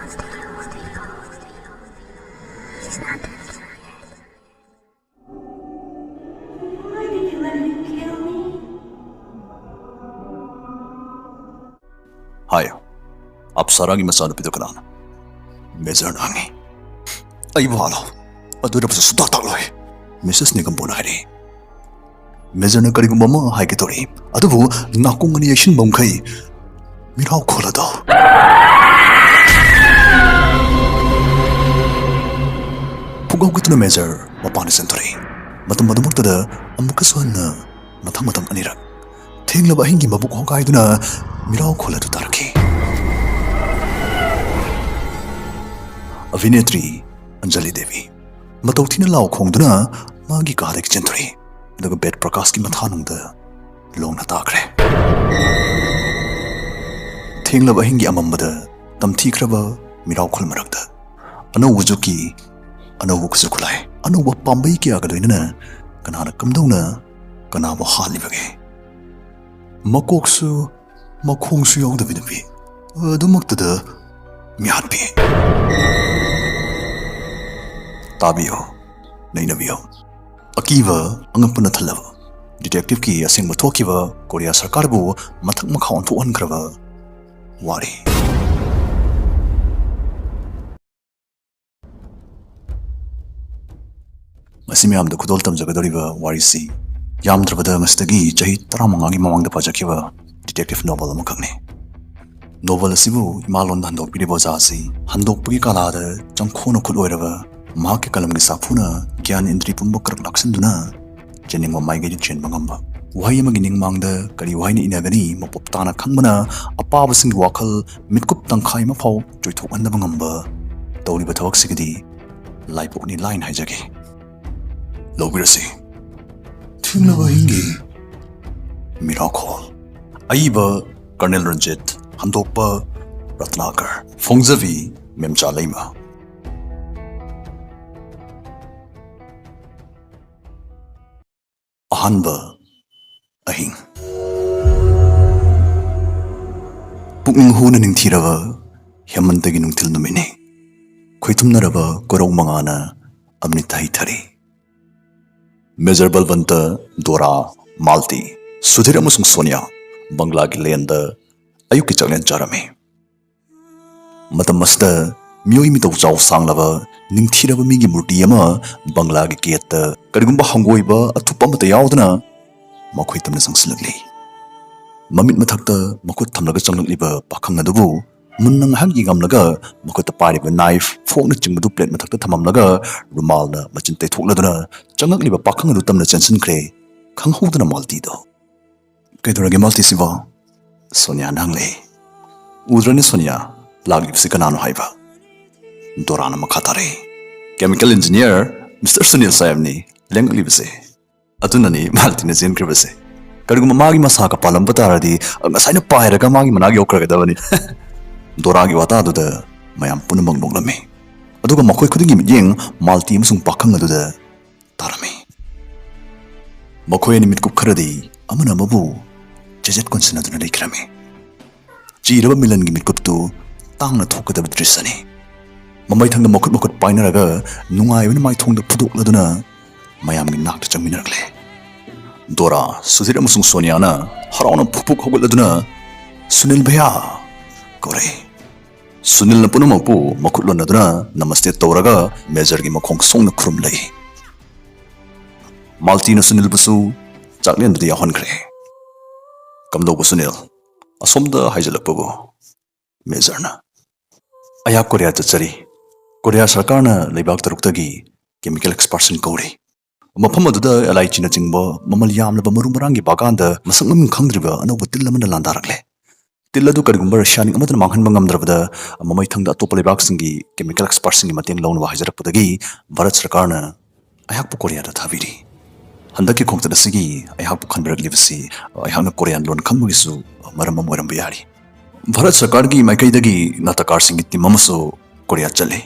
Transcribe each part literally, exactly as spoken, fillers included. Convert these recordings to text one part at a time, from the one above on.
Why did you let him kill me? ꯍꯥꯏꯌꯨ, ꯑꯞꯁꯥꯔꯥꯒꯤ ꯃꯆꯥꯅꯨꯄꯤꯗꯣ ꯀꯅꯥꯅꯣ? ꯃꯦꯖꯔꯅ ꯍꯪꯉꯤ꯫ ꯑꯩꯕꯨ ꯍꯥꯠꯂꯣ, ꯑꯗꯨ ꯅꯠꯇꯕꯁꯨ ꯁꯨꯡꯇꯥ ꯇꯥꯛꯂꯣꯏ, ꯃꯤꯁꯦꯁ ꯅꯤꯒꯝꯕꯣꯅ ꯍꯥꯏꯔꯛꯏ꯫ ꯃꯦꯖꯔꯅ ꯀꯔꯤꯒꯨꯝꯕ ꯑꯃ ꯍꯥꯏꯒꯦ ꯇꯧꯔꯤ, ꯑꯗꯨꯕꯨ ꯅꯥꯀꯣꯡ ꯑꯅꯤ ꯌꯩꯁꯤꯟꯕ ꯃꯈꯩ ꯃꯤꯔꯥꯎ ꯈꯣꯜ ꯑꯗꯣ꯫ ꯄꯨꯡꯒꯥꯎ ꯀꯠꯇꯨꯅ ꯃꯦꯖꯔ ꯃꯄꯥꯟꯗ ꯆꯦꯟꯊꯣꯔꯛꯏ꯫ ꯃꯇꯝ ꯑꯗꯨꯃꯛꯇꯗ ꯑꯃꯨꯛꯀꯁꯨ ꯍꯟꯅ ꯃꯊꯪ ꯃꯊꯪ ꯑꯅꯤꯔꯛ ꯊꯦꯡꯂꯕ ꯑꯍꯤꯡꯒꯤ ꯃꯕꯨꯛ ꯍꯣꯒꯥꯏꯗꯨꯅ ꯃꯤꯔꯥꯎ ꯈꯣꯜ ꯑꯗꯨ ꯇꯥꯔꯛꯈꯤ꯫ ꯑꯚꯤꯅꯦꯇ꯭ꯔꯤ ꯑꯟꯖꯂꯤ ꯗꯦꯕꯤ ꯃꯇꯧ ꯊꯤꯅ ꯂꯥꯎ ꯈꯣꯡꯗꯨꯅ ꯃꯥꯒꯤ ꯀꯥꯗꯒꯤ ꯆꯦꯟꯊꯣꯔꯛꯏ, ꯑꯗꯨꯒ ꯕꯦꯗ ꯄ꯭ꯔꯀꯥꯁꯀꯤ ꯃꯊꯥꯅꯨꯡꯗ ꯂꯣꯡꯅ ꯇꯥꯈ꯭ꯔꯦ꯫ ꯊꯦꯡꯂꯕ ꯑꯍꯤꯡꯒꯤ ꯑꯃꯝꯕꯗ ꯇꯝꯊꯤꯈ꯭ꯔꯕ ꯃꯤꯔꯥꯎꯈꯨꯜ ꯃꯔꯛꯇ ꯑꯅꯧꯕ ꯖꯨꯛꯀꯤ ꯑꯅꯧꯕ ꯈꯨꯠꯁꯨ ꯈꯨꯠꯂꯥꯏ, ꯑꯅꯧꯕ ꯄꯥꯝꯕꯩ ꯀꯌꯥꯒ ꯂꯣꯏꯅꯅ ꯀꯅꯥꯅ ꯀꯝꯗꯧꯅ ꯀꯅꯥꯕꯨ ꯍꯥꯠꯂꯤꯕꯒꯦ? ꯃꯀꯣꯛꯁꯨ ꯃꯈꯣꯡꯁꯨ ꯌꯥꯎꯗꯕꯤ ꯅꯨꯄꯤ ꯑꯗꯨꯃꯛꯇꯗ ꯃꯤꯍꯥꯠꯄꯤ꯫ ꯇꯥꯕꯤꯌꯨ, ꯅꯩꯅꯕꯤꯌꯨ꯫ ꯑꯀꯤꯕ ꯑꯉꯛꯄꯅ ꯊꯜꯂꯕ ꯗꯤꯇꯦꯛꯇꯤꯚꯀꯤ ꯑꯁꯦꯡꯕ ꯊꯣꯛꯈꯤꯕ ꯀꯣꯔꯤꯌꯥ ꯁꯔꯀꯥꯔꯕꯨ ꯃꯊꯛ ꯃꯈꯥ ꯑꯣꯟꯊꯣꯛꯍꯟꯈ꯭ꯔꯕ ꯋꯥꯔꯤ꯫ ꯃꯁꯤ ꯃꯌꯥꯝꯗ ꯈꯨꯗꯣꯜ ꯇꯝꯖꯒꯗꯧꯔꯤꯕ ꯋꯥꯔꯤꯁꯤ ꯌꯥꯝꯗ꯭ꯔꯕꯗ ꯉꯁꯤꯗꯒꯤ ꯆꯍꯤ ꯇꯔꯥꯃꯉꯥꯒꯤ ꯃꯃꯥꯡꯗ ꯄꯥꯖꯈꯤꯕ ꯗꯤꯇꯦꯛꯇꯤꯚ ꯅꯣꯚꯦꯜ ꯑꯃꯈꯛꯅꯤ꯫ ꯅꯣꯚꯦꯜ ꯑꯁꯤꯕꯨ ꯏꯃꯥꯂꯣꯟꯗ ꯍꯟꯗꯣꯛꯄꯤꯔꯤꯕ ꯑꯣꯖꯥ ꯑꯁꯤ ꯍꯟꯗꯣꯛꯄꯒꯤ ꯀꯂꯥꯗ ꯆꯪꯈꯣꯅ ꯈꯨꯠ ꯑꯣꯏꯔꯕ ꯃꯍꯥꯛꯀꯤ ꯀꯂꯝꯒꯤ ꯁꯥꯐꯨꯅ ꯒ꯭ꯌꯥꯟ ꯏꯟꯗ꯭ꯔꯤ ꯄꯨꯝꯕ ꯀ꯭ꯔꯛ ꯂꯥꯛꯁꯤꯟꯗꯨꯅ ꯆꯦꯟꯅꯤꯡꯕ ꯃꯥꯏꯀꯩꯗ ꯆꯦꯟꯕ ꯉꯝꯕ, ꯋꯥꯍꯩ ꯑꯃꯒꯤ ꯅꯤꯡꯃꯥꯡꯗ ꯀꯔꯤ ꯋꯥꯍꯩꯅ ꯏꯅꯒꯅꯤ ꯃꯄꯨꯞ ꯇꯥꯅ ꯈꯪꯕꯅ ꯑꯄꯥꯕꯁꯤꯡꯒꯤ ꯋꯥꯈꯜ ꯃꯤꯠꯀꯨꯞ ꯇꯪꯈꯥꯏ ꯑꯃ ꯐꯥꯎ ꯆꯣꯏꯊꯣꯛꯍꯟꯗꯕ ꯉꯝꯕ ꯇꯧꯔꯤꯕ ꯊꯕꯛꯁꯤꯒꯤꯗꯤ ꯂꯥꯏꯕꯛꯅꯤ ꯂꯥꯏꯅ ꯍꯥꯏꯖꯒꯦ꯫ ꯂꯧꯕꯤꯔꯁꯤ꯫ ꯊꯦꯡꯂꯕ ꯑꯍꯤꯡꯒꯤ ꯃꯤꯔꯥꯈꯣꯜ꯫ ꯑꯏꯕ ꯀꯔꯅꯦꯜ ꯔꯟꯖꯤꯠ, ꯍꯟꯗꯣꯛꯄ ꯔꯠꯅꯥꯀꯔ, ꯐꯣꯡꯖꯕꯤ ꯃꯦꯝꯆꯥ ꯂꯩꯃ꯫ ꯑꯍꯥꯟꯕ ꯑꯍꯤꯡ꯫ ꯄꯨꯛꯅꯤꯡ ꯍꯨꯅ ꯅꯤꯡꯊꯤꯔꯕ ꯍꯦꯃꯟꯇꯒꯤ ꯅꯨꯡꯊꯤꯜ ꯅꯨꯃꯤꯠꯅꯤ꯫ ꯈꯣꯏꯊꯨꯝꯅꯔꯕ ꯀꯣꯔꯧ ꯃꯉꯥꯅ ꯑꯃ꯭ꯔꯤꯇ ꯍꯩꯊꯔꯤ꯫ ꯃꯦꯖꯔ ꯕꯜꯕꯟꯇ, ꯗꯣꯔꯥ, ꯃꯥꯜꯇꯤ, ꯁꯨꯙꯤꯔ ꯑꯃꯁꯨꯡ ꯁꯣꯅꯤꯌꯥ ꯕꯪꯒ꯭ꯂꯥꯒꯤ ꯂꯦꯟꯗ ꯑꯌꯨꯛꯀꯤ ꯆꯥꯛꯂꯦꯟ ꯆꯥꯔꯝꯃꯤ꯫ ꯃꯇꯝ ꯑꯁꯤꯗ ꯃꯤꯑꯣꯏ ꯃꯤꯇꯧ ꯆꯥꯎ ꯁꯥꯡꯂꯕ, ꯅꯤꯡꯊꯤꯔꯕ ꯃꯤꯒꯤ ꯃꯨꯔꯇꯤ ꯑꯃ ꯕꯪꯒ꯭ꯂꯥꯒꯤ ꯒꯦꯠꯇ ꯀꯔꯤꯒꯨꯝꯕ ꯍꯪꯒꯣꯏꯕ ꯑꯊꯨꯞꯄ ꯑꯃꯠꯇ ꯌꯥꯎꯗꯅ ꯃꯈꯣꯏ ꯇꯝꯅ ꯆꯪꯁꯤꯜꯂꯛꯂꯤ꯫ ꯃꯃꯤꯠ ꯃꯊꯛꯇ ꯃꯈꯨꯠ ꯊꯝꯂꯒ ꯆꯪꯂꯛꯂꯤꯕ ꯄꯥꯈꯪ ꯑꯗꯨꯕꯨ ꯃꯨꯟꯅ ꯉꯥꯏꯍꯥꯛ ꯌꯦꯡꯉꯝꯂꯒ, ꯃꯈꯨꯠꯇ ꯄꯥꯏꯔꯤꯕ ꯅꯥꯏꯐ, ꯐꯣꯔꯛꯅꯆꯤꯡꯕꯗꯨ ꯄ꯭ꯂꯦꯠ ꯃꯊꯛꯇ ꯊꯝꯃꯝꯂꯒ, ꯔꯨꯃꯥꯜꯅ ꯃꯆꯤꯟ ꯇꯩꯊꯣꯛꯂꯗꯨꯅ ꯆꯪꯂꯛꯂꯤꯕ ꯄꯥꯈꯪ ꯑꯗꯨ ꯇꯝꯅ ꯆꯦꯟꯁꯤꯟꯈ꯭ꯔꯦ, ꯈꯪꯍꯧꯗꯅ ꯃꯥꯜꯇꯤꯗꯣ꯫ "ꯀꯩꯗꯧꯔꯒꯦ ꯃꯥꯜꯇꯤꯁꯤꯕꯣ?" ꯁꯣꯅꯤꯌꯥꯅ ꯍꯪꯂꯛꯏ꯫ "ꯎꯗ꯭ꯔꯅꯤ ꯁꯣꯅꯤꯌꯥ, ꯂꯥꯛꯂꯤꯕꯁꯤ ꯀꯅꯥꯅꯣ ꯍꯥꯏꯕ?" ꯗꯣꯔꯥꯅ ꯃꯈꯥ ꯇꯥꯔꯛꯏ꯫ "ꯀꯦꯃꯤꯀꯦꯜ ꯏꯟꯖꯤꯅꯤꯌꯔ ꯃꯤꯁꯇꯔ ꯁꯨꯅꯤꯜ ꯁꯥꯍꯦꯕꯅꯤ ꯂꯦꯡꯂꯛꯂꯤꯕꯁꯦ꯫ ꯑꯗꯨꯅꯅꯤ ꯃꯥꯜꯇꯤꯅ ꯆꯦꯟꯈ꯭ꯔꯤꯕꯁꯦ꯫ ꯀꯔꯤꯒꯨꯝꯕ ꯃꯥꯒꯤ ꯃꯁꯥꯒ ꯄꯥꯜꯂꯝꯕ ꯇꯥꯔꯗꯤ, ꯉꯁꯥꯏꯅ ꯄꯥꯏꯔꯒ ꯃꯥꯒꯤ ꯃꯅꯥꯛ ꯌꯧꯈ꯭ꯔꯒꯗꯕꯅꯤ꯫" ꯗꯣꯔꯥꯒꯤ ꯋꯥꯇꯥꯗꯨꯗ ꯃꯌꯥꯝ ꯄꯨꯝꯅꯃꯛ ꯅꯣꯛꯂꯝꯃꯤ꯫ ꯑꯗꯨꯒ ꯃꯈꯣꯏ ꯈꯨꯗꯤꯡꯒꯤ ꯃꯤꯠꯌꯦꯡ ꯃꯥꯜꯇꯤ ꯑꯃꯁꯨꯡ ꯄꯥꯈꯪ ꯑꯗꯨꯗ ꯇꯥꯔꯝꯃꯤ꯫ ꯃꯈꯣꯏ ꯑꯅꯤ ꯃꯤꯠꯀꯨꯞ ꯈꯔꯗꯤ ꯑꯃꯅ ꯑꯃꯕꯨ ꯆꯦꯖꯦꯠ ꯀꯣꯟꯁꯤꯟꯅꯗꯨꯅ ꯂꯩꯈ꯭ꯔꯝꯃꯤ꯫ ꯆꯤꯔꯕ ꯃꯤꯂꯟꯒꯤ ꯃꯤꯠꯀꯨꯞꯇꯨ ꯇꯥꯡꯅ ꯊꯣꯛꯀꯗꯕ ꯗ꯭ꯔꯤꯁ꯭ꯌꯅꯤ꯫ ꯃꯃꯩꯊꯪꯗ ꯃꯈꯨꯠ ꯃꯈꯨꯠ ꯄꯥꯏꯅꯔꯒ ꯅꯨꯡꯉꯥꯏꯕꯅ ꯃꯥꯏꯊꯣꯡꯗ ꯐꯨꯗꯣꯛꯂꯗꯨꯅ ꯃꯌꯥꯝꯒꯤ ꯅꯥꯛꯇ ꯆꯪꯃꯤꯟꯅꯔꯛꯂꯦ꯫ ꯗꯣꯔꯥ, ꯁꯨꯙꯤꯔ ꯑꯃꯁꯨꯡ ꯁꯣꯅꯤꯌꯥꯅ ꯍꯔꯥꯎꯅ ꯐꯨꯛ ꯐꯨꯛ ꯍꯧꯒꯠꯂꯗꯨꯅ "ꯁꯨꯅꯤꯜ ꯚꯩꯌꯥ" ꯀꯧꯔꯛꯏ꯫ ꯁꯨꯅꯤꯜꯅ ꯄꯨꯝꯅꯃꯛꯄꯨ ꯃꯈꯨꯠ ꯂꯣꯟꯅꯗꯨꯅ ꯅꯃꯁꯇꯦ ꯇꯧꯔꯒ ꯃꯦꯖꯔꯒꯤ ꯃꯈꯣꯡ ꯁꯣꯡꯅ ꯈꯨꯔꯨꯝꯂꯛꯏ꯫ ꯃꯥꯜꯇꯤꯅ ꯁꯨꯅꯤꯜꯕꯨꯁꯨ ꯆꯥꯛꯂꯦꯟꯗꯨꯗ ꯌꯥꯎꯍꯟꯈ꯭ꯔꯦ꯫ "ꯀꯝꯗꯧꯕ ꯁꯨꯅꯤꯜ, ꯑꯁꯣꯝꯗ ꯍꯥꯏꯖꯤꯜꯂꯛꯄꯕꯨ?" ꯃꯦꯖꯔꯅ꯫ "ꯑꯩꯍꯥꯛ ꯀꯣꯔꯤꯌꯥ ꯆꯠꯆꯔꯤ꯫ ꯀꯣꯔꯤꯌꯥ ꯁꯔꯀꯥꯔꯅ ꯂꯩꯕꯥꯛ ꯇꯔꯨꯛꯇꯒꯤ ꯀꯦꯃꯤꯀꯦꯜ ꯑꯦꯛꯁꯄꯥꯔꯠꯁꯤꯡ ꯀꯧꯔꯤ꯫ ꯃꯐꯝ ꯑꯗꯨꯗ ꯑꯦꯂꯥꯏꯆꯤꯅꯆꯤꯡꯕ ꯃꯃꯜ ꯌꯥꯝꯂꯕ ꯃꯔꯨ ꯃꯔꯥꯡꯒꯤ ꯕꯥꯒꯥꯟꯗ ꯃꯁꯛ ꯃꯃꯤꯡ ꯈꯪꯗ꯭ꯔꯤꯕ ꯑꯅꯧꯕ ꯇꯤꯜ ꯑꯃꯅ ꯂꯥꯟꯗꯥꯔꯛꯂꯦ꯫ ꯇꯤꯜ ꯑꯗꯨ ꯀꯔꯤꯒꯨꯝꯕ ꯔꯁꯤꯌꯥꯅꯤꯛ ꯑꯃꯠꯇꯅ ꯃꯥꯡꯍꯟꯕ ꯉꯝꯗ꯭ꯔꯕꯗ, ꯃꯃꯩꯊꯪꯗ ꯑꯇꯣꯞꯄ ꯂꯩꯕꯥꯛꯁꯤꯡꯒꯤ ꯀꯦꯃꯤꯀꯦꯜ ꯑꯦꯛꯁꯄꯥꯔꯠꯁꯤꯡꯒꯤ ꯃꯇꯦꯡ ꯂꯧꯅꯕ ꯍꯥꯏꯖꯔꯛꯄꯗꯒꯤ ꯚꯥꯔꯠ ꯁꯔꯀꯥꯔꯅ ꯑꯩꯍꯥꯛꯄꯨ ꯀꯣꯔꯤꯌꯥꯗ ꯊꯥꯕꯤꯔꯤ꯫ ꯍꯟꯗꯛꯀꯤ ꯈꯣꯡꯆꯠ ꯑꯁꯤꯒꯤ ꯑꯩꯍꯥꯛꯄꯨ ꯈꯟꯕꯤꯔꯛꯂꯤꯕꯁꯤ ꯑꯩꯍꯥꯛꯅ ꯀꯣꯔꯤꯌꯥꯟ ꯂꯣꯟ ꯈꯪꯕꯒꯤꯁꯨ ꯃꯔꯝ ꯑꯃ ꯑꯣꯏꯔꯝꯕ ꯌꯥꯔꯤ꯫ ꯚꯥꯔꯠ ꯁꯔꯀꯥꯔꯒꯤ ꯃꯥꯏꯀꯩꯗꯒꯤ ꯅꯥꯇꯀꯥꯔꯁꯤꯡꯒꯤ ꯇꯤꯝ ꯑꯃꯁꯨ ꯀꯣꯔꯤꯌꯥ ꯆꯠꯂꯤ꯫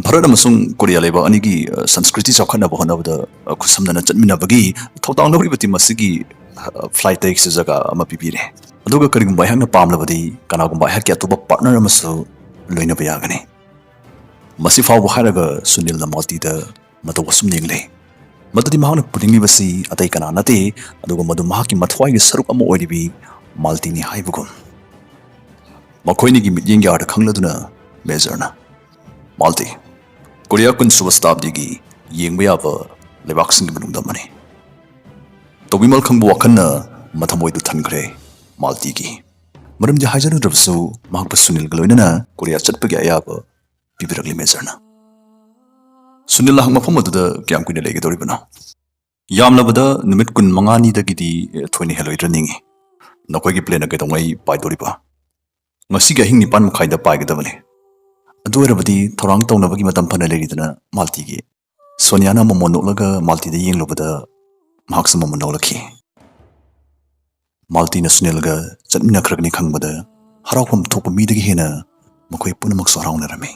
ꯚꯥꯔꯠ ꯑꯃꯁꯨꯡ ꯀꯣꯔꯤꯌꯥ ꯂꯩꯕꯥꯛ ꯑꯅꯤꯒꯤ, ꯑ, ꯁꯪꯁꯀ꯭ꯔꯤꯇꯤ ꯆꯥꯎꯈꯠꯅꯕ ꯍꯣꯠꯅꯕꯗ, ꯑ, ꯈꯨꯠꯁꯝꯅꯅ ꯆꯠꯃꯤꯟꯅꯕꯒꯤ ꯊꯧꯗꯥꯡ ꯂꯧꯔꯤꯕ ꯇꯤꯝ ꯑꯁꯤꯒꯤ, ꯑ, ꯐ꯭ꯂꯥꯏꯠꯇ ꯑꯩꯒꯤꯁꯨ ꯖꯒꯥ ꯑꯃ ꯄꯤꯕꯤꯔꯦ꯫ ꯑꯗꯨꯒ ꯀꯔꯤꯒꯨꯝꯕ ꯑꯩꯍꯥꯛꯅ ꯄꯥꯝꯂꯕꯗꯤ ꯀꯅꯥꯒꯨꯝꯕ ꯑꯩꯍꯥꯛꯀꯤ ꯑꯇꯣꯞꯄ ꯄꯥꯔꯠꯅꯔ ꯑꯃꯁꯨ ꯂꯣꯏꯅꯕ ꯌꯥꯒꯅꯤ꯫ ꯃꯁꯤ ꯐꯥꯎꯕ ꯍꯥꯏꯔꯒ ꯁꯨꯅꯤꯜꯅ ꯃꯥꯜꯇꯤꯗ ꯃꯇꯧ ꯑꯁꯨꯝ ꯌꯦꯡꯂꯦ꯫ ꯃꯗꯨꯗꯤ ꯃꯍꯥꯛꯅ ꯄꯨꯅꯤꯡꯂꯤꯕꯁꯤ ꯑꯇꯩ ꯀꯅꯥ ꯅꯠꯇꯦ, ꯑꯗꯨꯒ ꯃꯗꯨ ꯃꯍꯥꯛꯀꯤ ꯃꯊ꯭ꯋꯥꯏꯒꯤ ꯁꯔꯨꯛ ꯑꯃ ꯑꯣꯏꯔꯤꯕꯤ ꯃꯥꯜꯇꯤꯅꯤ ꯍꯥꯏꯕꯒꯨꯝ꯫ ꯃꯈꯣꯏꯅꯤꯒꯤ ꯃꯤꯠꯌꯦꯡꯒꯤ ꯑꯥꯔꯊ ꯈꯪꯂꯗꯨꯅ ꯃꯦꯖꯔꯅ, "ꯃꯥꯜꯇꯤ, ꯀꯣꯔꯤꯌꯥ ꯀꯨꯟꯁꯨꯕ ꯁꯇꯥꯕꯗꯤꯒꯤ ꯌꯦꯡꯕ ꯌꯥꯕ ꯂꯩꯕꯥꯛꯁꯤꯡꯒꯤ ꯃꯅꯨꯡꯗ ꯑꯃꯅꯤ"꯫ ꯇꯧꯕꯤꯃꯜ ꯈꯪꯕ ꯋꯥꯈꯜꯅ ꯃꯊꯃꯣꯏꯗꯨ ꯊꯟꯈ꯭ꯔꯦ ꯃꯥꯜꯇꯤꯒꯤ꯫ ꯃꯔꯝꯗꯤ ꯍꯥꯏꯖꯔꯨꯗ꯭ꯔꯕꯁꯨ ꯃꯍꯥꯛꯄꯨ ꯁꯨꯅꯤꯜꯒ ꯂꯣꯏꯅꯅ ꯀꯣꯔꯤꯌꯥ ꯆꯠꯄꯒꯤ ꯑꯌꯥꯕ ꯄꯤꯕꯤꯔꯛꯂꯤ ꯃꯦꯖꯔꯅ꯫ ꯁꯨꯅꯤꯜ ꯅꯍꯥꯛ ꯃꯐꯝ ꯑꯗꯨꯗ ꯀꯌꯥꯝ ꯀꯨꯏꯅ ꯂꯩꯒꯗꯧꯔꯤꯕꯅꯣ? ꯌꯥꯝꯂꯕꯗ ꯅꯨꯃꯤꯠ ꯀꯨꯟ ꯃꯉꯥꯅꯤꯗꯒꯤꯗꯤ ꯊꯣꯏꯅ ꯍꯦꯜꯂꯣꯏꯗ꯭ꯔ ꯅꯤꯡꯏ꯫ ꯅꯈꯣꯏꯒꯤ ꯄ꯭ꯂꯦꯟꯅ ꯀꯩꯗꯧꯉꯩ ꯄꯥꯏꯗꯧꯔꯤꯕ? ꯉꯁꯤꯒꯤ ꯑꯍꯤꯡ ꯅꯤꯄꯥꯟ ꯃꯈꯥꯏꯗ ꯄꯥꯏꯒꯗꯕꯅꯤ꯫ ꯑꯗꯨ ꯑꯣꯏꯔꯕꯗꯤ ꯊꯧꯔꯥꯡ ꯇꯧꯅꯕꯒꯤ ꯃꯇꯝ ꯐꯅ ꯂꯩꯔꯤꯗꯅ ꯃꯥꯜꯇꯤꯒꯤ꯫ ꯁꯣꯅꯤꯌꯥꯅ ꯑꯃꯃꯝ ꯅꯣꯛꯂꯒ ꯃꯥꯜꯇꯤꯗ ꯌꯦꯡꯂꯨꯕꯗ ꯃꯍꯥꯛꯁꯨ ꯑꯃꯃꯝ ꯅꯣꯛꯂꯛꯈꯤ꯫ ꯃꯥꯜꯇꯤꯅ ꯁꯨꯅꯤꯜꯒ ꯆꯠꯃꯤꯟꯅꯈ꯭ꯔꯒꯅꯤ ꯈꯪꯕꯗ ꯍꯔꯥꯎꯐꯝ ꯊꯣꯛꯄ ꯃꯤꯗꯒꯤ ꯍꯦꯟꯅ ꯃꯈꯣꯏ ꯄꯨꯝꯅꯃꯛꯁꯨ ꯍꯔꯥꯎꯅꯔꯝꯃꯤ꯫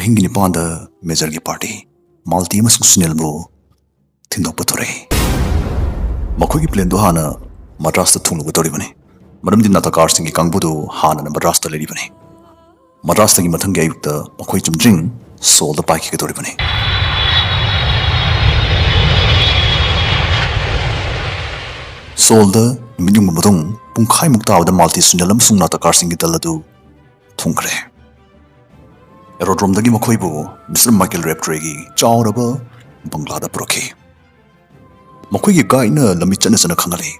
ꯑꯍꯤꯡꯒꯤ ꯅꯤꯄꯥꯟꯗ ꯃꯦꯖꯔꯒꯤ ꯄꯥꯔꯇꯤ ꯃꯥꯜꯇꯤ ꯑꯃꯁꯨꯡ ꯁꯨꯅꯤꯜꯕꯨ ꯊꯤꯟꯗꯣꯛꯄ ꯊꯣꯔꯛꯏ꯫ ꯃꯈꯣꯏꯒꯤ ꯄ꯭ꯂꯦꯟꯗꯨ ꯍꯥꯟꯅ ꯃꯗ꯭ꯔꯥꯁꯇ ꯊꯨꯡꯂꯨꯒꯗꯧꯔꯤꯕꯅꯤ, ꯃꯔꯝꯗꯤ ꯅꯥꯇꯀꯥꯔꯁꯤꯡꯒꯤ ꯀꯥꯡꯕꯨꯗꯨ ꯍꯥꯟꯅꯅ ꯃꯗ꯭ꯔꯥꯁꯇ ꯂꯩꯔꯤꯕꯅꯤ꯫ ꯃꯗ꯭ꯔꯥꯁꯇꯒꯤ ꯃꯊꯪꯒꯤ ꯑꯌꯨꯛꯇ ꯃꯈꯣꯏ ꯆꯨꯝꯗ꯭ꯔꯤꯡ ꯁꯣꯜꯗ ꯄꯥꯏꯈꯤꯒꯗꯧꯔꯤꯕꯅꯤ꯫ ꯁꯣꯜꯗ ꯅꯨꯃꯤꯠ ꯌꯨꯡꯕ ꯃꯇꯨꯡ ꯄꯨꯡꯈꯥꯏꯃꯨꯛ ꯇꯥꯕꯗ ꯃꯥꯜꯇꯤ ꯁꯨꯅꯤꯜ ꯑꯃꯁꯨꯡ ꯅꯥꯇꯀꯥꯔꯁꯤꯡꯒꯤ ꯗꯜ ꯑꯗꯨ ꯊꯨꯡꯈ꯭ꯔꯦ꯫ ꯑꯦꯔꯣꯗ꯭ꯔꯣꯝꯗꯒꯤ ꯃꯈꯣꯏꯕꯨ ꯃꯤꯁꯇꯔ ꯃꯥꯏꯀꯦꯜ ꯔꯦꯞꯇ꯭ꯔꯦꯒꯤ ꯆꯥꯎꯔꯕ ꯕꯪꯒ꯭ꯂꯥꯗ ꯄꯨꯔꯛꯈꯤ꯫ ꯃꯈꯣꯏꯒꯤ ꯒꯥꯏꯗꯅ ꯂꯝꯕꯤ ꯆꯠꯅ ꯆꯠꯅ ꯈꯪꯍꯜꯂꯤ,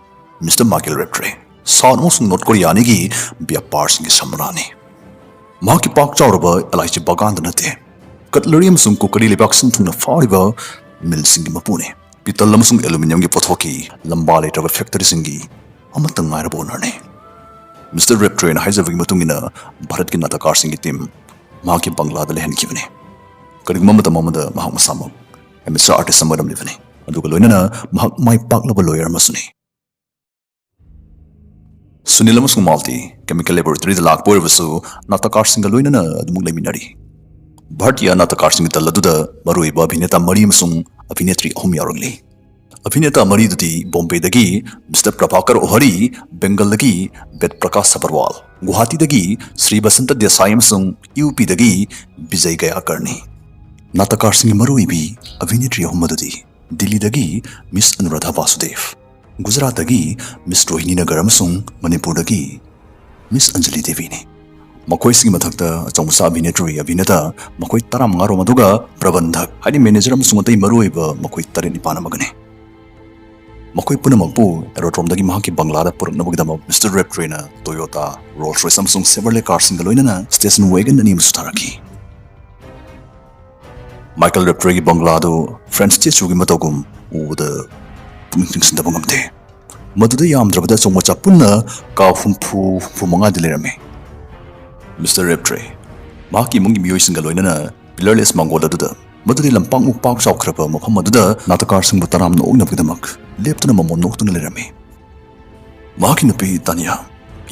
ꯃꯤꯁꯇꯔ ꯃꯥꯏꯀꯦꯜ ꯔꯦꯞꯇ꯭ꯔꯦ ꯁꯥꯎꯠ ꯑꯃꯁꯨꯡ ꯅꯣꯔꯠ ꯀꯣꯔꯤꯌꯥ ꯑꯅꯤꯒꯤ ꯕ꯭ꯌꯥꯄꯥꯔꯁꯤꯡꯒꯤ ꯁꯝꯔꯥꯅꯤ꯫ ꯃꯍꯥꯛꯀꯤ ꯄꯥꯛ ꯆꯥꯎꯔꯕ ꯑꯦꯜ ꯑꯥꯏ ꯁꯤ ꯕꯒꯥꯟꯗ ꯅꯠꯇꯦ, ꯀꯠꯂꯔꯤ ꯑꯃꯁꯨꯡ ꯀꯨꯀꯔꯤ ꯂꯩꯕꯥꯛ ꯁꯤꯟ ꯊꯨꯡꯅ ꯐꯥꯎꯔꯤꯕ ꯃꯤꯜꯁꯤꯡꯒꯤ ꯃꯄꯨꯅꯤ꯫ ꯄꯤꯇꯜ ꯑꯃꯁꯨꯡ ꯑꯦꯂꯨꯃꯤꯅꯤꯌꯝꯒꯤ ꯄꯣꯠꯊꯣꯛꯀꯤ ꯂꯝꯕꯥ ꯂꯩꯇ꯭ꯔꯕ ꯐꯦꯛꯇꯔꯤꯁꯤꯡꯒꯤ ꯑꯃꯠꯇ ꯉꯥꯏꯔꯕ ꯑꯣꯅꯔꯅꯤ꯫ ꯃꯤꯁꯇꯔ ꯔꯦꯞꯇ꯭ꯔꯦꯅ ꯍꯥꯏꯖꯕꯒꯤ ꯃꯇꯨꯡ ꯏꯟꯅ ꯚꯥꯔꯠꯀꯤ ꯅꯥꯇꯀꯥꯔꯁꯤꯡꯒꯤ ꯇꯤꯝ ꯃꯍꯥꯛꯀꯤ ꯕꯪꯒ꯭ꯂꯥꯗ ꯂꯩꯍꯟꯈꯤꯕꯅꯤ꯫ ꯀꯔꯤꯒꯨꯝꯕ ꯃꯇꯝ ꯑꯃꯗ ꯃꯍꯥꯛ ꯃꯁꯥꯃꯛ ꯑꯦꯃꯦꯆꯔ ꯑꯥꯔꯇꯤꯁ ꯑꯃ ꯑꯣꯏꯔꯝꯂꯤꯕꯅꯤ, ꯑꯗꯨꯒ ꯂꯣꯏꯅꯅ ꯃꯍꯥꯛ ꯃꯥꯏ ꯄꯥꯛꯂꯕ ꯂꯣꯌꯔ ꯑꯃꯁꯨꯅꯤ꯫ ꯁꯨꯅꯤꯜ ꯑꯃꯁꯨꯡ ꯃꯥꯜꯇꯤ ꯀꯦꯃꯤꯀꯦꯜ ꯂꯦꯕꯣꯔꯦꯇꯔꯤꯗ ꯂꯥꯛꯄ ꯑꯣꯏꯔꯕꯁꯨ ꯅꯥꯇꯀꯥꯔꯁꯤꯡꯒ ꯂꯣꯏꯅꯅ ꯑꯗꯨꯃꯛ ꯂꯩꯃꯤꯟꯅꯔꯤ꯫ ꯚꯥꯔꯇꯤꯌꯥ ꯅꯥꯇꯀꯥꯔꯁꯤꯡꯒꯤ ꯗꯜ ꯑꯗꯨꯗ ꯃꯔꯨꯑꯣꯏꯕ ꯑꯚꯤꯅꯦꯇꯥ ꯃꯔꯤ ꯑꯃꯁꯨꯡ ꯑꯚꯤꯅꯦꯇ꯭ꯔꯤ ꯑꯍꯨꯝ ꯌꯥꯎꯔꯛꯂꯤ꯫ ꯑꯚꯤꯅꯦꯇꯥ ꯃꯔꯤꯗꯨꯗꯤ ꯕꯣꯝꯕꯦꯗꯒꯤ ꯃꯤꯁꯇꯔ ꯄ꯭ꯔꯚꯥꯀꯔ ꯑꯣꯍꯔꯤ, ꯕꯦꯡꯒꯜꯗꯒꯤ ꯕꯦꯗ ꯄ꯭ꯔꯀꯥꯁ ꯁꯕꯔꯋꯥꯜ, ꯒꯨꯋꯥꯍꯥꯇꯤꯗꯒꯤ ꯁ꯭ꯔꯤ ꯕꯁꯟꯇ ꯗꯦꯁꯥꯏ ꯑꯃꯁꯨꯡ ꯌꯨ ꯄꯤꯗꯒꯤ ꯕꯤꯖꯌ ꯒꯌꯥꯀꯔꯅꯤ꯫ ꯅꯥꯇꯀꯥꯔꯁꯤꯡꯒꯤ ꯃꯔꯨꯑꯣꯏꯕꯤ ꯑꯚꯤꯅꯦꯇ꯭ꯔꯤ ꯑꯍꯨꯝ ꯑꯗꯨꯗꯤ ꯗꯤꯜꯂꯤꯗꯒꯤ ꯃꯤꯁ ꯑꯅꯨꯔꯥꯙꯥ ꯕꯥꯁꯨꯗꯦꯕ, ꯒꯨꯖꯔꯥꯠꯇꯒꯤ ꯃꯤꯁ ꯔꯣꯍꯤꯅꯤ ꯅꯒꯔ ꯑꯃꯁꯨꯡ ꯃꯅꯤꯄꯨꯔꯗꯒꯤ ꯃꯤꯁ ꯑꯟꯖꯂꯤ ꯗꯦꯕꯤꯅꯤ꯫ ꯃꯈꯣꯏꯁꯤꯡꯒꯤ ꯃꯊꯛꯇ ꯑꯆꯧ ꯃꯆꯥ ꯑꯚꯤꯅꯦꯇ꯭ꯔꯤ ꯑꯚꯤꯅꯦꯇꯥ ꯃꯈꯣꯏ ꯇꯔꯥꯃꯉꯥ ꯔꯣꯝ ꯑꯗꯨꯒ ꯄ꯭ꯔꯕꯟꯙꯛ ꯍꯥꯏꯗꯤ ꯃꯦꯅꯦꯖꯔ ꯑꯃꯁꯨꯡ ꯑꯇꯩ ꯃꯔꯨꯑꯣꯏꯕ ꯃꯈꯣꯏ ꯇꯔꯦꯠ ꯅꯤꯄꯥꯜ ꯑꯃꯒꯅꯤ꯫ ꯃꯈꯣꯏ ꯄꯨꯝꯅꯃꯛꯄꯨ ꯑꯦꯔꯣꯗ꯭ꯔꯣꯝꯗꯒꯤ ꯃꯍꯥꯛꯀꯤ ꯕꯪꯒ꯭ꯂꯥꯗ ꯄꯨꯔꯛꯅꯕꯒꯤꯗꯃꯛ ꯃꯤꯁꯇꯔ ꯔꯦꯞꯇ꯭ꯔꯦꯅ ꯇꯣꯌꯣꯇꯥ ꯔꯣꯜꯁ ꯔꯣꯏꯁ ꯑꯃꯁꯨꯡ ꯁꯦꯕꯔꯂꯦ ꯀꯥꯔꯁꯤꯡꯒ ꯂꯣꯏꯅꯅ ꯁ꯭ꯇꯦꯁꯟ ꯋꯦꯒꯟ ꯑꯅꯤ ꯑꯃꯁꯨ ꯊꯥꯔꯛꯈꯤ꯫ ꯃꯥꯏꯀꯦꯜ ꯔꯦꯞꯇ꯭ꯔꯦꯒꯤ ꯕꯪꯒ꯭ꯂꯥ ꯑꯗꯨ ꯐ꯭ꯔꯦꯟꯁ ꯁ꯭ꯇꯦꯆꯨꯒꯤ ꯃꯇꯧꯒꯨꯝ ꯎꯕꯗ ꯄꯨꯛꯅꯤꯡ ꯆꯤꯡꯁꯤꯟꯗꯕ ꯉꯝꯗꯦ꯫ ꯃꯗꯨꯗ ꯌꯥꯝꯗ꯭ꯔꯕꯗ ꯑꯆꯧ ꯃꯆꯥ ꯄꯨꯟꯅ ꯀꯥ ꯍꯨꯝꯐꯨ, ꯍꯨꯝꯐꯨ ꯃꯉꯥꯗꯤ ꯂꯩꯔꯝꯃꯤ꯫ ꯃꯤꯁꯇꯔ ꯔꯦꯞꯇ꯭ꯔꯦ ꯃꯍꯥꯛꯀꯤ ꯏꯃꯨꯡꯒꯤ ꯃꯤꯑꯣꯏꯁꯤꯡꯒ ꯂꯣꯏꯅꯅ ꯄꯤꯂꯔꯂꯦꯁ ꯃꯥꯡꯒꯣꯜ ꯑꯗꯨꯗ, ꯃꯗꯨꯗꯤ ꯂꯝꯄꯥꯛꯃꯨꯛ ꯄꯥꯛ ꯆꯥꯎꯈ꯭ꯔꯕ ꯃꯐꯝ ꯑꯗꯨꯗ ꯅꯥꯇꯀꯥꯔꯁꯤꯡꯕꯨ ꯇꯔꯥꯝꯅ ꯑꯣꯛꯅꯕꯒꯤꯗꯃꯛ ꯂꯦꯞꯇꯅ ꯃꯃꯣꯟ ꯅꯣꯛꯇꯨꯅ ꯂꯩꯔꯝꯃꯤ꯫ ꯃꯍꯥꯛꯀꯤ ꯅꯨꯄꯤ ꯇꯥꯅꯤꯌꯥ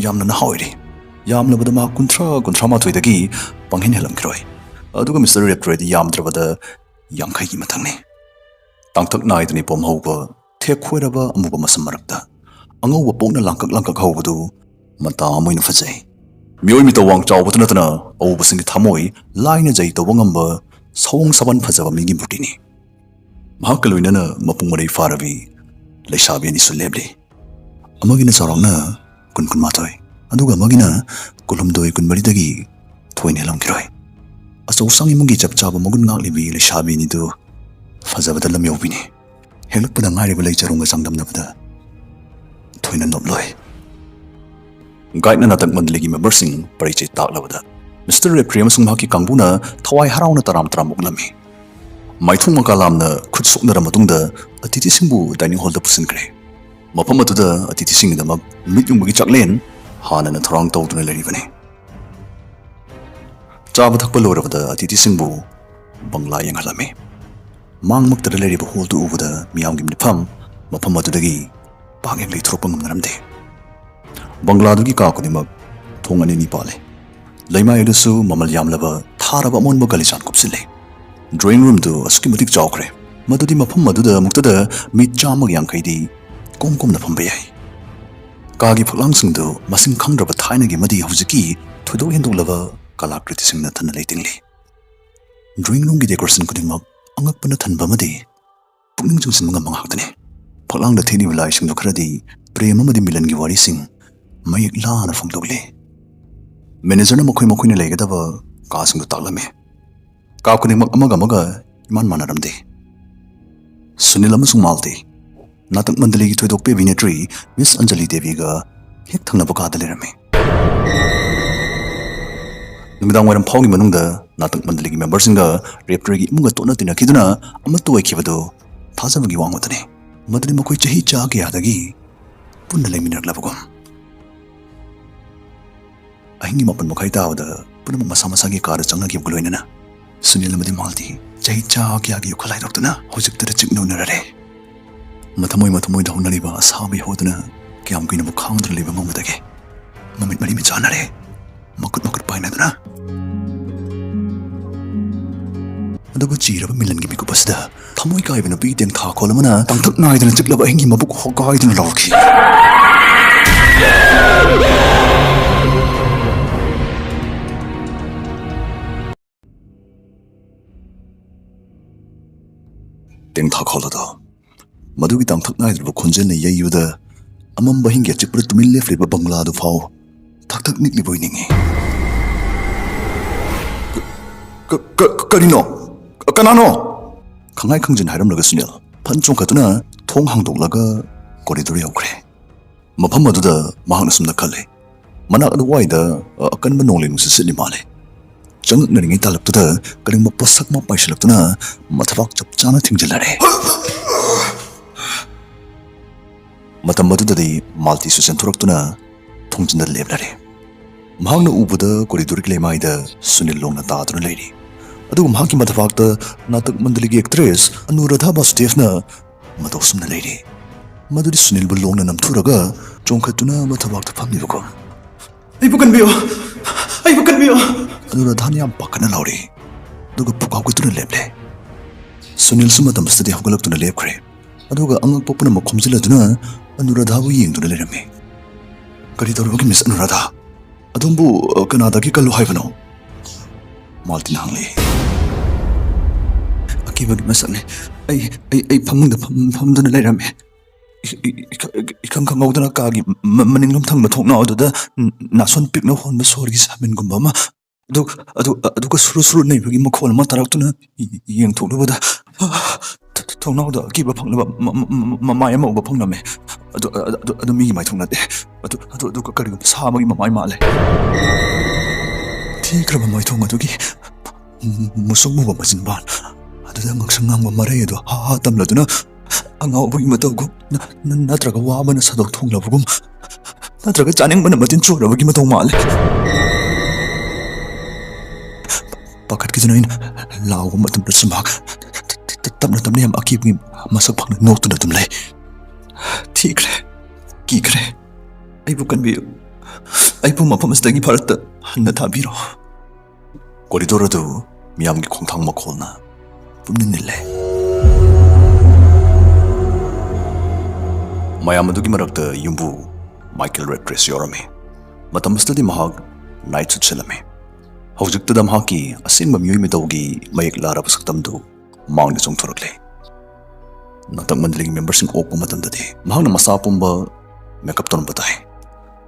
ꯌꯥꯝꯅ ꯅꯍꯥ ꯑꯣꯏꯔꯤ꯫ ꯌꯥꯝꯂꯕꯗ ꯃꯍꯥꯛ ꯀꯨꯟꯊ꯭ꯔꯥ, ꯀꯨꯟꯊ꯭ꯔꯥ ꯃꯥꯊꯣꯏꯗꯒꯤ ꯄꯪꯍꯦꯟ ꯍꯦꯜꯂꯝꯈꯤꯔꯣꯏ꯫ ꯑꯗꯨꯒ ꯃꯤꯁꯇꯔ ꯔꯦꯞꯇ꯭ꯔꯦꯗꯤ ꯌꯥꯝꯗ꯭ꯔꯕꯗ ꯌꯥꯡꯈꯩꯒꯤ ꯃꯊꯪꯅꯤ꯫ ꯇꯥꯡꯊꯛ ꯅꯥꯏꯗꯅ ꯄꯣꯝꯍꯧꯕ, ꯊꯦꯛ ꯈꯣꯏꯔꯕ ꯑꯃꯨꯕ ꯃꯁꯝ ꯃꯔꯛꯇ ꯑꯉꯧꯕ ꯄꯣꯛꯅ ꯂꯥꯡꯀꯛ ꯂꯥꯡꯀꯛ ꯍꯧꯕꯗꯨ ꯃꯇꯥ ꯑꯃ ꯑꯣꯏꯅ ꯐꯖꯩ꯫ ꯃꯤꯑꯣꯏ ꯃꯤꯇꯧ ꯋꯥꯡ ꯆꯥꯎꯕꯇ ꯅꯠꯇꯅ ꯑꯎꯕꯁꯤꯡꯒꯤ ꯊꯃꯣꯏ ꯂꯥꯏꯅ ꯖꯩ ꯇꯧꯕ ꯉꯝꯕ ꯁꯑꯣꯡ ꯁꯥꯕꯟ ꯐꯖꯕ ꯃꯤꯒꯤ ꯃꯨꯔꯇꯤꯅꯤ꯫ ꯃꯍꯥꯛꯀ ꯂꯣꯏꯅꯅ ꯃꯄꯨꯡ ꯃꯔꯩ ꯐꯥꯔꯕꯤ ꯂꯩꯁꯥꯕꯤ ꯑꯅꯤꯁꯨ ꯂꯦꯞꯂꯤ꯫ ꯑꯃꯒꯤꯅ ꯆꯥꯎꯔꯥꯛꯅ ꯀꯨꯟ, ꯀꯨꯟꯃꯥꯊꯣꯏ, ꯑꯗꯨꯒ ꯑꯃꯒꯤꯅ ꯀꯨꯟꯍꯨꯝꯗꯣꯏ, ꯀꯨꯟꯃꯔꯤꯗꯒꯤ ꯊꯣꯏꯅ ꯍꯦꯜꯂꯝꯈꯤꯔꯣꯏ꯫ ꯑꯆꯧ ꯑꯁꯥꯡ ꯏꯃꯨꯡꯒꯤ ꯆꯞ ꯆꯥꯕ ꯃꯒꯨꯟ ꯉꯥꯛꯂꯤꯕꯤ ꯂꯩꯁꯥꯕꯤ ꯑꯅꯤꯗꯨ ꯐꯖꯕꯗ ꯂꯝ ꯌꯧꯕꯤꯅꯤ꯫ ꯍꯦꯛꯂꯛꯄꯗ ꯉꯥꯏꯔꯤꯕ ꯂꯩ ꯆꯔꯣꯡꯒ ꯆꯥꯡꯗꯝꯅꯕꯗ ꯊꯣꯏꯅ ꯅꯣꯞꯂꯣꯏ꯫ ꯒꯥꯏꯗꯅ ꯅꯥꯇꯛ ꯃꯟꯗꯂꯤꯒꯤ ꯃꯦꯝꯕꯔꯁꯤꯡ ꯄꯔꯤꯆꯩ ꯇꯥꯛꯂꯕꯗ ꯃꯤꯁꯇꯔ ꯔꯦꯞꯇ꯭ꯔꯤ ꯑꯃꯁꯨꯡ ꯃꯍꯥꯛꯀꯤ ꯀꯥꯡꯕꯨꯅ ꯊꯋꯥꯏ ꯍꯔꯥꯎꯅ ꯇꯔꯥꯝ ꯇꯔꯥꯝ ꯑꯣꯛꯂꯝꯃꯤ꯫ ꯃꯥꯏꯊꯣꯡ ꯃꯀꯥ ꯂꯥꯝꯅ ꯈꯨꯠ ꯁꯣꯛꯅꯔ ꯃꯇꯨꯡꯗ ꯑꯇꯤꯊꯤꯁꯤꯡꯕꯨ ꯗꯥꯏꯅꯤꯡ ꯍꯣꯜꯗ ꯄꯨꯁꯤꯟꯈ꯭ꯔꯦ꯫ ꯃꯐꯝ ꯑꯗꯨꯗ ꯑꯇꯤꯊꯤꯁꯤꯡꯒꯤꯗꯃꯛ ꯅꯨꯃꯤꯠ ꯌꯨꯡꯕꯒꯤ ꯆꯥꯛꯂꯦꯟ ꯍꯥꯟꯅꯅ ꯊꯧꯔꯥꯡ ꯇꯧꯗꯨꯅ ꯂꯩꯔꯤꯕꯅꯤ꯫ ꯆꯥꯕ ꯊꯛꯄ ꯂꯣꯏꯔꯕꯗ ꯑꯇꯤꯊꯤꯁꯤꯡꯕꯨ ꯕꯪꯂꯥ ꯌꯦꯡꯍꯜꯂꯝꯃꯤ꯫ ꯃꯥꯡꯃꯛꯇꯗ ꯂꯩꯔꯤꯕ ꯍꯣꯜꯗꯨ ꯎꯕꯗ ꯃꯤꯌꯥꯝꯒꯤ ꯃꯤꯠꯐꯝ ꯃꯐꯝ ꯑꯗꯨꯗꯒꯤ ꯄꯥꯛ ꯍꯦꯛ ꯂꯩꯊꯣꯔꯛꯄ ꯉꯝꯅꯔꯝꯗꯦ꯫ ꯕꯪꯂꯥꯗꯨꯒꯤ ꯀꯥ ꯈꯨꯗꯤꯡꯃꯛ ꯊꯣꯡ ꯑꯅꯤ ꯑꯅꯤ ꯄꯥꯜꯂꯤ꯫ ꯂꯩꯃꯥꯏ ꯑꯗꯨꯁꯨ ꯃꯃꯜ ꯌꯥꯝꯂꯕ ꯊꯥꯔꯕ ꯑꯃꯣꯟꯕ ꯒꯥꯂꯤꯆꯥꯅ ꯀꯨꯞꯁꯤꯜꯂꯤ꯫ ꯗ꯭ꯔꯣꯌꯤꯡ ꯔꯨꯝꯗꯨ ꯑꯁꯨꯛꯀꯤ ꯃꯇꯤꯛ ꯆꯥꯎꯈ꯭ꯔꯦ, ꯃꯗꯨꯗꯤ ꯃꯐꯝ ꯑꯗꯨꯗ ꯑꯃꯨꯛꯇꯗ ꯃꯤ ꯆꯥꯝꯃꯒ ꯌꯥꯡꯈꯩꯗꯤ ꯀꯣꯝ ꯀꯣꯝꯅ ꯐꯝꯕ ꯌꯥꯏ꯫ ꯀꯥꯒꯤ ꯐꯛꯂꯥꯡꯁꯤꯡꯗꯨ ꯃꯁꯤꯡ ꯈꯪꯗ꯭ꯔꯕ ꯊꯥꯏꯅꯒꯤ ꯑꯃꯗꯤ ꯍꯧꯖꯤꯛꯀꯤ ꯊꯣꯏꯗꯣꯛ ꯍꯦꯟꯗꯣꯛꯂꯕ ꯀꯂꯥꯀ꯭ꯔꯤꯇꯤꯁꯤꯡꯅ ꯊꯟꯅ ꯂꯩꯇꯦꯡꯂꯤ꯫ Drawing roomꯒꯤ decoration ꯈꯨꯗꯤꯡꯃꯛ ꯑꯉꯛꯄꯅ ꯊꯟꯕ ꯑꯃꯗꯤ ꯄꯨꯛꯅꯤꯡ ꯆꯤꯡꯁꯤꯟꯕ ꯉꯝꯕ ꯉꯥꯛꯇꯅꯤ꯫ ꯐꯛꯂꯥꯡꯗ ꯊꯦꯠꯂꯤꯕ ꯂꯥꯏꯁꯤꯡꯗꯨ ꯈꯔꯗꯤ ꯄ꯭ꯔꯦꯝ ꯑꯃꯗꯤ ꯃꯤꯂꯟꯒꯤ ꯋꯥꯔꯤꯁꯤꯡ ꯃꯌꯦꯛ ꯂꯥꯅ ꯐꯣꯡꯗꯣꯛꯂꯤ꯫ Managerꯅ ꯃꯈꯣꯏ ꯃꯈꯣꯏꯅ ꯂꯩꯒꯗꯕ ꯀꯥꯁꯤꯡꯗꯨ ꯇꯥꯛꯂꯝꯃꯤ꯫ ꯀꯥ ꯈꯨꯗꯤꯡꯃꯛ ꯑꯃꯒ ꯑꯃꯒ ꯏꯃꯥꯟ ꯃꯥꯟꯅꯔꯝꯗꯦ꯫ ꯁꯨꯅꯤꯜ ꯑꯃꯁꯨꯡ ꯃꯥꯜꯇꯤ ꯅꯥꯇꯛ ꯃꯟꯗꯂꯤꯒꯤ ꯊꯣꯏꯗꯣꯛꯄꯤ ꯑꯚꯤꯅꯦꯇ꯭ꯔꯤ ꯃꯤꯁ ꯑꯟꯖꯂꯤ ꯗꯦꯕꯤꯒ ꯍꯦꯛ ꯊꯪꯅꯕ ꯀꯥꯗ ꯂꯩꯔꯝꯃꯤ꯫ ꯅꯨꯃꯤꯗꯥꯡ ꯋꯥꯏꯔꯝ ꯐꯥꯎꯒꯤ ꯃꯅꯨꯡꯗ ꯅꯥꯇꯛ ꯃꯟꯗꯂꯤꯒꯤ ꯃꯦꯝꯕꯔꯁꯤꯡꯒ ꯔꯦꯞꯇꯔꯒꯤ ꯏꯃꯨꯡꯒ ꯇꯣꯠꯅ ꯇꯤꯟꯅꯈꯤꯗꯨꯅ ꯑꯃꯠꯇ ꯑꯣꯏꯈꯤꯕꯗꯨ ꯊꯥꯖꯕꯒꯤ ꯋꯥꯡꯃꯗꯅꯤ꯫ ꯃꯗꯨꯗꯤ ꯃꯈꯣꯏ ꯆꯍꯤ ꯆꯥ ꯀꯌꯥꯗꯒꯤ ꯄꯨꯟꯅ ꯂꯩꯃꯤꯟꯅꯔꯛꯂꯕꯒꯨꯝ꯫ ꯑꯍꯤꯡꯒꯤ ꯃꯥꯄꯟ ꯃꯈꯥꯏ ꯇꯥꯕꯗ ꯄꯨꯝꯅꯃꯛ ꯃꯁꯥ ꯃꯁꯥꯒꯤ ꯀꯥꯗ ꯆꯪꯅꯈꯤꯕꯒ ꯂꯣꯏꯅꯅ ꯁꯨꯅꯤꯜ ꯑꯃꯗꯤ ꯃꯥꯜꯇꯤ ꯆꯍꯤ ꯆꯥ ꯀꯌꯥꯒꯤ ꯋꯥꯈꯜ ꯍꯥꯏꯗꯣꯛꯇꯨꯅ ꯍꯧꯖꯤꯛꯇꯗ ꯆꯤꯛꯅ ꯎꯅꯔꯔꯦ꯫ ꯃꯊꯃꯣꯏ ꯃꯊꯃꯣꯏꯗ ꯍꯧꯅꯔꯤꯕ ꯑꯁꯥꯕ ꯏꯍꯣꯗꯨꯅ ꯀꯌꯥꯝ ꯀꯨꯏꯅꯕꯨ ꯈꯥꯡꯗꯨꯅ ꯂꯩꯕ ꯉꯝꯒꯗꯒꯦ? ꯃꯃꯤꯠ ꯃꯔꯤ ꯃꯤꯆꯥꯟꯅꯔꯦ, ꯃꯈꯨꯠ ꯃꯈꯨꯠ ꯄꯥꯏꯅꯗꯨꯅ꯫ ꯑꯗꯨꯕꯨ ꯆꯤꯔꯕ ꯃꯤꯂꯟꯒꯤ ꯃꯤꯀꯨꯞ ꯑꯁꯤꯗ ꯊꯃꯣꯏ ꯀꯥꯏꯕ ꯅꯨꯄꯤ ꯇꯦꯡꯊꯥꯈꯣꯜ ꯑꯃꯅ ꯇꯥꯡꯊꯛ ꯅꯥꯏꯗꯅ ꯆꯤꯛꯂꯕ ꯑꯍꯤꯡꯒꯤ ꯃꯕꯨꯛ ꯍꯣꯒꯥꯏꯗꯨꯅ ꯂꯥꯎꯔꯛꯈꯤ꯫ ꯇꯦꯡꯊꯥꯈꯣꯜ ꯑꯗꯣ ꯃꯗꯨꯒꯤ ꯇꯥꯡꯊꯛ ꯅꯥꯏꯗ꯭ꯔꯕ ꯈꯣꯟꯖꯦꯜꯅ ꯌꯩꯕꯗ ꯑꯃꯝꯕ ꯑꯍꯤꯡꯒꯤ ꯑꯆꯤꯛꯄꯗ ꯇꯨꯃꯤꯟ ꯂꯦꯞꯂꯤꯕ ꯕꯪꯒ꯭ꯂꯥꯗꯨ ꯐꯥꯎ ꯊꯛ ꯊꯛ ꯅꯤꯛꯂꯤꯕꯣꯏ ꯅꯤꯡꯏ꯫ "ꯀ-, ꯀ-, ꯀꯔꯤꯅꯣ? ꯀꯅꯥꯅꯣ?" ꯈꯪꯉꯥꯏ ꯈꯪꯖꯤꯟ ꯍꯥꯏꯔꯝꯂꯒ ꯁꯨꯅꯤꯜ ꯐꯟ ꯆꯣꯡꯈꯠꯇꯨꯅ ꯊꯣꯡ ꯍꯥꯡꯗꯣꯛꯂꯒ ꯀꯣꯔꯤꯗꯣꯔ ꯌꯧꯈ꯭ꯔꯦ꯫ ꯃꯐꯝ ꯑꯗꯨꯗ ꯃꯍꯥꯛꯅ ꯁꯨꯝꯅ ꯈꯜꯂꯤ, ꯃꯅꯥꯛ ꯑꯗꯨꯋꯥꯏꯗ, ꯑ, ꯑꯀꯟꯕ ꯅꯣꯡꯂꯩ ꯅꯨꯡꯁꯤꯠ ꯁꯤꯠꯂꯤ ꯃꯥꯜꯂꯦ꯫ ꯆꯪꯂꯛꯅꯔꯤꯉꯩ ꯇꯥꯂꯛꯇꯨꯗ ꯀꯔꯤꯒꯨꯝꯕ ꯄꯣꯠꯁꯛ ꯑꯃ ꯄꯥꯏꯁꯤꯜꯂꯛꯇꯨꯅ ꯃꯊꯕꯥꯛ ꯆꯞ ꯆꯥꯅ ꯊꯤꯡꯖꯤꯜꯂꯔꯦ꯫ ꯃꯇꯝ ꯑꯗꯨꯗꯗꯤ ꯃꯥꯜꯇꯤꯁꯨ ꯆꯦꯟꯊꯣꯔꯛꯇꯨꯅ ꯊꯣꯡꯖꯤꯟꯗ ꯂꯦꯞꯂꯔꯦ꯫ ꯃꯍꯥꯛꯅ ꯎꯕꯗ ꯀꯣꯔꯤꯗꯣꯔꯒꯤ ꯂꯩꯃꯥꯏꯗ ꯁꯨꯅꯤꯜ ꯂꯣꯡꯅ ꯇꯥꯗꯨꯅ ꯂꯩꯔꯤ꯫ ꯑꯗꯨꯒ ꯃꯍꯥꯛꯀꯤ ꯃꯊꯕꯥꯛꯇ ꯅꯥꯇꯛ ꯃꯟꯗꯂꯤꯒꯤ ꯑꯦꯛꯇ꯭ꯔꯦꯁ ꯑꯅꯨꯔꯥꯙꯥ ꯕꯥꯁꯨꯗꯦꯚꯅ ꯃꯇꯧ ꯁꯨꯝꯅ ꯂꯩꯔꯤ꯫ ꯃꯗꯨꯗꯤ ꯁꯨꯅꯤꯜꯕꯨ ꯂꯣꯡꯅ ꯅꯝꯊꯨꯔꯒ ꯆꯣꯡꯈꯠꯇꯨꯅ ꯃꯊꯕꯥꯛꯇ ꯐꯝꯂꯤꯕꯒꯨꯝ꯫ "ꯑꯩꯕꯨ ꯀꯟꯕꯤꯌꯨ! ꯑꯩꯕꯨ ꯀꯟꯕꯤꯌꯨ!" ꯑꯅꯨꯔꯥꯙꯥꯅ ꯌꯥꯝ ꯄꯥꯈꯠꯅ ꯂꯥꯎꯔꯤ꯫ ꯑꯗꯨꯒ ꯄꯨꯛ ꯍꯧꯒꯠꯇꯨꯅ ꯂꯦꯞꯂꯦ꯫ ꯁꯨꯅꯤꯜꯁꯨ ꯃꯇꯝ ꯑꯁꯤꯗꯗꯤ ꯍꯧꯒꯠꯂꯛꯇꯨꯅ ꯂꯦꯞꯈ꯭ꯔꯦ꯫ ꯑꯗꯨꯒ ꯑꯉꯛꯄ ꯄꯨꯝꯅꯃꯛ ꯈꯣꯝꯖꯤꯜꯂꯗꯨꯅ ꯑꯅꯨꯔꯥꯙꯥꯕꯨ ꯌꯦꯡꯗꯨꯅ ꯂꯩꯔꯝꯃꯤ꯫ ꯀꯔꯤ ꯇꯧꯔꯕꯒꯦ, ꯃꯤꯁ ꯑꯅꯨꯔꯥꯙꯥ? ꯑꯗꯣꯝꯕꯨ, ꯑ, ꯀꯅꯥꯗꯒꯤ ꯀꯜꯂꯨ ꯍꯥꯏꯕꯅꯣ? ꯃꯥꯜꯇꯤꯅ ꯍꯪꯂꯛꯏ꯫ ꯑꯀꯤꯕꯒꯤ ꯃꯁꯛꯅꯤ꯫ ꯑꯩ, ꯑꯩ, ꯑꯩ ꯐꯃꯨꯡꯗ ꯐꯝ-, ꯐꯝꯗꯨꯅ ꯂꯩꯔꯝꯃꯤ꯫ ꯏ-, ꯏ-, ꯏꯈ-, ꯏꯈꯪ ꯈꯪꯍꯧꯗꯅ ꯀꯥꯒꯤ ꯃ-, ꯃꯅꯤꯡꯂꯣꯝ ꯊꯪꯕ ꯊꯣꯡꯅꯥꯎ ꯑꯗꯨꯗ ꯅ-, ꯅꯥꯁꯣꯟ ꯄꯤꯛꯅ ꯍꯣꯟꯕ ꯁꯣꯔꯒꯤ ꯁꯥꯃꯤꯟꯒꯨꯝꯕ ꯑꯃ, ꯑꯗꯨ-, ꯑꯗꯨ-, ꯑꯗꯨꯒ ꯁꯨꯔꯨ ꯁꯨꯔꯨ ꯅꯩꯕꯒꯤ ꯃꯈꯣꯜ ꯑꯃ ꯇꯥꯔꯛꯇꯨꯅ ꯌꯦꯡꯊꯣꯛꯂꯨꯕꯗ, ꯊ-, ꯊ-, ꯊꯣꯡꯅꯥꯎꯗ ꯑꯀꯤꯕ ꯐꯪꯂꯕ ꯃ-, ꯃ-, ꯃ-, ꯃꯃꯥꯏ ꯑꯃ ꯎꯕ ꯐꯪꯂꯝꯃꯤ꯫ ꯑꯗꯨ, ꯑꯗꯨ, ꯑꯗꯨ ꯃꯤꯒꯤ ꯃꯥꯏꯊꯣꯡ ꯅꯠꯇꯦ꯫ ꯑꯗꯨ, ꯑꯗꯨ, ꯑꯗꯨꯒ ꯀꯔꯤꯒꯨꯝꯕ ꯁꯥ ꯑꯃꯒꯤ ꯃꯃꯥꯏ ꯃꯥꯜꯂꯦ꯫ ꯊꯤꯈ꯭ꯔꯕ ꯃꯥꯏꯊꯣꯡ ꯑꯗꯨꯒꯤ ꯃꯨꯁꯨꯛ ꯃꯨꯕ ꯃꯆꯤꯟꯕꯥꯟ ꯑꯗꯨꯗ ꯉꯛꯁꯪ ꯉꯥꯡꯕ ꯃꯔꯩ ꯑꯗꯨ ꯍꯥ ꯍꯥ ꯇꯝꯂꯗꯨꯅ, ꯑꯉꯥꯎꯕꯒꯤ ꯃꯇꯧꯒꯨꯝ, ꯅ-, ꯅ-, ꯅꯠꯇ꯭ꯔꯒ ꯋꯥꯕꯅ ꯁꯥꯗꯣꯛ ꯊꯣꯡꯂꯕꯒꯨꯝ, ꯅꯠꯇ꯭ꯔꯒ ꯆꯥꯅꯤꯡꯕꯅ ꯃꯇꯤꯟ ꯆꯣꯠꯂꯕꯒꯤ ꯃꯇꯧ ꯃꯥꯜꯂꯦ꯫ ꯄꯥꯈꯠꯈꯤꯗꯨꯅ ꯑꯩꯅ ꯂꯥꯎꯕ ꯃꯇꯝꯗꯁꯨ ꯃꯍꯥꯛ ꯇꯞꯅ ꯇꯞꯅ ꯌꯥꯝ ꯑꯀꯤꯕꯒꯤ ꯃꯁꯛ ꯐꯪꯅ ꯅꯣꯛꯇꯨꯅ ꯑꯗꯨꯝ ꯂꯩ꯫ "ꯊꯤꯈ꯭ꯔꯦ, ꯀꯤꯈ꯭ꯔꯦ, ꯑꯩꯕꯨ ꯀꯟꯕꯤꯌꯨ, ꯑꯩꯕꯨ ꯃꯐꯝ ꯑꯁꯤꯗꯒꯤ ꯚꯥꯔꯠꯇ ꯍꯟꯅ ꯊꯥꯕꯤꯔꯣ꯫" ꯀꯣꯔꯤꯗꯣꯔ ꯑꯗꯨ ꯃꯤꯌꯥꯝꯒꯤ ꯈꯣꯡꯊꯥꯡ ꯃꯈꯣꯜꯅ ꯄꯨꯝꯅꯤꯜ ꯅꯤꯜꯂꯦ꯫ ꯃꯌꯥꯝ ꯑꯗꯨꯒꯤ ꯃꯔꯛꯇ ꯌꯨꯝꯕꯨ ꯃꯥꯏꯀꯦꯜ ꯔꯦꯗꯀ꯭ꯔꯦꯁ ꯌꯥꯎꯔꯝꯃꯤ꯫ ꯃꯇꯝ ꯑꯁꯤꯗꯗꯤ ꯃꯍꯥꯛ ꯅꯥꯏꯠ ꯁꯨꯠ ꯁꯦꯠꯂꯝꯃꯤ꯫ ꯍꯧꯖꯤꯛꯇꯗ ꯃꯍꯥꯛꯀꯤ ꯑꯁꯦꯡꯕ ꯃꯤꯑꯣꯏ ꯃꯤꯇꯧꯒꯤ ꯃꯌꯦꯛ ꯂꯥꯔꯕ ꯁꯛꯇꯝꯗꯨ ꯃꯥꯡꯗ ꯆꯣꯡꯊꯣꯔꯛꯂꯦ꯫ ꯅꯥꯇꯛ ꯃꯟꯗꯂꯤꯒꯤ ꯃꯦꯝꯕꯔꯁꯤꯡ ꯑꯣꯛꯄ ꯃꯇꯝꯗꯗꯤ ꯃꯍꯥꯛꯅ ꯃꯁꯥ ꯄꯨꯝꯕ ꯃꯦꯀꯞ ꯇꯧꯔꯝꯕ ꯇꯥꯏ꯫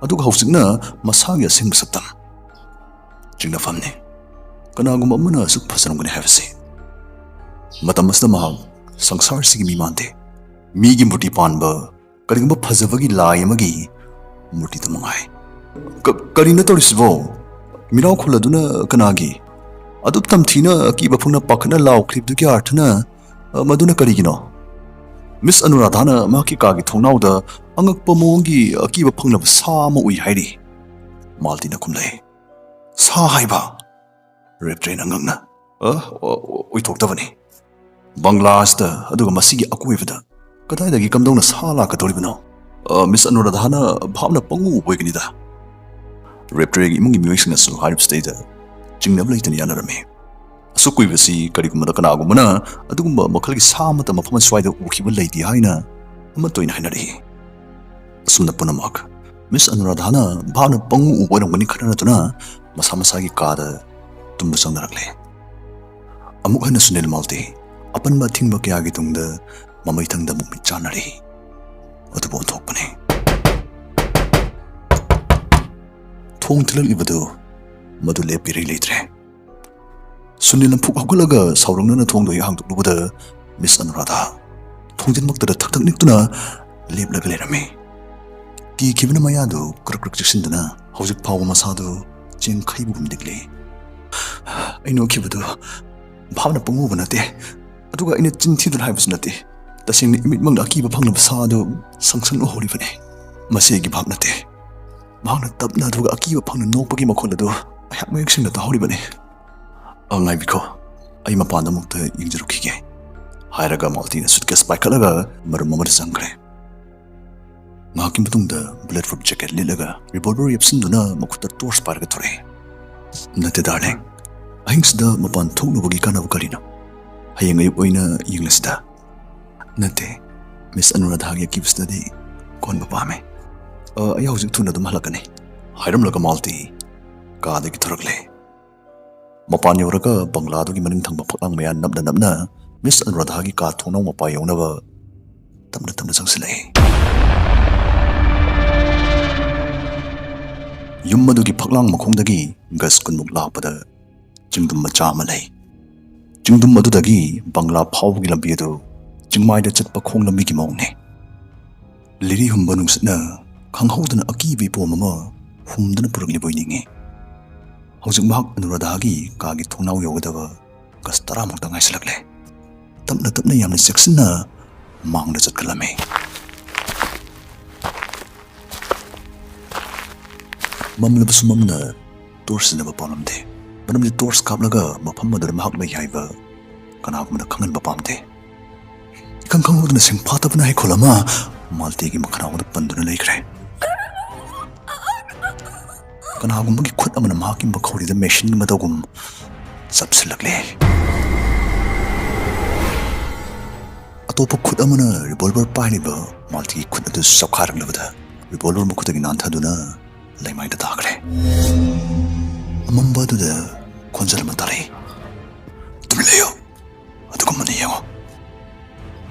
ꯑꯗꯨꯒ ꯍꯧꯖꯤꯛꯅ ꯃꯁꯥꯒꯤ ꯑꯁꯦꯡꯕ ꯁꯛꯇꯝ꯫ ꯆꯤꯡꯅꯐꯝꯅꯤ꯫ ꯀꯅꯥꯒꯨꯝꯕ ꯑꯃꯅ ꯑꯁꯨꯛ ꯐꯖꯔꯝꯒꯅꯤ ꯍꯥꯏꯕꯁꯤ꯫ ꯃꯇꯝ ꯑꯁꯤꯗ ꯃꯍꯥꯛ ꯁꯪꯁꯥꯔꯁꯤꯒꯤ ꯃꯤ ꯃꯥꯟꯗꯦ꯫ ꯃꯤꯒꯤ ꯃꯨꯔꯇꯤ ꯄꯥꯟꯕ ꯀꯔꯤꯒꯨꯝꯕ ꯐꯖꯕꯒꯤ ꯂꯥꯏ ꯑꯃꯒꯤ ꯃꯨꯔꯇꯤꯗ ꯃꯉꯥꯏ꯫ ꯀ-, ꯀꯔꯤꯅꯣ ꯇꯧꯔꯤꯁꯤꯕꯣ? ꯃꯤꯅꯥꯎ ꯈꯨꯜꯂꯗꯨꯅ ꯀꯅꯥꯒꯤ? ꯑꯗꯨꯛ ꯇꯝꯊꯤꯅ ꯑꯀꯤꯕ ꯐꯪꯅ ꯄꯥꯈꯠꯅ ꯂꯥꯎꯈ꯭ꯔꯤꯕꯗꯨꯒꯤ ꯑꯥꯔꯊꯅ, ꯑ, ꯃꯗꯨꯅ ꯀꯔꯤꯒꯤꯅꯣ? ꯃꯤꯁ ꯑꯅꯨꯔꯥꯙꯥꯅ ꯃꯍꯥꯛꯀꯤ ꯀꯥꯒꯤ ꯊꯣꯡꯅꯥꯎꯗ ꯑꯉꯛꯄ ꯃꯑꯣꯡꯒꯤ ꯑꯀꯤꯕ ꯐꯪꯂꯕ ꯁꯥ ꯑꯃ ꯎꯏ ꯍꯥꯏꯔꯤ꯫ ꯃꯥꯜꯇꯤꯅ ꯈꯨꯝꯂꯛꯏ꯫ "ꯁꯥ ꯍꯥꯏꯕ?" ꯔꯦꯞꯇ꯭ꯔꯦꯅ ꯉꯛꯅ, "ꯑ, ꯑꯣ, ꯑꯣ, ꯑꯣꯏꯊꯣꯛꯇꯕꯅꯤ꯫ ꯕꯪꯒ꯭ꯂꯥꯁꯇ ꯑꯗꯨꯒ ꯃꯁꯤꯒꯤ ꯑꯀꯣꯏꯕꯗ ꯀꯗꯥꯏꯗꯒꯤ ꯀꯝꯗꯧꯅ ꯁꯥ ꯂꯥꯛꯀꯗꯧꯔꯤꯕꯅꯣ? ꯑ, ꯃꯤꯁ ꯑꯅꯨꯔꯥꯙꯥꯅ ꯚꯥꯞꯅ ꯄꯪꯎ ꯎꯕ ꯑꯣꯏꯒꯅꯤꯗ꯫" ꯔꯦꯞꯇ꯭ꯔꯦꯒꯤ ꯏꯃꯨꯡꯒꯤ ꯃꯤꯑꯣꯏꯁꯤꯡꯅꯁꯨ ꯍꯥꯏꯔꯤꯕꯁꯤꯗꯩꯗ ꯆꯤꯡꯅꯕ ꯂꯩꯇꯅ ꯌꯥꯅꯔꯝꯃꯤ꯫ ꯑꯁꯨꯛ ꯀꯨꯏꯕꯁꯤ ꯀꯔꯤꯒꯨꯝꯕꯗ ꯀꯅꯥꯒꯨꯝꯕꯅ ꯑꯗꯨꯒꯨꯝꯕ ꯃꯈꯜꯒꯤ ꯁꯥ ꯑꯃꯠꯇ ꯃꯐꯝ ꯑꯁ꯭ꯋꯥꯏꯗ ꯎꯈꯤꯕ ꯂꯩꯇꯦ ꯍꯥꯏꯅ ꯑꯃꯠꯇ ꯑꯣꯏꯅ ꯍꯥꯏꯅꯔꯛꯏ꯫ ꯑꯁꯨꯝꯅ ꯄꯨꯝꯅꯃꯛ ꯃꯤꯁ ꯑꯅꯨꯔꯥꯙꯥꯅ ꯚꯥꯞꯅ ꯄꯪꯎ ꯎꯕ ꯑꯣꯏꯔꯝꯒꯅꯤ ꯈꯟꯅꯗꯨꯅ ꯃꯁꯥ ꯃꯁꯥꯒꯤ ꯀꯥꯗ ꯇꯨꯝꯕ ꯆꯪꯅꯔꯛꯂꯦ꯫ ꯑꯃꯨꯛ ꯍꯟꯅ ꯁꯨꯅꯤꯜ ꯃꯥꯜꯇꯤ ꯑꯄꯟꯕ ꯑꯊꯤꯡꯕ ꯀꯌꯥꯒꯤ ꯇꯨꯡꯗ ꯃꯃꯩꯊꯪꯗ ꯑꯃꯨꯛ ꯃꯤꯠ ꯆꯥꯟꯅꯔꯦ꯫ ꯑꯗꯨꯕꯨ ꯑꯣꯟꯊꯣꯛꯄꯅꯤ꯫ ꯊꯣꯡ ꯊꯤꯜꯂꯛꯂꯤꯕꯗꯨ ꯃꯗꯨ ꯂꯦꯞꯄꯤꯔꯩ ꯂꯩꯇ꯭ꯔꯦ꯫ ꯁꯨꯅꯤꯜꯅ ꯐꯨꯛ ꯍꯧꯒꯠꯂꯒ ꯁꯥꯎꯔꯛꯅꯅ ꯊꯣꯡꯗꯣ ꯍꯦꯛ ꯍꯥꯡꯗꯣꯛꯂꯨꯕꯗ ꯃꯤꯁ ꯑꯅꯨꯔꯥꯙꯥ ꯊꯣꯡꯖꯤꯟꯃꯛꯇꯗ ꯊꯛ ꯊꯛ ꯅꯤꯛꯇꯨꯅ ꯂꯦꯞꯂꯒ ꯂꯩꯔꯝꯃꯤ꯫ ꯀꯤꯈꯤꯕꯅ ꯃꯌꯥꯗꯨ ꯀ꯭ꯔꯛ ꯀ꯭ꯔꯛ ꯆꯤꯛꯁꯤꯟꯗꯨꯅ ꯍꯧꯖꯤꯛ ꯐꯥꯎꯕ ꯃꯁꯥꯗꯨ ꯆꯦꯡꯈꯩꯕꯒꯨꯝ ꯅꯤꯛꯂꯤ꯫ ꯑꯩ ꯅꯣꯛꯈꯤꯕꯗꯨ ꯚꯥꯞꯅ ꯄꯪꯎꯕ ꯅꯠꯇꯦ, ꯑꯗꯨꯒ ꯑꯩꯅ ꯆꯤꯟ ꯊꯤꯗꯨꯅ ꯍꯥꯏꯕꯁꯨ ꯅꯠꯇꯦ꯫ ꯇꯁꯦꯡꯅ ꯏꯃꯤꯠꯃꯛꯅ ꯑꯀꯤꯕ ꯐꯪꯂꯕ ꯁꯥ ꯑꯗꯨ ꯁꯪ ꯁꯪ ꯎꯍꯧꯔꯤꯕꯅꯤ꯫ ꯃꯁꯤ ꯑꯩꯒꯤ ꯚꯥꯞ ꯅꯠꯇꯦ꯫ ꯃꯍꯥꯛꯅ ꯇꯞꯅ ꯑꯗꯨꯒ ꯑꯀꯤꯕ ꯐꯪꯅ ꯅꯣꯛꯄꯒꯤ ꯃꯈꯣꯜ ꯑꯗꯨ ꯑꯩꯍꯥꯛ ꯃꯌꯦꯛ ꯁꯦꯡꯅ ꯇꯥꯍꯧꯔꯤꯕꯅꯤ꯫ "ꯑ, ꯉꯥꯏꯕꯤꯈꯣ, ꯑꯩ ꯃꯄꯥꯟꯗ ꯑꯃꯨꯛꯇ ꯌꯦꯡꯖꯔꯨꯈꯤꯒꯦ," ꯍꯥꯏꯔꯒ ꯃꯥꯜꯇꯤꯅ ꯁꯨꯠꯀꯦꯁ ꯄꯥꯏꯈꯠꯂꯒ ꯃꯔꯨꯝ ꯑꯃꯗ ꯆꯪꯈ꯭ꯔꯦ꯫ ꯉꯥꯏꯍꯥꯛꯀꯤ ꯃꯇꯨꯡꯗ ꯕ꯭ꯂꯦꯗ ꯄ꯭ꯔꯨꯐ ꯖꯦꯀꯦꯠ ꯂꯤꯠꯂꯒ ꯔꯤꯚꯣꯜꯚꯔ ꯌꯦꯞꯁꯤꯟꯗꯨꯅ ꯃꯈꯨꯠꯇ ꯇꯣꯔꯆ ꯄꯥꯏꯔꯒ ꯊꯣꯔꯛꯑꯦ꯫ "ꯅꯠꯇꯦ ꯗꯥꯔꯂꯤꯡ, ꯑꯍꯤꯡꯁꯤꯗ ꯃꯄꯥꯟ ꯊꯣꯛꯅꯕꯒꯤ ꯀꯥꯟꯅꯕ ꯀꯔꯤꯅꯣ? ꯍꯌꯦꯡ ꯑꯌꯨꯛ ꯑꯣꯏꯅ ꯌꯦꯡꯂꯁꯤꯗ꯫ ꯅꯠꯇꯦ, ꯃꯤꯁ ꯑꯅꯨꯔꯥꯙꯥꯒꯤ ꯑꯀꯤꯕꯁꯤꯗꯗꯤ ꯀꯣꯟꯕ ꯄꯥꯝꯃꯦ꯫ ꯑ, ꯑꯩ ꯍꯧꯖꯤꯛ ꯊꯨꯅ ꯑꯗꯨꯝ ꯍꯜꯂꯛꯀꯅꯤ," ꯍꯥꯏꯔꯝꯂꯒ ꯃꯥꯜꯇꯤ ꯀꯥꯗꯒꯤ ꯊꯣꯔꯛꯂꯦ꯫ ꯃꯄꯥꯟ ꯌꯧꯔꯒ ꯕꯪꯒ꯭ꯂꯥꯗꯨꯒꯤ ꯃꯅꯤꯡ ꯊꯪꯕ ꯐꯛꯂꯥꯡ ꯃꯌꯥ ꯅꯞꯅ ꯅꯞꯅ ꯃꯤꯁ ꯑꯅꯨꯔꯥꯙꯥꯒꯤ ꯀꯥ ꯊꯣꯡꯅꯥꯎ ꯃꯄꯥ ꯌꯧꯅꯕ ꯇꯞꯅ ꯇꯞꯅ ꯆꯪꯁꯤꯜꯂꯛꯏ꯫ ꯌꯨꯝ ꯑꯗꯨꯒꯤ ꯐꯛꯂꯥꯡ ꯃꯈꯣꯡꯗꯒꯤ ꯒꯖ ꯀꯨꯟꯃꯨꯛ ꯂꯥꯛꯄꯗ ꯆꯤꯡꯗꯨꯝ ꯃꯆꯥ ꯑꯃ ꯂꯩ꯫ ꯆꯤꯡꯗꯨꯝ ꯑꯗꯨꯗꯒꯤ ꯕꯪꯒ꯭ꯂꯥ ꯐꯥꯎꯕꯒꯤ ꯂꯝꯕꯤ ꯑꯗꯨ ꯆꯤꯡꯃꯥꯏꯗ ꯆꯠꯄ ꯈꯣꯡ ꯂꯝꯕꯤꯒꯤ ꯃꯑꯣꯡꯅꯤ꯫ ꯂꯤꯔꯤ ꯍꯨꯝꯕ ꯅꯨꯡꯁꯤꯠꯅ ꯈꯪꯍꯧꯗꯅ ꯑꯀꯤꯕ ꯏꯄꯣꯝ ꯑꯃ ꯍꯨꯝꯗꯨꯅ ꯄꯨꯔꯛꯂꯤꯕꯣꯏ ꯅꯤꯡꯏ꯫ ꯍꯧꯖꯤꯛ ꯃꯍꯥꯛ ꯑꯅꯨꯔꯥꯙꯥꯒꯤ ꯀꯥꯒꯤ ꯊꯣꯡꯅꯥꯎ ꯌꯧꯒꯗꯕ ꯒꯖ ꯇꯔꯥꯃꯨꯛꯇ ꯉꯥꯏꯁꯤꯜꯂꯛꯂꯦ꯫ ꯇꯞꯅ ꯇꯞꯅ ꯌꯥꯝꯅ ꯆꯦꯛꯁꯤꯟꯅ ꯃꯥꯡꯗ ꯆꯠꯈꯠꯂꯝꯃꯤ꯫ ꯃꯝꯂꯕꯁꯨ ꯃꯝꯅ ꯇꯣꯔꯆ ꯁꯤꯖꯤꯟꯅꯕ ꯄꯥꯝꯂꯝꯗꯦ, ꯃꯔꯝꯗꯤ ꯇꯣꯔꯆ ꯀꯥꯞꯂꯒ ꯃꯐꯝ ꯑꯗꯨꯗ ꯃꯍꯥꯛ ꯂꯩ ꯍꯥꯏꯕ ꯀꯅꯥꯒꯨꯝꯕꯗ ꯈꯪꯍꯟꯕ ꯄꯥꯝꯗꯦ꯫ ꯏꯈꯪ ꯈꯪꯍꯧꯗꯅ ꯁꯤꯡꯐꯥꯠꯇꯕꯅ ꯍꯩꯀꯣꯜ ꯑꯃ ꯃꯥꯜꯇꯤꯒꯤ ꯃꯈꯅꯥꯎꯗ ꯄꯟꯗꯨꯅ ꯂꯩꯈ꯭ꯔꯦ꯫ ꯀꯅꯥꯒꯨꯝꯕꯒꯤ ꯈꯨꯠ ꯑꯃꯅ ꯃꯍꯥꯛꯀꯤ ꯃꯈꯧꯔꯤꯗ ꯃꯦꯁꯤꯟꯒꯤ ꯃꯇꯧꯒꯨꯝ ꯆꯞꯁꯤꯜꯂꯛꯂꯦ꯫ ꯑꯇꯣꯞꯄ ꯈꯨꯠ ꯑꯃꯅ ꯔꯤꯚꯣꯜꯚꯔ ꯄꯥꯏꯔꯤꯕ ꯃꯥꯜꯇꯤꯒꯤ ꯈꯨꯠ ꯑꯗꯨ ꯆꯞꯈꯥꯏꯔꯛꯂꯕꯗ ꯔꯤꯚꯣꯜꯚꯔ ꯃꯈꯨꯠꯇꯒꯤ ꯅꯥꯟꯊꯗꯨꯅ ꯂꯩꯃꯥꯏꯗ ꯇꯥꯈ꯭ꯔꯦ꯫ ꯑꯃꯝꯕ ꯑꯗꯨꯗ ꯈꯣꯟꯖꯦꯜ ꯑꯃ ꯇꯥꯔꯛꯏ꯫ "ꯇꯨꯃꯤꯟ ꯂꯩꯌꯨ, ꯑꯗꯨꯒꯨꯝꯕꯅ ꯌꯦꯡꯉꯨ꯫"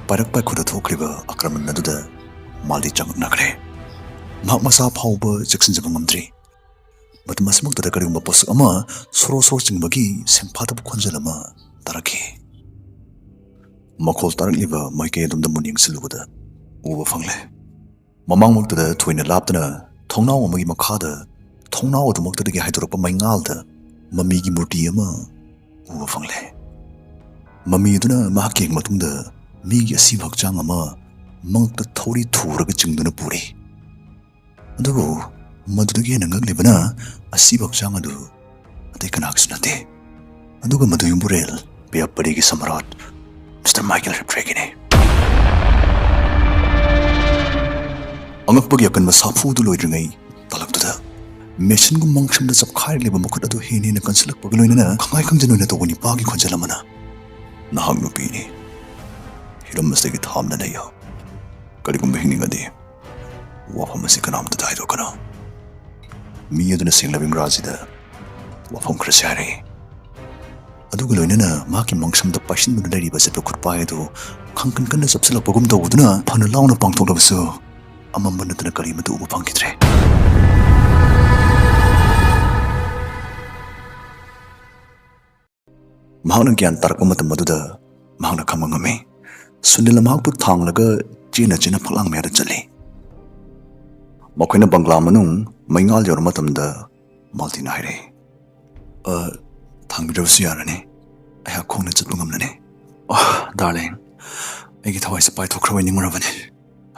ꯄꯥꯏꯔꯛ ꯄꯥꯏꯈꯨꯗ ꯊꯣꯛꯈ꯭ꯔꯤꯕ ꯑꯀ꯭ꯔꯃꯟ ꯑꯗꯨꯗ ꯃꯥꯜꯗꯤ ꯆꯉꯛꯅꯈ꯭ꯔꯦ꯫ ꯃꯍꯥꯛ ꯃꯁꯥ ꯐꯥꯎꯕ ꯆꯦꯛꯁꯤꯟꯖꯕ ꯉꯝꯗ꯭ꯔꯤ꯫ ꯃꯇꯝ ꯑꯁꯤꯃꯛꯇꯗ ꯀꯔꯤꯒꯨꯝꯕ ꯄꯣꯠꯁꯛ ꯑꯃ ꯁꯣꯔꯣ ꯁꯣꯔꯣ ꯆꯤꯡꯕꯒꯤ ꯁꯦꯡꯐꯥꯗꯕ ꯈꯣꯟꯖꯦꯜ ꯑꯃ ꯇꯥꯔꯛꯈꯤ꯫ ꯃꯈꯣꯜ ꯇꯥꯔꯛꯂꯤꯕ ꯃꯥꯏꯀꯩ ꯑꯗꯣꯝꯗ ꯃꯨꯟ ꯌꯦꯡꯁꯤꯜꯂꯨꯕꯗ ꯎꯕ ꯐꯪꯂꯦ꯫ ꯃꯃꯥꯡꯃꯛꯇꯗ ꯊꯣꯏꯅ ꯂꯥꯞꯇꯅ ꯊꯣꯡꯅꯥꯎ ꯑꯃꯒꯤ ꯃꯈꯥꯗ ꯊꯣꯡꯅꯥꯎ ꯑꯗꯨꯃꯛꯇꯗꯒꯤ ꯍꯥꯏꯗꯣꯔꯛꯄ ꯃꯩꯉꯥꯜꯗ ꯃꯃꯤꯒꯤ ꯃꯨꯔꯇꯤ ꯑꯃ ꯎꯕ ꯐꯪꯂꯦ꯫ ꯃꯃꯤ ꯑꯗꯨꯅ ꯃꯍꯥꯛ ꯌꯦꯡꯕ ꯃꯇꯨꯡꯗ ꯃꯤꯒꯤ ꯑꯁꯤꯕ ꯍꯛꯆꯥꯡ ꯑꯃ ꯃꯉꯛꯇ ꯊꯧꯔꯤ ꯊꯨꯔꯒ ꯆꯤꯡꯗꯨꯅ ꯄꯨꯔꯤ꯫ ꯑꯗꯨꯕꯨ ꯃꯗꯨꯗꯒꯤ ꯍꯦꯟꯅ ꯉꯛꯂꯤꯕꯅ ꯑꯁꯤꯕ ꯍꯛꯆꯥꯡ ꯑꯗꯨ ꯑꯇꯩ ꯀꯅꯥꯒꯤꯁꯨ ꯅꯠꯇꯦ꯫ ꯑꯗꯨꯒ ꯃꯗꯨ ꯌꯨꯝꯕꯨꯔꯦꯜ ꯕꯤꯌꯥꯄꯥꯔꯤꯒꯤ ꯁꯃꯔꯥꯠ ꯃꯤꯁꯇꯔ ꯃꯥꯏꯀꯦꯜ ꯔꯦꯞꯇ꯭ꯔꯦꯒꯤꯅꯤ꯫ ꯑꯉꯛꯄꯒꯤ ꯑꯀꯟꯕ ꯁꯥꯐꯨ ꯑꯗꯨ ꯂꯣꯏꯗ꯭ꯔꯤꯉꯩ ꯇꯥꯂꯛꯇꯨꯗ ꯃꯦꯁꯤꯟꯒꯨꯝ ꯃꯪꯁꯝꯗ ꯆꯞꯈꯥꯏꯔꯛꯂꯤꯕ ꯃꯈꯨꯠ ꯑꯗꯨ ꯍꯦꯟꯅ ꯍꯦꯟꯅ ꯀꯟꯁꯤꯜꯂꯛꯄꯒ ꯂꯣꯏꯅꯅ ꯈꯪꯉꯥꯏ ꯈꯪꯖꯤꯟ ꯑꯣꯏꯅ ꯇꯧꯕ ꯅꯤꯄꯥꯒꯤ ꯈꯣꯟꯖꯦꯜ ꯑꯃꯅ, "ꯅꯍꯥꯛ ꯅꯨꯄꯤꯅꯤ, ꯍꯤꯔꯝ ꯑꯁꯤꯗꯒꯤ ꯊꯥꯞꯅ ꯂꯩꯌꯨ꯫ ꯀꯔꯤꯒꯨꯝꯕ ꯍꯤꯡꯅꯤꯡꯉꯗꯤ ꯋꯥꯐꯝ ꯑꯁꯤ ꯀꯅꯥꯃꯠꯇꯗ ꯍꯥꯏꯗꯣꯛꯀꯅꯨ꯫" ꯃꯤ ꯑꯗꯨꯅ ꯁꯦꯡꯂꯕ ꯏꯪꯒ꯭ꯔꯥꯖꯤꯗ ꯋꯥꯐꯝ ꯈꯔꯁꯤ ꯍꯥꯏꯔꯛꯏ꯫ ꯑꯗꯨꯒ ꯂꯣꯏꯅꯅ ꯃꯍꯥꯛꯀꯤ ꯃꯪꯁꯝꯗ ꯄꯥꯏꯁꯤꯟꯗꯨꯅ ꯂꯩꯔꯤꯕ ꯑꯆꯦꯠꯄ ꯈꯨꯠꯄꯥꯏ ꯑꯗꯨ ꯈꯪꯀꯟ ꯀꯟꯅ ꯆꯞꯁꯤꯜꯂꯛꯄꯒꯨꯝ ꯇꯧꯕꯗꯨꯅ ꯐꯅ ꯂꯥꯎꯅ ꯄꯥꯡꯊꯣꯛꯂꯕꯁꯨ ꯑꯃꯝꯕ ꯅꯠꯇꯅ ꯀꯔꯤꯃꯠꯇ ꯎꯕ ꯐꯪꯈꯤꯗ꯭ꯔꯦ꯫ ꯃꯍꯥꯛꯅ ꯒ꯭ꯌꯥꯟ ꯇꯥꯔꯛꯄ ꯃꯇꯝ ꯑꯗꯨꯗ ꯃꯍꯥꯛꯅ ꯈꯪꯕ ꯉꯝꯃꯤ꯫ ꯁꯨꯅꯤꯜꯅ ꯃꯍꯥꯛꯄꯨ ꯊꯥꯡꯂꯒ ꯆꯦꯟꯅ ꯆꯦꯟꯅ ꯐꯛꯂꯥꯡ ꯃꯌꯥꯗ ꯆꯠꯂꯤ꯫ ꯃꯈꯣꯏꯅ ꯕꯪꯒ꯭ꯂꯥ ꯃꯅꯨꯡ ꯃꯩꯉꯥꯜ ꯌꯧꯔ ꯃꯇꯝꯗ ꯃꯥꯜꯇꯤꯅ ꯍꯥꯏꯔꯛꯏ, "ꯑ, ꯊꯥꯡꯕꯤꯔꯕꯁꯨ ꯌꯥꯔꯅꯤ꯫ ꯑꯩꯍꯥꯛ ꯈꯣꯡꯅ ꯆꯠꯄ ꯉꯝꯂꯅꯤ꯫" "ꯑ, ꯗꯥꯔꯂꯤꯡ, ꯑꯩꯒꯤ ꯊꯋꯥꯏꯁꯦ ꯄꯥꯏꯊꯣꯛꯈ꯭ꯔꯕꯣꯏ ꯅꯤꯡꯉꯨꯔꯕꯅꯤ꯫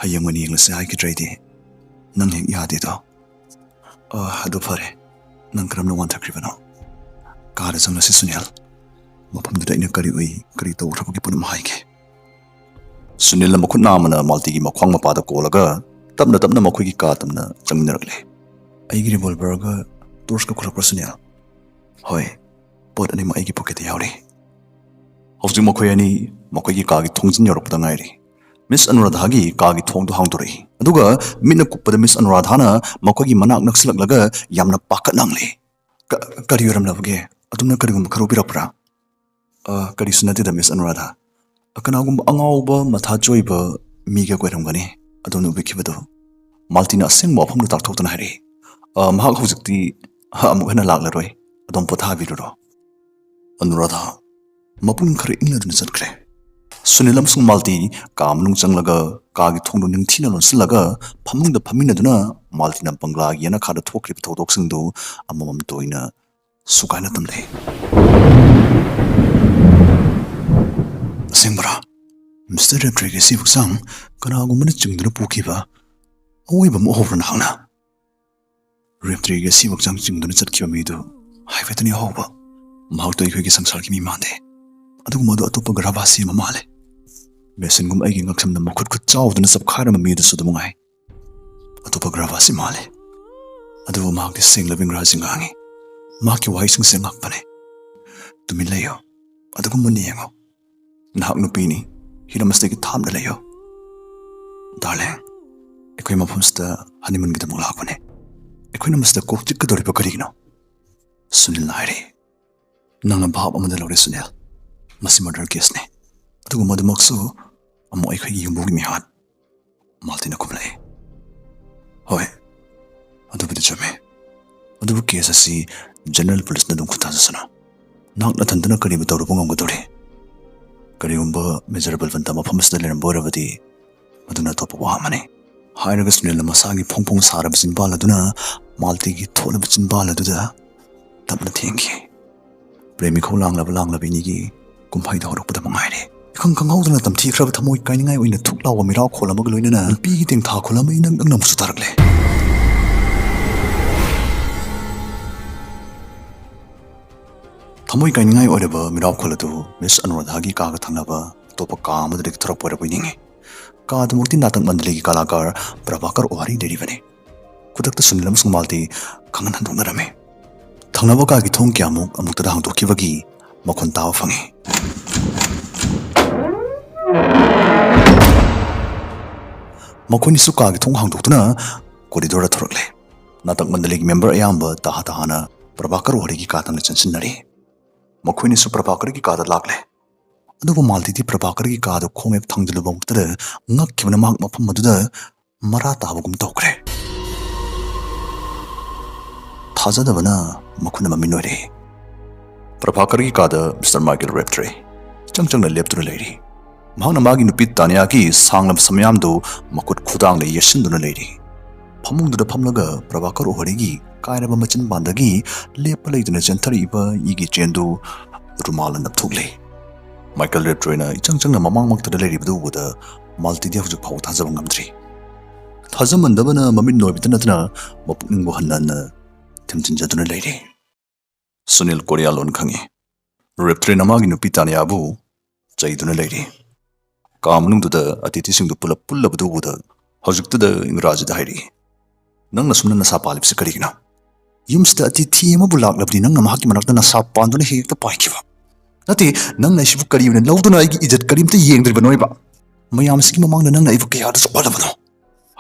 ꯍꯌꯦꯡ ꯑꯣꯏꯅ ꯌꯦꯡꯂꯁꯤ ꯍꯥꯏꯈꯤꯗ꯭ꯔꯦ ꯑꯩꯗꯤ꯫ ꯅꯪ ꯍꯦꯛ ꯌꯥꯗꯦꯗꯣ꯫" "ꯑ, ꯑꯗꯨ ꯐꯔꯦ꯫ ꯅꯪ ꯀꯔꯝꯅ ꯋꯥꯟꯊꯈ꯭ꯔꯤꯕꯅꯣ?" "ꯀꯥꯗ ꯆꯪꯂꯁꯤ ꯁꯨꯅꯤꯜ꯫ ꯃꯐꯝꯗꯨꯗ ꯑꯩꯅ ꯀꯔꯤ ꯎꯏ, ꯀꯔꯤ ꯇꯧꯈ꯭ꯔꯕꯒꯦ ꯄꯨꯝꯅꯃꯛ ꯍꯥꯏꯒꯦ꯫" ꯁꯨꯅꯤꯜꯅ ꯃꯈꯨꯠ ꯅꯥꯝꯃꯅ ꯃꯥꯜꯇꯤꯒꯤ ꯃꯈ꯭ꯋꯥꯡ ꯃꯄꯥꯗ ꯀꯣꯜꯂꯒ ꯇꯞꯅ ꯇꯞꯅ ꯃꯈꯣꯏꯒꯤ ꯀꯥ ꯇꯝꯅ ꯆꯪꯃꯤꯟꯅꯔꯛꯂꯦ꯫ "ꯑꯩꯒꯤ ꯔꯤꯚꯣꯜꯚꯔꯒ ꯇꯣꯔꯆꯀ ꯈꯨꯠꯂꯛꯄ꯭ꯔꯥ ꯁꯨꯅꯤꯜ?" "ꯍꯣꯏ, ꯄꯣꯠ ꯑꯅꯤꯃꯛ ꯑꯩꯒꯤ ꯄꯣꯀꯦꯠꯇ ꯌꯥꯎꯔꯤ꯫" ꯍꯧꯖꯤꯛ ꯃꯈꯣꯏ ꯑꯅꯤ ꯃꯈꯣꯏꯒꯤ ꯀꯥꯒꯤ ꯊꯣꯡꯖꯤꯟ ꯌꯧꯔꯛꯄꯗ ꯉꯥꯏꯔꯤ꯫ ꯃꯤꯁ ꯑꯅꯨꯔꯥꯙꯥꯒꯤ ꯀꯥꯒꯤ ꯊꯣꯡꯗꯨ ꯍꯥꯡꯗꯣꯔꯛꯏ꯫ ꯑꯗꯨꯒ ꯃꯤꯠꯅ ꯀꯨꯞꯄꯗ ꯃꯤꯁ ꯑꯅꯨꯔꯥꯙꯥꯅ ꯃꯈꯣꯏꯒꯤ ꯃꯅꯥꯛ ꯅꯛꯁꯤꯜꯂꯛꯂꯒ ꯌꯥꯝꯅ ꯄꯥꯈꯠꯅ ꯍꯪꯂꯛꯏ, "ꯀ-, ꯀꯔꯤ ꯑꯣꯏꯔꯝꯂꯕꯒꯦ? ꯑꯗꯣꯝꯅ ꯀꯔꯤꯒꯨꯝꯕ ꯈꯔ ꯎꯕꯤꯔꯛꯄ꯭ꯔꯥ?" "ꯑ, ꯀꯔꯤꯁꯨ ꯅꯠꯇꯦꯗ, ꯃꯤꯁ ꯑꯅꯨꯔꯥꯙꯥ꯫ ꯑ, ꯀꯅꯥꯒꯨꯝꯕ ꯑꯉꯥꯎꯕ ꯃꯊꯥ ꯆꯣꯏꯕ ꯃꯤꯒ ꯑꯣꯏꯔꯝꯒꯅꯤ ꯑꯗꯣꯝꯅ ꯎꯕꯤꯈꯤꯕꯗꯨ꯫" ꯃꯥꯜꯇꯤꯅ ꯑꯁꯦꯡꯕ ꯋꯥꯐꯝꯗꯨ ꯇꯥꯛꯊꯣꯛꯇꯨꯅ ꯍꯥꯏꯔꯛꯏ꯫ "ꯑ, ꯃꯍꯥꯛ ꯍꯧꯖꯤꯛꯇꯤ ꯑꯃꯨꯛ ꯍꯟꯅ ꯂꯥꯛꯂꯔꯣꯏ꯫ ꯑꯗꯣꯝ ꯄꯣꯊꯥꯕꯤꯔꯨꯔꯣ꯫" ꯑꯅꯨꯔꯥꯙꯥ ꯃꯄꯨꯛꯅꯤꯡ ꯈꯔ ꯏꯪꯂꯗꯨꯅ ꯆꯠꯈ꯭ꯔꯦ꯫ ꯁꯨꯅꯤꯜ ꯑꯃꯁꯨꯡ ꯃꯥꯜꯇꯤ ꯀꯥ ꯃꯅꯨꯡ ꯆꯪꯂꯒ ꯀꯥꯒꯤ ꯊꯣꯡꯗꯨ ꯅꯤꯡꯊꯤꯅ ꯂꯣꯟꯁꯤꯜꯂꯒ ꯐꯃꯨꯡꯗ ꯐꯝꯃꯤꯟꯅꯗꯨꯅ ꯃꯥꯜꯇꯤꯅ ꯕꯪꯒ꯭ꯂꯥꯒꯤ ꯌꯦꯅꯈꯥꯗ ꯊꯣꯛꯈ꯭ꯔꯤꯕ ꯊꯧꯗꯣꯛꯁꯤꯡꯗꯨ ꯑꯃꯃꯝꯇ ꯑꯣꯏꯅ ꯁꯨꯒꯥꯏꯅ ꯇꯝꯂꯦ꯫ "ꯑꯁꯦꯡꯕꯔꯥ? ꯃꯤꯁꯇꯔ ꯔꯦꯞꯇ꯭ꯔꯤꯒꯤ ꯑꯁꯤꯕ ꯍꯛꯆꯥꯡ ꯀꯅꯥꯒꯨꯝꯕꯅ ꯆꯤꯡꯗꯨꯅ ꯄꯨꯈꯤꯕ ꯑꯑꯣꯏꯕ ꯑꯃ ꯎꯍꯧꯕ꯭ꯔꯥ ꯅꯍꯥꯛꯅ?" "ꯔꯦꯞꯇ꯭ꯔꯤꯒꯤ ꯑꯁꯤꯕ ꯍꯛꯆꯥꯡ ꯆꯤꯡꯗꯨꯅ ꯆꯠꯈꯤꯕ ꯃꯤꯗꯨ ꯍꯥꯏꯐꯦꯠꯇꯅꯤ ꯎꯍꯧꯕ꯫ ꯃꯍꯥꯛꯇꯣ ꯑꯩꯈꯣꯏꯒꯤ ꯁꯪꯁꯥꯔꯒꯤ ꯃꯤ ꯃꯥꯟꯗꯦ꯫ ꯑꯗꯨꯒꯨꯝꯕ ꯑꯗꯨ ꯑꯇꯣꯞꯄ ꯒ꯭ꯔꯍꯕꯥꯁꯤ ꯑꯃ ꯃꯥꯜꯂꯦ꯫ ꯃꯦꯁꯤꯟꯒꯨꯝꯕ ꯑꯩꯒꯤ ꯉꯛꯁꯝꯗ ꯃꯈꯨꯠ ꯈꯨꯠ ꯆꯥꯎꯗꯨꯅ ꯆꯞꯈꯥꯏꯔꯝꯕ ꯃꯤꯗꯨꯁꯨ ꯑꯗꯨ ꯃꯉꯥꯏ꯫ ꯑꯇꯣꯞꯄ ꯒ꯭ꯔꯍꯕꯥꯁꯤ ꯃꯥꯜꯂꯦ꯫ ꯑꯗꯨꯕꯨ ꯃꯍꯥꯛꯇꯤ ꯁꯦꯡꯂꯕ ꯏꯪꯒ꯭ꯔꯥꯖꯤ ꯉꯥꯡꯉꯤ꯫ ꯃꯍꯥꯛꯀꯤ ꯋꯥꯍꯩꯁꯤꯡꯁꯦ ꯉꯛꯄꯅꯦ꯫" "ꯇꯨꯃꯤꯟ ꯂꯩꯌꯨ꯫ ꯑꯗꯨꯒ ꯃꯨꯟꯅ ꯌꯦꯡꯉꯨ꯫ ꯅꯍꯥꯛ ꯅꯨꯄꯤꯅꯤ꯫ ꯍꯤꯔꯝ ꯑꯁꯤꯗꯒꯤ ꯊꯥꯞꯅ ꯂꯩꯌꯨ꯫" "ꯗꯥꯔꯂꯤꯡ, ꯑꯩꯈꯣꯏ ꯃꯐꯝꯁꯤꯗ ꯍꯅꯤꯃꯨꯟꯒꯤꯗꯃꯛ ꯂꯥꯛꯄꯅꯦ꯫ ꯑꯩꯈꯣꯏꯅ ꯃꯁꯤꯗ ꯀꯣꯛ ꯆꯤꯛꯀꯗꯧꯔꯤꯕ ꯀꯔꯤꯒꯤꯅꯣ?" ꯁꯨꯅꯤꯜꯅ ꯍꯥꯏꯔꯤ꯫ "ꯅꯪꯅ ꯚꯥꯞ ꯑꯃꯗ ꯂꯧꯔꯦ, ꯁꯨꯅꯤꯜ꯫ ꯃꯁꯤ ꯃꯔꯗꯔ ꯀꯦꯁꯅꯤ꯫ ꯑꯗꯨꯒ ꯃꯗꯨꯃꯛꯁꯨ ꯑꯃꯨꯛ ꯑꯩꯈꯣꯏꯒꯤ ꯌꯨꯝꯕꯨꯒꯤ ꯃꯤꯍꯥꯠ꯫" ꯃꯥꯜꯇꯤꯅ ꯈꯨꯝꯂꯛꯏ꯫ "ꯍꯣꯏ, ꯑꯗꯨꯕꯨꯗꯤ ꯆꯨꯝꯃꯤ꯫ ꯑꯗꯨꯕꯨ ꯀꯦꯁ ꯑꯁꯤ ꯖꯦꯅꯔꯦꯜ ꯄꯨꯂꯤꯁꯅ ꯑꯗꯨꯝ ꯈꯨꯠ ꯊꯥꯖꯁꯅꯨ꯫ ꯅꯍꯥꯛ ꯅꯊꯟꯇꯅ ꯀꯔꯤꯕꯨ ꯇꯧꯔꯨꯕ ꯉꯝꯒꯗꯧꯔꯤ? ꯀꯔꯤꯒꯨꯝꯕ ꯃꯦꯖꯔ ꯕꯜꯕꯟꯇ ꯃꯐꯝ ꯑꯁꯤꯗ ꯂꯩꯔꯝꯕ ꯑꯣꯏꯔꯕꯗꯤ, ꯃꯗꯨꯅ ꯑꯇꯣꯞꯄ ꯋꯥ ꯑꯃꯅꯤ꯫" ꯍꯥꯏꯔꯒ ꯁꯨꯅꯤꯜꯅ ꯃꯁꯥꯒꯤ ꯐꯣꯡ ꯐꯣꯡ ꯁꯥꯔꯕ ꯆꯤꯟꯕꯥꯜ ꯑꯗꯨꯅ ꯃꯥꯜꯇꯤꯒꯤ ꯊꯣꯠꯂꯕ ꯆꯤꯟꯕꯥꯜ ꯑꯗꯨꯗ ꯇꯞꯅ ꯊꯦꯡꯈꯤ꯫ ꯄ꯭ꯔꯦꯃꯤꯈꯧ ꯂꯥꯡꯂꯕ ꯂꯥꯡꯂꯕ ꯏꯅꯤꯒꯤ ꯀꯨꯝꯍꯩꯗ ꯍꯧꯔꯛꯄꯗ ꯃꯉꯥꯏꯔꯦ꯫ ꯏꯈꯪ ꯈꯪꯍꯧꯗꯅ ꯇꯝꯊꯤꯈ꯭ꯔꯕ ꯊꯃꯣꯏ ꯀꯥꯏꯅꯤꯡꯉꯥꯏ ꯑꯣꯏꯅ ꯊꯨꯛ ꯂꯥꯎꯕ ꯃꯤꯔꯥꯎ ꯈꯣꯜ ꯑꯃꯒ ꯂꯣꯏꯅꯅ ꯅꯨꯄꯤꯒꯤ ꯇꯦꯡꯊꯥ ꯈꯣꯜ ꯑꯃ ꯏꯅꯛ ꯅꯛꯅ ꯑꯃꯨꯛꯁꯨ ꯇꯥꯔꯛꯂꯦ꯫ ꯊꯃꯣꯏ ꯀꯥꯏꯅꯤꯡꯉꯥꯏ ꯑꯣꯏꯔꯕ ꯃꯤꯔꯥꯎ ꯈꯣꯜ ꯑꯗꯨ ꯃꯤꯁ ꯑꯅꯨꯔꯥꯙꯥꯒꯤ ꯀꯥꯒ ꯊꯪꯅꯕ ꯑꯇꯣꯞꯄ ꯀꯥ ꯑꯃꯗꯒꯤ ꯊꯣꯔꯛꯄ ꯑꯣꯏꯔꯕꯣꯏ ꯅꯤꯡꯏ꯫ ꯀꯥ ꯑꯗꯨꯃꯛꯇꯤ ꯅꯥꯇꯛ ꯃꯟꯗꯂꯤꯒꯤ ꯀꯂꯥꯀꯥꯔ ꯄ꯭ꯔꯚꯥꯀꯔ ꯑꯣꯍꯥꯔꯤ ꯂꯩꯔꯤꯕꯅꯤ꯫ ꯈꯨꯗꯛꯇ ꯁꯨꯅꯤꯜ ꯑꯃꯁꯨꯡ ꯃꯥꯜꯇꯤ ꯈꯪꯍꯟ ꯍꯟꯗꯣꯛꯅꯔꯝꯃꯤ꯫ ꯊꯪꯅꯕ ꯀꯥꯒꯤ ꯊꯣꯡ ꯀꯌꯥꯃꯨꯛ ꯑꯃꯨꯛꯇꯗ ꯍꯥꯡꯗꯣꯛꯈꯤꯕꯒꯤ ꯃꯈꯣꯟ ꯇꯥꯕ ꯐꯪꯏ꯫ ꯃꯈꯣꯏꯅꯤꯁꯨ ꯀꯥꯒꯤ ꯊꯣꯡ ꯍꯥꯡꯗꯣꯛꯇꯨꯅ ꯀꯣꯔꯤꯗꯣꯔꯗ ꯊꯣꯔꯛꯂꯦ꯫ ꯅꯥꯇꯛ ꯃꯟꯗꯂꯤꯒꯤ ꯃꯦꯝꯕꯔ ꯑꯌꯥꯝꯕ ꯇꯍꯥ ꯇꯍꯥꯅ ꯄ꯭ꯔꯚꯥꯀꯔ ꯋꯥꯔꯤꯒꯤ ꯀꯥ ꯇꯝꯅ ꯆꯪꯁꯤꯟꯅꯔꯤ꯫ ꯃꯈꯣꯏꯅꯤꯁꯨ ꯄ꯭ꯔꯚꯥꯀꯔꯒꯤ ꯀꯥꯗ ꯂꯥꯛꯂꯦ꯫ ꯑꯗꯨꯕꯨ ꯃꯥꯜꯇꯤꯗꯤ ꯄ꯭ꯔꯚꯥꯀꯔꯒꯤ ꯀꯥꯗ ꯈꯣꯡ ꯍꯦꯛ ꯊꯥꯡꯖꯤꯜꯂꯨꯕ ꯃꯛꯇꯗ ꯉꯛꯈꯤꯕꯅ ꯃꯍꯥꯛ ꯃꯐꯝ ꯑꯗꯨꯗ ꯃꯔꯥ ꯇꯥꯕꯒꯨꯝ ꯇꯧꯈ꯭ꯔꯦ꯫ ꯊꯥꯖꯗꯕꯅ ꯃꯈꯨꯠꯅ ꯃꯃꯤꯠ ꯅꯣꯏꯔꯦ꯫ ꯄ꯭ꯔꯚꯥꯀꯔꯒꯤ ꯀꯥꯗ ꯃꯤꯁꯇꯔ ꯃꯥꯏꯀꯦꯜ ꯔꯦꯞꯇ꯭ꯔꯦ ꯏꯆꯪ ꯆꯪꯅ ꯂꯦꯞꯇꯨꯅ ꯂꯩꯔꯤ꯫ ꯃꯍꯥꯛꯅ ꯃꯥꯒꯤ ꯅꯨꯄꯤ ꯇꯥꯅꯤꯌꯥꯒꯤ ꯁꯥꯡꯂꯕ ꯁꯝꯌꯥꯝꯗꯨ ꯃꯈꯨꯠ ꯈꯨꯗꯥꯡꯗ ꯌꯦꯠꯁꯤꯟꯗꯨꯅ ꯂꯩꯔꯤ꯫ ꯐꯃꯨꯡꯗꯨꯗ ꯐꯝꯂꯒ ꯄ꯭ꯔꯚꯥꯀꯔ ꯑꯣꯍꯔꯤꯒꯤ ꯀꯥꯏꯔꯕ ꯃꯆꯤꯟꯕꯥꯟꯗꯒꯤ ꯂꯦꯞꯄ ꯂꯩꯇꯅ ꯆꯦꯟꯊꯔꯛꯏꯕ ꯏꯒꯤ ꯆꯦꯟꯗꯨ ꯔꯨꯃꯥꯜꯅ ꯅꯞꯊꯣꯛꯂꯤ꯫ ꯃꯥꯏꯀꯦꯜ ꯔꯦꯞꯇ꯭ꯔꯣꯏꯅ ꯏꯆꯪ ꯆꯪꯅ ꯃꯃꯥꯡꯃꯛꯇꯗ ꯂꯩꯔꯤꯕꯗꯨ ꯎꯕꯗ ꯃꯥꯜꯇꯤꯗꯤ ꯍꯧꯖꯤꯛ ꯐꯥꯎꯕ ꯊꯥꯖꯕ ꯉꯝꯗ꯭ꯔꯤ꯫ ꯊꯥꯖꯃꯟꯗꯕꯅ ꯃꯃꯤꯠ ꯅꯣꯏꯕꯇ ꯅꯠꯇꯅ ꯃꯄꯨꯛꯅꯤꯡꯕꯨ ꯍꯟꯅ ꯍꯟꯅ ꯊꯤꯟꯖꯤꯟꯖꯗꯨꯅ ꯂꯩꯔꯤ꯫ ꯁꯨꯅꯤꯜ ꯀꯣꯔꯤꯌꯥ ꯂꯣꯟ ꯈꯪꯏ꯫ ꯔꯦꯞꯇ꯭ꯔꯦꯅ ꯃꯥꯒꯤ ꯅꯨꯄꯤ ꯇꯥꯅꯤꯌꯥꯕꯨ ꯆꯩꯗꯨꯅ ꯂꯩꯔꯤ꯫ ꯀꯥ ꯃꯅꯨꯡꯗꯨꯗ ꯑꯇꯤꯊꯤꯁꯤꯡꯗꯨ ꯄꯨꯂꯞ ꯄꯨꯜꯂꯕꯗꯨ ꯎꯕꯗ ꯍꯧꯖꯤꯛꯇꯗ ꯏꯪꯒ꯭ꯔꯥꯖꯤꯗ ꯍꯥꯏꯔꯛꯏ, "ꯅꯪꯅ ꯁꯨꯝꯅ ꯅꯁꯥ ꯄꯥꯜꯂꯤꯕꯁꯤ ꯀꯔꯤꯒꯤꯅꯣ? ꯌꯨꯝꯁꯤꯗ ꯑꯇꯤꯊꯤ ꯑꯃꯕꯨ ꯂꯥꯛꯂꯕꯗꯤ ꯅꯪꯅ ꯃꯍꯥꯛꯀꯤ ꯃꯅꯥꯛꯇ ꯅꯁꯥ ꯄꯥꯟꯗꯨꯅ ꯍꯦꯛꯇ ꯄꯥꯏꯈꯤꯕ꯫ ꯅꯠꯇꯦ, ꯅꯪꯅ ꯑꯩꯁꯤꯕꯨ ꯀꯔꯤ ꯑꯣꯏꯅ ꯂꯧꯗꯨꯅ ꯑꯩꯒꯤ ꯏꯖꯠ ꯀꯔꯤꯝꯇ ꯌꯦꯡꯗ꯭ꯔꯤꯕꯅꯣꯏꯕ? ꯃꯌꯥꯝꯁꯤꯒꯤ ꯃꯃꯥꯡꯗ ꯅꯪꯅ ꯑꯩꯕꯨ ꯀꯌꯥꯗ ꯆꯣꯛꯍꯜꯂꯕꯅꯣ?"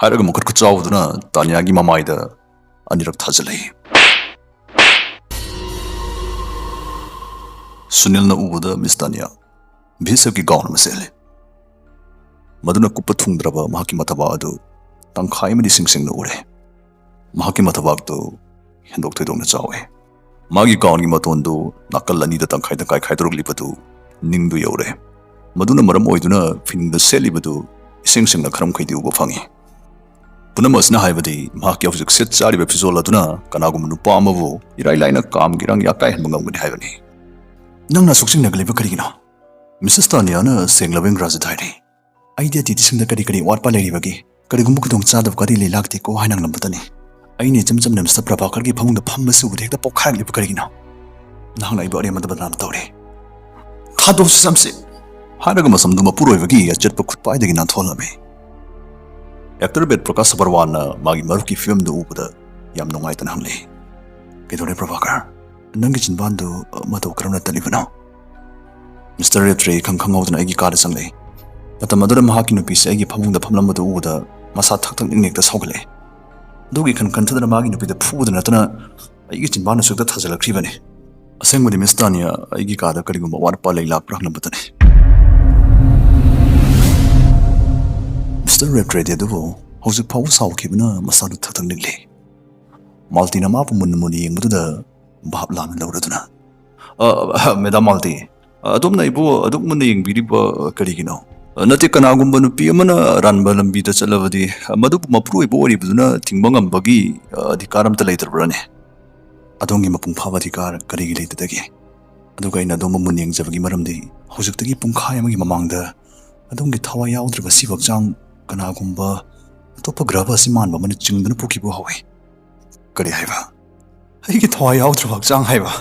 ꯍꯥꯏꯔꯒ ꯃꯈꯨꯠ ꯈꯨꯆꯥꯎꯗꯨꯅ ꯇꯥꯅꯤꯌꯥꯒꯤ ꯃꯃꯥꯏꯗ ꯑꯅꯤꯔꯛ ꯊꯥꯖꯤꯜꯂꯛꯏ꯫ ꯁꯨꯅꯤꯜꯅ ꯎꯕꯗ ꯃꯤꯁ ꯇꯥꯅꯤꯌꯥ ꯚꯤꯁꯦꯞꯀꯤ ꯒꯥꯎꯟ ꯑꯃ ꯁꯦꯠꯂꯤ꯫ ꯃꯗꯨꯅ ꯀꯨꯞꯄ ꯊꯨꯡꯗ꯭ꯔꯕ ꯃꯍꯥꯛꯀꯤ ꯃꯊꯕꯥꯛ ꯑꯗꯨ ꯇꯪꯈꯥꯏ ꯑꯃꯗꯤ ꯁꯤꯡ ꯁꯤꯡꯅ ꯎꯔꯦ꯫ ꯃꯍꯥꯛꯀꯤ ꯃꯊꯕꯥꯛꯇꯨ ꯍꯦꯟꯗꯣꯛ ꯊꯣꯏꯗꯣꯛꯅ ꯆꯥꯎꯏ꯫ ꯃꯥꯒꯤ ꯒꯥꯎꯟꯒꯤ ꯃꯇꯣꯟꯗꯨ ꯅꯥꯀꯜ ꯑꯅꯤꯗ ꯇꯪꯈꯥꯏ ꯇꯪꯈꯥꯏ ꯈꯥꯏꯗꯣꯔꯛꯂꯤꯕꯗꯨ ꯅꯤꯡꯗꯨ ꯌꯧꯔꯦ꯫ ꯃꯗꯨꯅ ꯃꯔꯝ ꯑꯣꯏꯗꯨꯅ ꯐꯤꯅꯨꯡꯗ ꯁꯦꯠꯂꯤꯕꯗꯨ ꯏꯁꯤꯡ ꯁꯤꯡꯅ ꯈꯔ ꯃꯈꯩꯗꯤ ꯎꯕ ꯐꯪꯏ꯫ ꯄꯨꯝꯅꯃꯛ ꯑꯁꯤꯅ ꯍꯥꯏꯕꯗꯤ ꯃꯍꯥꯛꯀꯤ ꯍꯧꯖꯤꯛ ꯁꯦꯠ ꯆꯥꯔꯤꯕ ꯐꯤꯖꯣꯜ ꯑꯗꯨꯅ ꯀꯅꯥꯒꯨꯝꯕ ꯅꯨꯄꯥ ꯑꯃꯕꯨ ꯏꯔꯥꯏ ꯂꯥꯏꯅ ꯀꯥꯝꯒꯤ ꯏꯔꯥꯡ ꯌꯥꯀꯥꯏꯍꯟꯕ ꯉꯝꯒꯅꯤ ꯍꯥꯏꯕꯅꯤ꯫ "ꯅꯪꯅ ꯑꯁꯨꯛ ꯆꯤꯡꯅꯒꯂꯤꯕ ꯀꯔꯤꯒꯤꯅꯣ?" ꯃꯤꯁꯦꯁ ꯇꯥꯅꯤꯌꯥꯅ ꯁꯦꯡꯂꯕ ꯏꯪꯒ꯭ꯔꯥꯖꯤꯗ ꯍꯥꯏꯔꯤ꯫ "ꯑꯩꯗꯤ ꯑꯇꯤꯊꯤꯁꯤꯡꯗ ꯀꯔꯤ ꯀꯔꯤ ꯑꯋꯥꯠꯄ ꯂꯩꯔꯤꯕꯒꯦ, ꯀꯔꯤꯒꯨꯝꯕ ꯈꯨꯗꯣꯡꯆꯥꯗꯕ ꯀꯔꯤ ꯂꯩ ꯂꯥꯛꯇꯦꯀꯣ ꯍꯥꯏꯅ ꯍꯪꯂꯝꯕꯗꯅꯤ꯫ ꯑꯩꯅ ꯏꯆꯝ ꯆꯝꯅ ꯃꯤꯁꯇꯔ ꯄ꯭ꯔꯚꯥꯀꯔꯒꯤ ꯐꯃꯨꯡꯗ ꯐꯝꯕꯁꯤ ꯎꯕꯗ ꯍꯦꯛꯇ ꯄꯣꯛꯈꯥꯏꯔꯛꯂꯤꯕ ꯀꯔꯤꯒꯤꯅꯣ? ꯅꯍꯥꯛꯅ ꯑꯩꯕꯨ ꯑꯔꯦꯝꯕꯗ ꯕꯗꯅꯥꯝ ꯇꯧꯔꯦ꯫ ꯊꯥꯗꯣꯛꯁꯤ ꯆꯝꯁꯤ!" ꯍꯥꯏꯔꯒ ꯃꯁꯝꯗꯨ ꯃꯄꯨꯔꯣꯏꯕꯒꯤ ꯑꯆꯦꯠꯄ ꯈꯨꯠꯄꯥꯏꯗꯒꯤ ꯅꯥꯟꯊꯣꯛꯍꯜꯂꯝꯃꯤ꯫ ꯑꯦꯛꯇꯔ ꯕꯦꯠ ꯄ꯭ꯔꯀꯥꯁ ꯁꯕꯔꯋꯥꯟꯅ ꯃꯥꯒꯤ ꯃꯔꯨꯞꯀꯤ ꯐꯤꯕꯝꯗꯨ ꯎꯕꯗ ꯌꯥꯝ ꯅꯨꯡꯉꯥꯏꯇꯅ ꯍꯪꯂꯛꯏ, "ꯀꯩꯗꯧꯔꯦ ꯄ꯭ꯔꯚꯥꯀꯔ? ꯅꯪꯒꯤ ꯆꯤꯟꯕꯥꯟꯗꯨ ꯃꯇꯧ ꯀꯔꯝꯅ ꯇꯠꯂꯤꯕꯅꯣ?" ꯃꯤꯁꯇꯔ ꯔꯦꯞꯇ꯭ꯔꯦ ꯏꯈꯪ ꯈꯪꯍꯧꯗꯅ ꯑꯩꯒꯤ ꯀꯥꯗ ꯆꯪꯂꯛꯏ꯫ ꯃꯇꯝ ꯑꯗꯨꯗ ꯃꯍꯥꯛꯀꯤ ꯅꯨꯄꯤꯁꯦ ꯑꯩꯒꯤ ꯐꯃꯨꯡꯗ ꯐꯝꯂꯝꯕꯗꯨ ꯎꯕꯗ ꯃꯁꯥ ꯊꯛ ꯊꯛ ꯅꯤꯛ ꯅꯤꯛꯇ ꯁꯥꯎꯒꯠꯂꯛꯑꯦ꯫ ꯑꯗꯨꯒꯤ ꯈꯟ ꯈꯟꯊꯗꯅ ꯃꯥꯒꯤ ꯅꯨꯄꯤꯗ ꯐꯨꯕꯗ ꯅꯠꯇꯅ ꯑꯩꯒꯤ ꯆꯤꯟꯕꯥꯟꯗꯁꯨ ꯍꯦꯛꯇ ꯊꯥꯖꯤꯜꯂꯛꯈ꯭ꯔꯤꯕꯅꯤ꯫ ꯑꯁꯦꯡꯕꯗꯤ ꯃꯤꯁ ꯇꯥꯅꯤꯌꯥ ꯑꯩꯒꯤ ꯀꯥꯗ ꯀꯔꯤꯒꯨꯝꯕ ꯑꯋꯥꯠ ꯑꯄꯥ ꯂꯩ ꯂꯥꯛꯄ꯭ꯔꯥ ꯍꯪꯂꯝꯕꯗꯨꯅꯤ꯫ ꯃꯤꯁꯇꯔ ꯔꯦꯞꯇ꯭ꯔꯦꯗꯤ ꯑꯗꯨꯕꯨ ꯍꯧꯖꯤꯛ ꯐꯥꯎꯕ ꯁꯥꯎꯈꯤꯕꯅ ꯃꯁꯥꯗꯨ ꯊꯛ ꯊꯛ ꯅꯤꯛꯂꯤ꯫ ꯃꯥꯜꯇꯤꯅ ꯃꯥꯕꯨ ꯃꯨꯟꯅ ꯃꯨꯟꯅ ꯌꯦꯡꯕꯗꯨꯗ ꯚꯥꯞ ꯂꯥꯟꯅ ꯂꯧꯔꯗꯨꯅ, "ꯑ, ꯑ, ꯃꯦꯗꯥꯝ ꯃꯥꯜꯇꯤ, ꯑꯗꯣꯝꯅ ꯑꯩꯕꯨ ꯑꯗꯨꯛ ꯃꯨꯟꯅ ꯌꯦꯡꯕꯤꯔꯤꯕ ꯀꯔꯤꯒꯤꯅꯣ? ꯅꯠꯇꯦ, ꯀꯅꯥꯒꯨꯝꯕ ꯅꯨꯄꯤ ꯑꯃꯅ ꯑꯔꯥꯟꯕ ꯂꯝꯕꯤꯗ ꯆꯠꯂꯕꯗꯤ ꯃꯗꯨꯕꯨ ꯃꯄꯨꯔꯣꯏꯕ ꯑꯣꯏꯔꯤꯕꯗꯨꯅ ꯊꯤꯡꯕ ꯉꯝꯕꯒꯤ, ꯑ, ꯑꯙꯤꯀꯥꯔ ꯑꯝꯇ ꯂꯩꯇ꯭ꯔꯕ꯭ꯔꯥꯅꯦ? ꯑꯗꯣꯝꯒꯤ ꯃꯄꯨꯡ ꯐꯥꯕ ꯑꯙꯤꯀꯥꯔ ꯀꯔꯤꯒꯤ ꯂꯩꯇꯗꯒꯦ? ꯑꯗꯨꯒ ꯑꯩꯅ ꯑꯗꯣꯝꯕꯨ ꯃꯨꯟꯅ ꯌꯦꯡꯖꯕꯒꯤ ꯃꯔꯝꯗꯤ ꯍꯧꯖꯤꯛꯇꯒꯤ ꯄꯨꯡꯈꯥꯏ ꯑꯃꯒꯤ ꯃꯃꯥꯡꯗ ꯑꯗꯣꯝꯒꯤ ꯊꯋꯥꯏ ꯌꯥꯎꯗ꯭ꯔꯕ ꯑꯁꯤꯕ ꯍꯛꯆꯥꯡ ꯀꯅꯥꯒꯨꯝꯕ ꯑꯇꯣꯞꯄ ꯒ꯭ꯔꯍ ꯑꯁꯤ ꯃꯥꯟꯕ ꯑꯃꯅ ꯆꯤꯡꯗꯨꯅ ꯄꯨꯈꯤꯕ ꯎꯍꯧꯏ꯫" "ꯀꯔꯤ ꯍꯥꯏꯕ? ꯑꯩꯒꯤ ꯊꯋꯥꯏ ꯌꯥꯎꯗ꯭ꯔꯕ ꯍꯛꯆꯥꯡ ꯍꯥꯏꯕ?"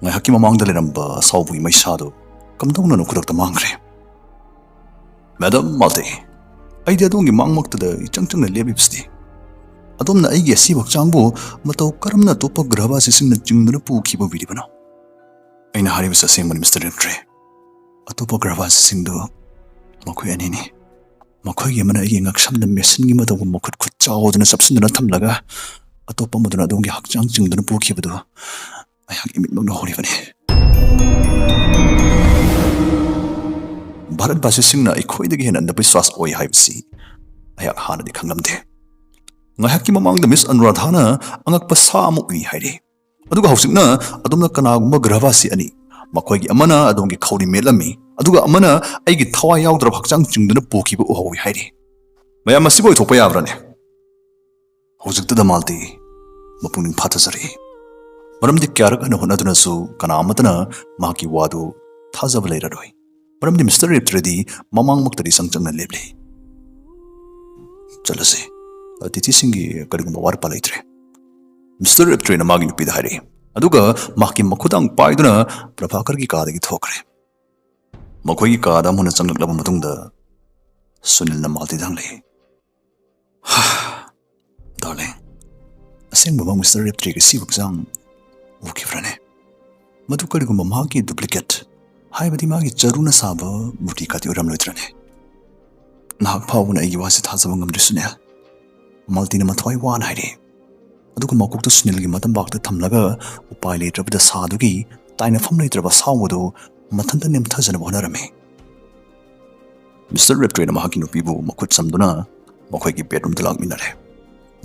ꯉꯥꯏꯍꯥꯛꯀꯤ ꯃꯃꯥꯡꯗ ꯂꯩꯔꯝꯕ ꯑꯁꯥꯎꯕꯒꯤ ꯃꯩꯁꯥꯗꯨ ꯀꯝꯗꯧꯅꯅꯣ ꯈꯨꯗꯛꯇ ꯃꯥꯡꯈ꯭ꯔꯦ꯫ "ꯃꯦꯗꯥꯝ ꯃꯥꯜꯇꯤ, ꯑꯩꯗꯤ ꯑꯗꯣꯝꯒꯤ ꯃꯥꯡꯃꯛꯇꯗ ꯏꯆꯪ ꯆꯪꯅ ꯂꯦꯞꯂꯤꯕꯁꯤꯗꯤ꯫ ꯑꯗꯣꯝꯅ ꯑꯩꯒꯤ ꯑꯁꯤꯕ ꯍꯛꯆꯥꯡꯕꯨ ꯃꯇꯧ ꯀꯔꯝꯅ ꯑꯇꯣꯞꯄ ꯒ꯭ꯔꯍꯕꯥꯁꯤꯁꯤꯡꯅ ꯆꯤꯡꯗꯨꯅ ꯄꯨꯈꯤꯕ ꯎꯕꯤꯔꯤꯕꯅꯣ?" "ꯑꯩꯅ ꯍꯥꯏꯔꯤꯕꯁꯤ ꯑꯁꯦꯡꯕꯅꯤ, ꯃꯤꯁꯇꯔ ꯔꯦꯞꯇ꯭ꯔꯦ꯫ ꯑꯇꯣꯞꯄ ꯒ꯭ꯔꯍꯕꯥꯁꯤꯁꯤꯡꯗꯨ ꯃꯈꯣꯏ ꯑꯅꯤꯅꯤ꯫ ꯃꯈꯣꯏꯒꯤ ꯑꯃꯅ ꯑꯩꯒꯤ ꯉꯛꯁꯝꯗ ꯃꯦꯁꯤꯟꯒꯤ ꯃꯇꯧꯒꯨꯝꯕ ꯃꯈꯨꯠ ꯈꯨꯠ ꯆꯥꯎꯗꯨꯅ ꯆꯞꯁꯤꯟꯗꯨꯅ ꯊꯝꯂꯒ, ꯑꯇꯣꯞꯄ ꯑꯃꯗꯨꯅ ꯑꯗꯣꯝꯒꯤ ꯍꯛꯆꯥꯡ ꯆꯤꯡꯗꯨꯅ ꯄꯨꯈꯤꯕꯗꯨ ꯑꯩꯍꯥꯛ ꯏꯃꯤꯠꯃꯛꯅ ꯎꯍꯧꯔꯤꯕꯅꯤ꯫ ꯚꯥꯔꯠꯕꯥꯁꯤꯁꯤꯡꯅ ꯑꯩꯈꯣꯏꯗꯒꯤ ꯍꯦꯟꯅ ꯑꯟꯙꯕꯤꯁ꯭ꯋꯥꯁ ꯑꯣꯏ ꯍꯥꯏꯕꯁꯤ ꯑꯩꯍꯥꯛ ꯍꯥꯟꯅꯗꯤ ꯈꯪꯂꯝꯗꯦ꯫ ꯉꯥꯏꯍꯥꯛꯀꯤ ꯃꯃꯥꯡꯗ ꯃꯤꯁ ꯑꯅꯨꯔꯥꯙꯥꯅ ꯑꯉꯛꯄ ꯁꯥ ꯑꯃ ꯎꯏ ꯍꯥꯏꯔꯤ꯫ ꯑꯗꯨꯒ ꯍꯧꯖꯤꯛꯅ ꯑꯗꯣꯝꯅ ꯀꯅꯥꯒꯨꯝꯕ ꯒ꯭ꯔꯍꯕꯥꯁꯤ ꯑꯅꯤ, ꯃꯈꯣꯏꯒꯤ ꯑꯃꯅ ꯑꯗꯣꯝꯒꯤ ꯈꯧꯔꯤ ꯃꯦꯠꯂꯝꯃꯤ, ꯑꯗꯨꯒ ꯑꯃꯅ ꯑꯩꯒꯤ ꯊꯋꯥꯏ ꯌꯥꯎꯗ꯭ꯔꯕ ꯍꯛꯆꯥꯡ ꯆꯤꯡꯗꯨꯅ ꯄꯨꯈꯤꯕ ꯎꯍꯧꯏ ꯍꯥꯏꯔꯤ꯫ ꯃꯌꯥꯝ, ꯃꯁꯤꯕꯨ ꯑꯣꯏꯊꯣꯛꯄ ꯌꯥꯕ꯭ꯔꯅꯦ? ꯍꯧꯖꯤꯛꯇꯗ ꯃꯥꯜꯇꯤ ꯃꯄꯨꯛꯅꯤꯡ ꯐꯥꯊꯖꯔꯛꯏ꯫ ꯃꯔꯝꯗꯤ ꯀꯌꯥꯔꯛ ꯍꯟꯅ ꯍꯣꯠꯅꯗꯨꯅꯁꯨ ꯀꯅꯥ ꯑꯃꯠꯇꯅ ꯃꯍꯥꯛꯀꯤ ꯋꯥꯗꯨ ꯊꯥꯖꯕ ꯂꯩꯔꯔꯣꯏ꯫ ꯃꯔꯝꯗꯤ ꯃꯤꯁꯇꯔ ꯔꯦꯞꯇ꯭ꯔꯦꯗꯤ ꯃꯃꯥꯡꯃꯛꯇꯗꯤ ꯆꯪ ꯆꯪꯅ ꯂꯦꯞꯂꯤ꯫ "ꯆꯠꯂꯁꯤ꯫ ꯑꯇꯤꯊꯤꯁꯤꯡꯒꯤ ꯀꯔꯤꯒꯨꯝꯕ ꯑꯋꯥꯠ ꯑꯄꯥ ꯂꯩꯇ꯭ꯔꯦ," ꯃꯤꯁꯇꯔ ꯔꯦꯞꯇ꯭ꯔꯦꯅ ꯃꯥꯒꯤ ꯅꯨꯄꯤꯗ ꯍꯥꯏꯔꯛꯏ꯫ ꯑꯗꯨꯒ ꯃꯍꯥꯛꯀꯤ ꯃꯈꯨꯗꯥꯡ ꯄꯥꯏꯗꯨꯅ ꯄ꯭ꯔꯚꯥꯀꯔꯒꯤ ꯀꯥꯗꯒꯤ ꯊꯣꯛꯈ꯭ꯔꯦ꯫ ꯃꯈꯣꯏꯒꯤ ꯀꯥꯗ ꯑꯃꯨꯛ ꯍꯟꯅ ꯆꯪꯂꯛꯂꯕ ꯃꯇꯨꯡꯗ ꯁꯨꯅꯤꯜꯅ ꯃꯥꯜꯇꯤꯗ ꯍꯪꯂꯛꯏ, "ꯍꯥ, ꯗꯥꯔꯂꯤꯡ, ꯑꯁꯦꯡꯕꯃꯛ ꯃꯤꯁꯇꯔ ꯔꯦꯞꯇ꯭ꯔꯤꯒꯤ ꯁꯤꯕ ꯍꯛꯆꯥꯡ ꯎꯈꯤꯕ꯭ꯔꯅꯦ? ꯃꯗꯨ ꯀꯔꯤꯒꯨꯝꯕ ꯃꯍꯥꯛꯀꯤ ꯗꯨꯄ꯭ꯂꯤꯀꯦꯠ, ꯍꯥꯏꯕꯗꯤ ꯃꯥꯒꯤ ꯆꯔꯨꯅ ꯁꯥꯕ ꯃꯨꯔꯇꯤ ꯈꯛꯇꯤ ꯑꯣꯏꯔꯝꯂꯣꯏꯗ꯭ꯔꯅꯦ? ꯅꯍꯥꯛ ꯐꯥꯎꯕꯅ ꯑꯩꯒꯤ ꯋꯥꯁꯤ ꯊꯥꯖꯕ ꯉꯝꯗ꯭ꯔꯤ ꯁꯨꯅꯤꯜ꯫ ꯃꯥꯜꯇꯤꯅ ꯃꯊ꯭ꯋꯥꯏ ꯋꯥꯅ ꯍꯥꯏꯔꯛꯏ꯫ ꯑꯗꯨꯒ ꯃꯀꯣꯛꯇ ꯁꯨꯅꯤꯜꯒꯤ ꯃꯇꯝꯕꯥꯛꯇ ꯊꯝꯂꯒ ꯎꯄꯥꯏ ꯂꯩꯇ꯭ꯔꯕ ꯗꯁꯥꯗꯨꯒꯤ ꯇꯥꯏꯅꯐꯝ ꯂꯩꯇ꯭ꯔꯕ ꯑꯁꯥꯎꯕꯗꯨ ꯃꯊꯟꯇ ꯅꯦꯝꯊꯖꯅꯕ ꯍꯣꯠꯅꯔꯝꯃꯤ꯫ ꯃꯤꯁꯇꯔ ꯔꯦꯞꯇ꯭ꯔꯦꯅ ꯃꯍꯥꯛꯀꯤ ꯅꯨꯄꯤꯕꯨ ꯃꯈꯨꯠ ꯁꯝꯗꯨꯅ ꯃꯈꯣꯏꯒꯤ ꯕꯦꯗꯔꯨꯝꯗ ꯂꯥꯛꯃꯤꯟꯅꯔꯦ꯫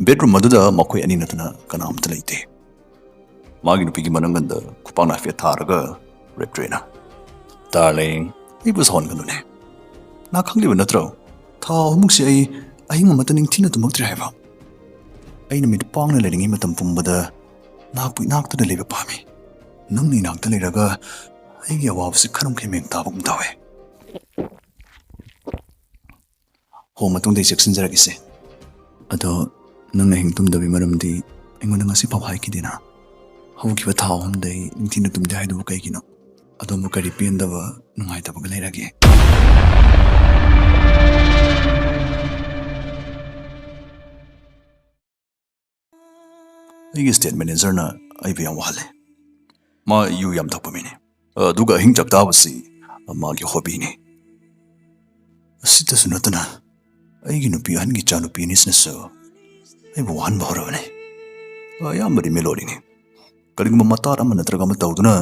ꯕꯦꯗꯔꯨꯝ ꯑꯗꯨꯗ ꯃꯈꯣꯏ ꯑꯅꯤ ꯅꯠꯇꯅ ꯀꯅꯥꯝꯇ ꯂꯩꯇꯦ꯫ ꯃꯥꯒꯤ ꯅꯨꯄꯤꯒꯤ ꯃꯅꯪꯒꯟꯗ ꯈꯨꯄꯥꯛꯅ ꯍꯥꯏꯐꯦꯠ ꯊꯥꯔꯒ ꯔꯦꯞꯇ꯭ꯔꯦꯅ, "ꯗꯥꯔꯂꯤꯡ, ꯑꯩꯕꯨ ꯁꯥꯎꯍꯟꯒꯅꯨꯅꯦ꯫ ꯅꯍꯥꯛ ꯈꯪꯂꯤꯕ ꯅꯠꯇ꯭ꯔꯣ? ꯊꯥ ꯑꯍꯨꯝꯃꯨꯛꯁꯤ ꯑꯩ ꯑꯍꯤꯡ ꯑꯃꯠꯇ ꯅꯤꯡꯊꯤꯅ ꯇꯨꯝꯃꯛꯇ꯭ꯔꯦ ꯍꯥꯏꯕ꯫ ꯑꯩꯅ ꯃꯤꯠ ꯄꯥꯡꯅ ꯂꯩꯔꯤꯉꯩ ꯃꯇꯝ ꯄꯨꯝꯕꯗ ꯅꯍꯥꯛꯄꯨ ꯏꯅꯥꯛꯇꯗ ꯂꯩꯕ ꯄꯥꯝꯃꯤ꯫ ꯅꯪꯅ ꯏꯅꯥꯛꯇ ꯂꯩꯔꯒ ꯑꯩꯒꯤ ꯑꯋꯥꯕꯁꯤ ꯈꯔ ꯃꯈꯩ ꯃꯦꯟ ꯇꯥꯕꯒꯨꯝ ꯇꯧꯋꯦ꯫ ꯍꯣ, ꯃꯇꯨꯡꯗ ꯑꯩ ꯆꯦꯛꯁꯤꯟꯖꯔꯛꯏꯁꯦ꯫ ꯑꯗꯣ ꯅꯪꯅ ꯑꯍꯤꯡ ꯇꯨꯝꯗꯕꯤ ꯃꯔꯝꯗꯤ ꯑꯩꯉꯣꯟꯗ ꯉꯁꯤ ꯐꯥꯎ ꯍꯥꯏꯈꯤꯗꯦꯅ? ꯍꯧꯈꯤꯕ ꯊꯥ ꯑꯍꯨꯝꯗꯩ ꯅꯤꯡꯊꯤꯅ ꯇꯨꯝꯗꯦ ꯍꯥꯏꯗꯨꯕꯨ ꯀꯩꯒꯤꯅꯣ? ꯑꯗꯣꯝꯕꯨ ꯀꯔꯤ ꯄꯦꯟꯗꯕ, ꯅꯨꯡꯉꯥꯏꯇꯕꯒ ꯂꯩꯔꯒꯦ?" ꯑꯩꯒꯤ ꯁ꯭ꯇꯦꯠ ꯃꯦꯅꯦꯖꯔꯅ ꯑꯩꯕꯨ ꯌꯥꯝ ꯋꯥꯍꯜꯂꯦ꯫ ꯃꯥ ꯌꯨ ꯌꯥꯝ ꯊꯛꯄ ꯃꯤꯅꯤ, ꯑꯗꯨꯒ ꯑꯍꯤꯡ ꯆꯥꯛ ꯆꯥꯕꯁꯤ ꯃꯥꯒꯤ ꯍꯣꯕꯤꯅꯤ꯫ ꯑꯁꯤꯇꯁꯨ ꯅꯠꯇꯅ ꯑꯩꯒꯤ ꯅꯨꯄꯤ ꯑꯍꯟꯒꯤ ꯏꯆꯥꯅꯨꯄꯤ ꯑꯅꯤꯁꯤꯅꯁꯨ ꯑꯩꯕꯨ ꯋꯥꯍꯟꯕ ꯍꯧꯔꯕꯅꯤ꯫ ꯑꯌꯥꯝꯕꯗꯤ ꯃꯦꯂꯣꯗꯤꯅꯤ꯫ ꯀꯔꯤꯒꯨꯝꯕ ꯃꯇꯥꯠ ꯑꯃ ꯅꯠꯇ꯭ꯔꯒ ꯑꯃ ꯇꯧꯗꯨꯅ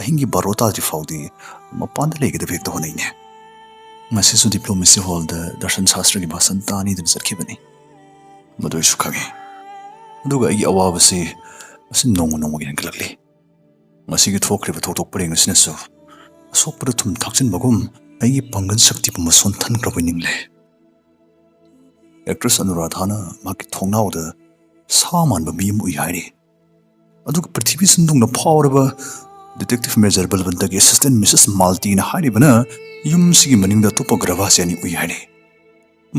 ꯑꯍꯤꯡꯒꯤ ꯕꯥꯔꯣ ꯇꯥꯗ꯭ꯔꯤ ꯐꯥꯎꯗꯤ ꯃꯄꯥꯟꯗ ꯂꯩꯒꯗꯕ ꯍꯦꯛꯇ ꯍꯣꯠꯅꯩꯅꯦ꯫ ꯉꯁꯤꯁꯨ ꯗꯤꯄ꯭ꯂꯣꯃꯦꯁꯤ ꯍꯣꯜꯗ ꯗꯔꯁꯟ ꯁꯥꯁꯇ꯭ꯔꯒꯤ ꯚꯥꯁꯟ ꯇꯥꯅꯤꯗꯨꯅ ꯆꯠꯈꯤꯕꯅꯤ꯫ ꯃꯗꯨ ꯑꯩꯁꯨ ꯈꯪꯉꯤ꯫ ꯑꯗꯨꯒ ꯑꯩꯒꯤ ꯑꯋꯥꯕꯁꯤ ꯑꯁꯤ ꯅꯣꯡꯃ ꯅꯣꯡꯃꯒꯤ ꯍꯦꯟꯒꯠꯂꯛꯂꯤ꯫ ꯉꯁꯤꯒꯤ ꯊꯣꯛꯈ꯭ꯔꯤꯕ ꯊꯧꯗꯣꯛ ꯄꯔꯦꯡ ꯑꯁꯤꯅꯁꯨ ꯑꯁꯣꯛꯄꯗ ꯊꯨꯝ ꯊꯥꯛꯆꯤꯟꯕꯒꯨꯝ ꯑꯩꯒꯤ ꯄꯥꯡꯒꯜ ꯁꯛꯇꯤ ꯄꯨꯝꯕ ꯁꯣꯟꯊꯟꯈ꯭ꯔꯕꯣꯏ ꯅꯤꯡꯂꯦ꯫ ꯑꯦꯛꯇ꯭ꯔꯦꯁ ꯑꯅꯨꯔꯥꯙꯥꯅ ꯃꯍꯥꯛꯀꯤ ꯊꯣꯡꯅꯥꯎꯗ ꯁꯥ ꯃꯥꯟꯕ ꯃꯤ ꯑꯃ ꯎꯏ ꯍꯥꯏꯔꯤ꯫ ꯑꯗꯨꯒ ꯄ꯭ꯔꯤꯊꯤꯕꯤ ꯁꯤꯟꯊꯨꯡꯅ ꯐꯥꯎꯔꯕ ꯗꯤꯇꯦꯛꯇꯤꯚ ꯃꯦꯖꯔ ꯕꯜꯕꯟꯇꯒꯤ ꯑꯦꯁꯤꯁꯇꯦꯟ ꯃꯤꯁꯦꯁ ꯃꯥꯜꯇꯤꯅ ꯍꯥꯏꯔꯤꯕꯅ ꯌꯨꯝꯁꯤꯒꯤ ꯃꯅꯤꯡꯗ ꯑꯇꯣꯞꯄ ꯒ꯭ꯔꯚꯥꯁꯤ ꯑꯅꯤ ꯎꯏ ꯍꯥꯏꯔꯤ꯫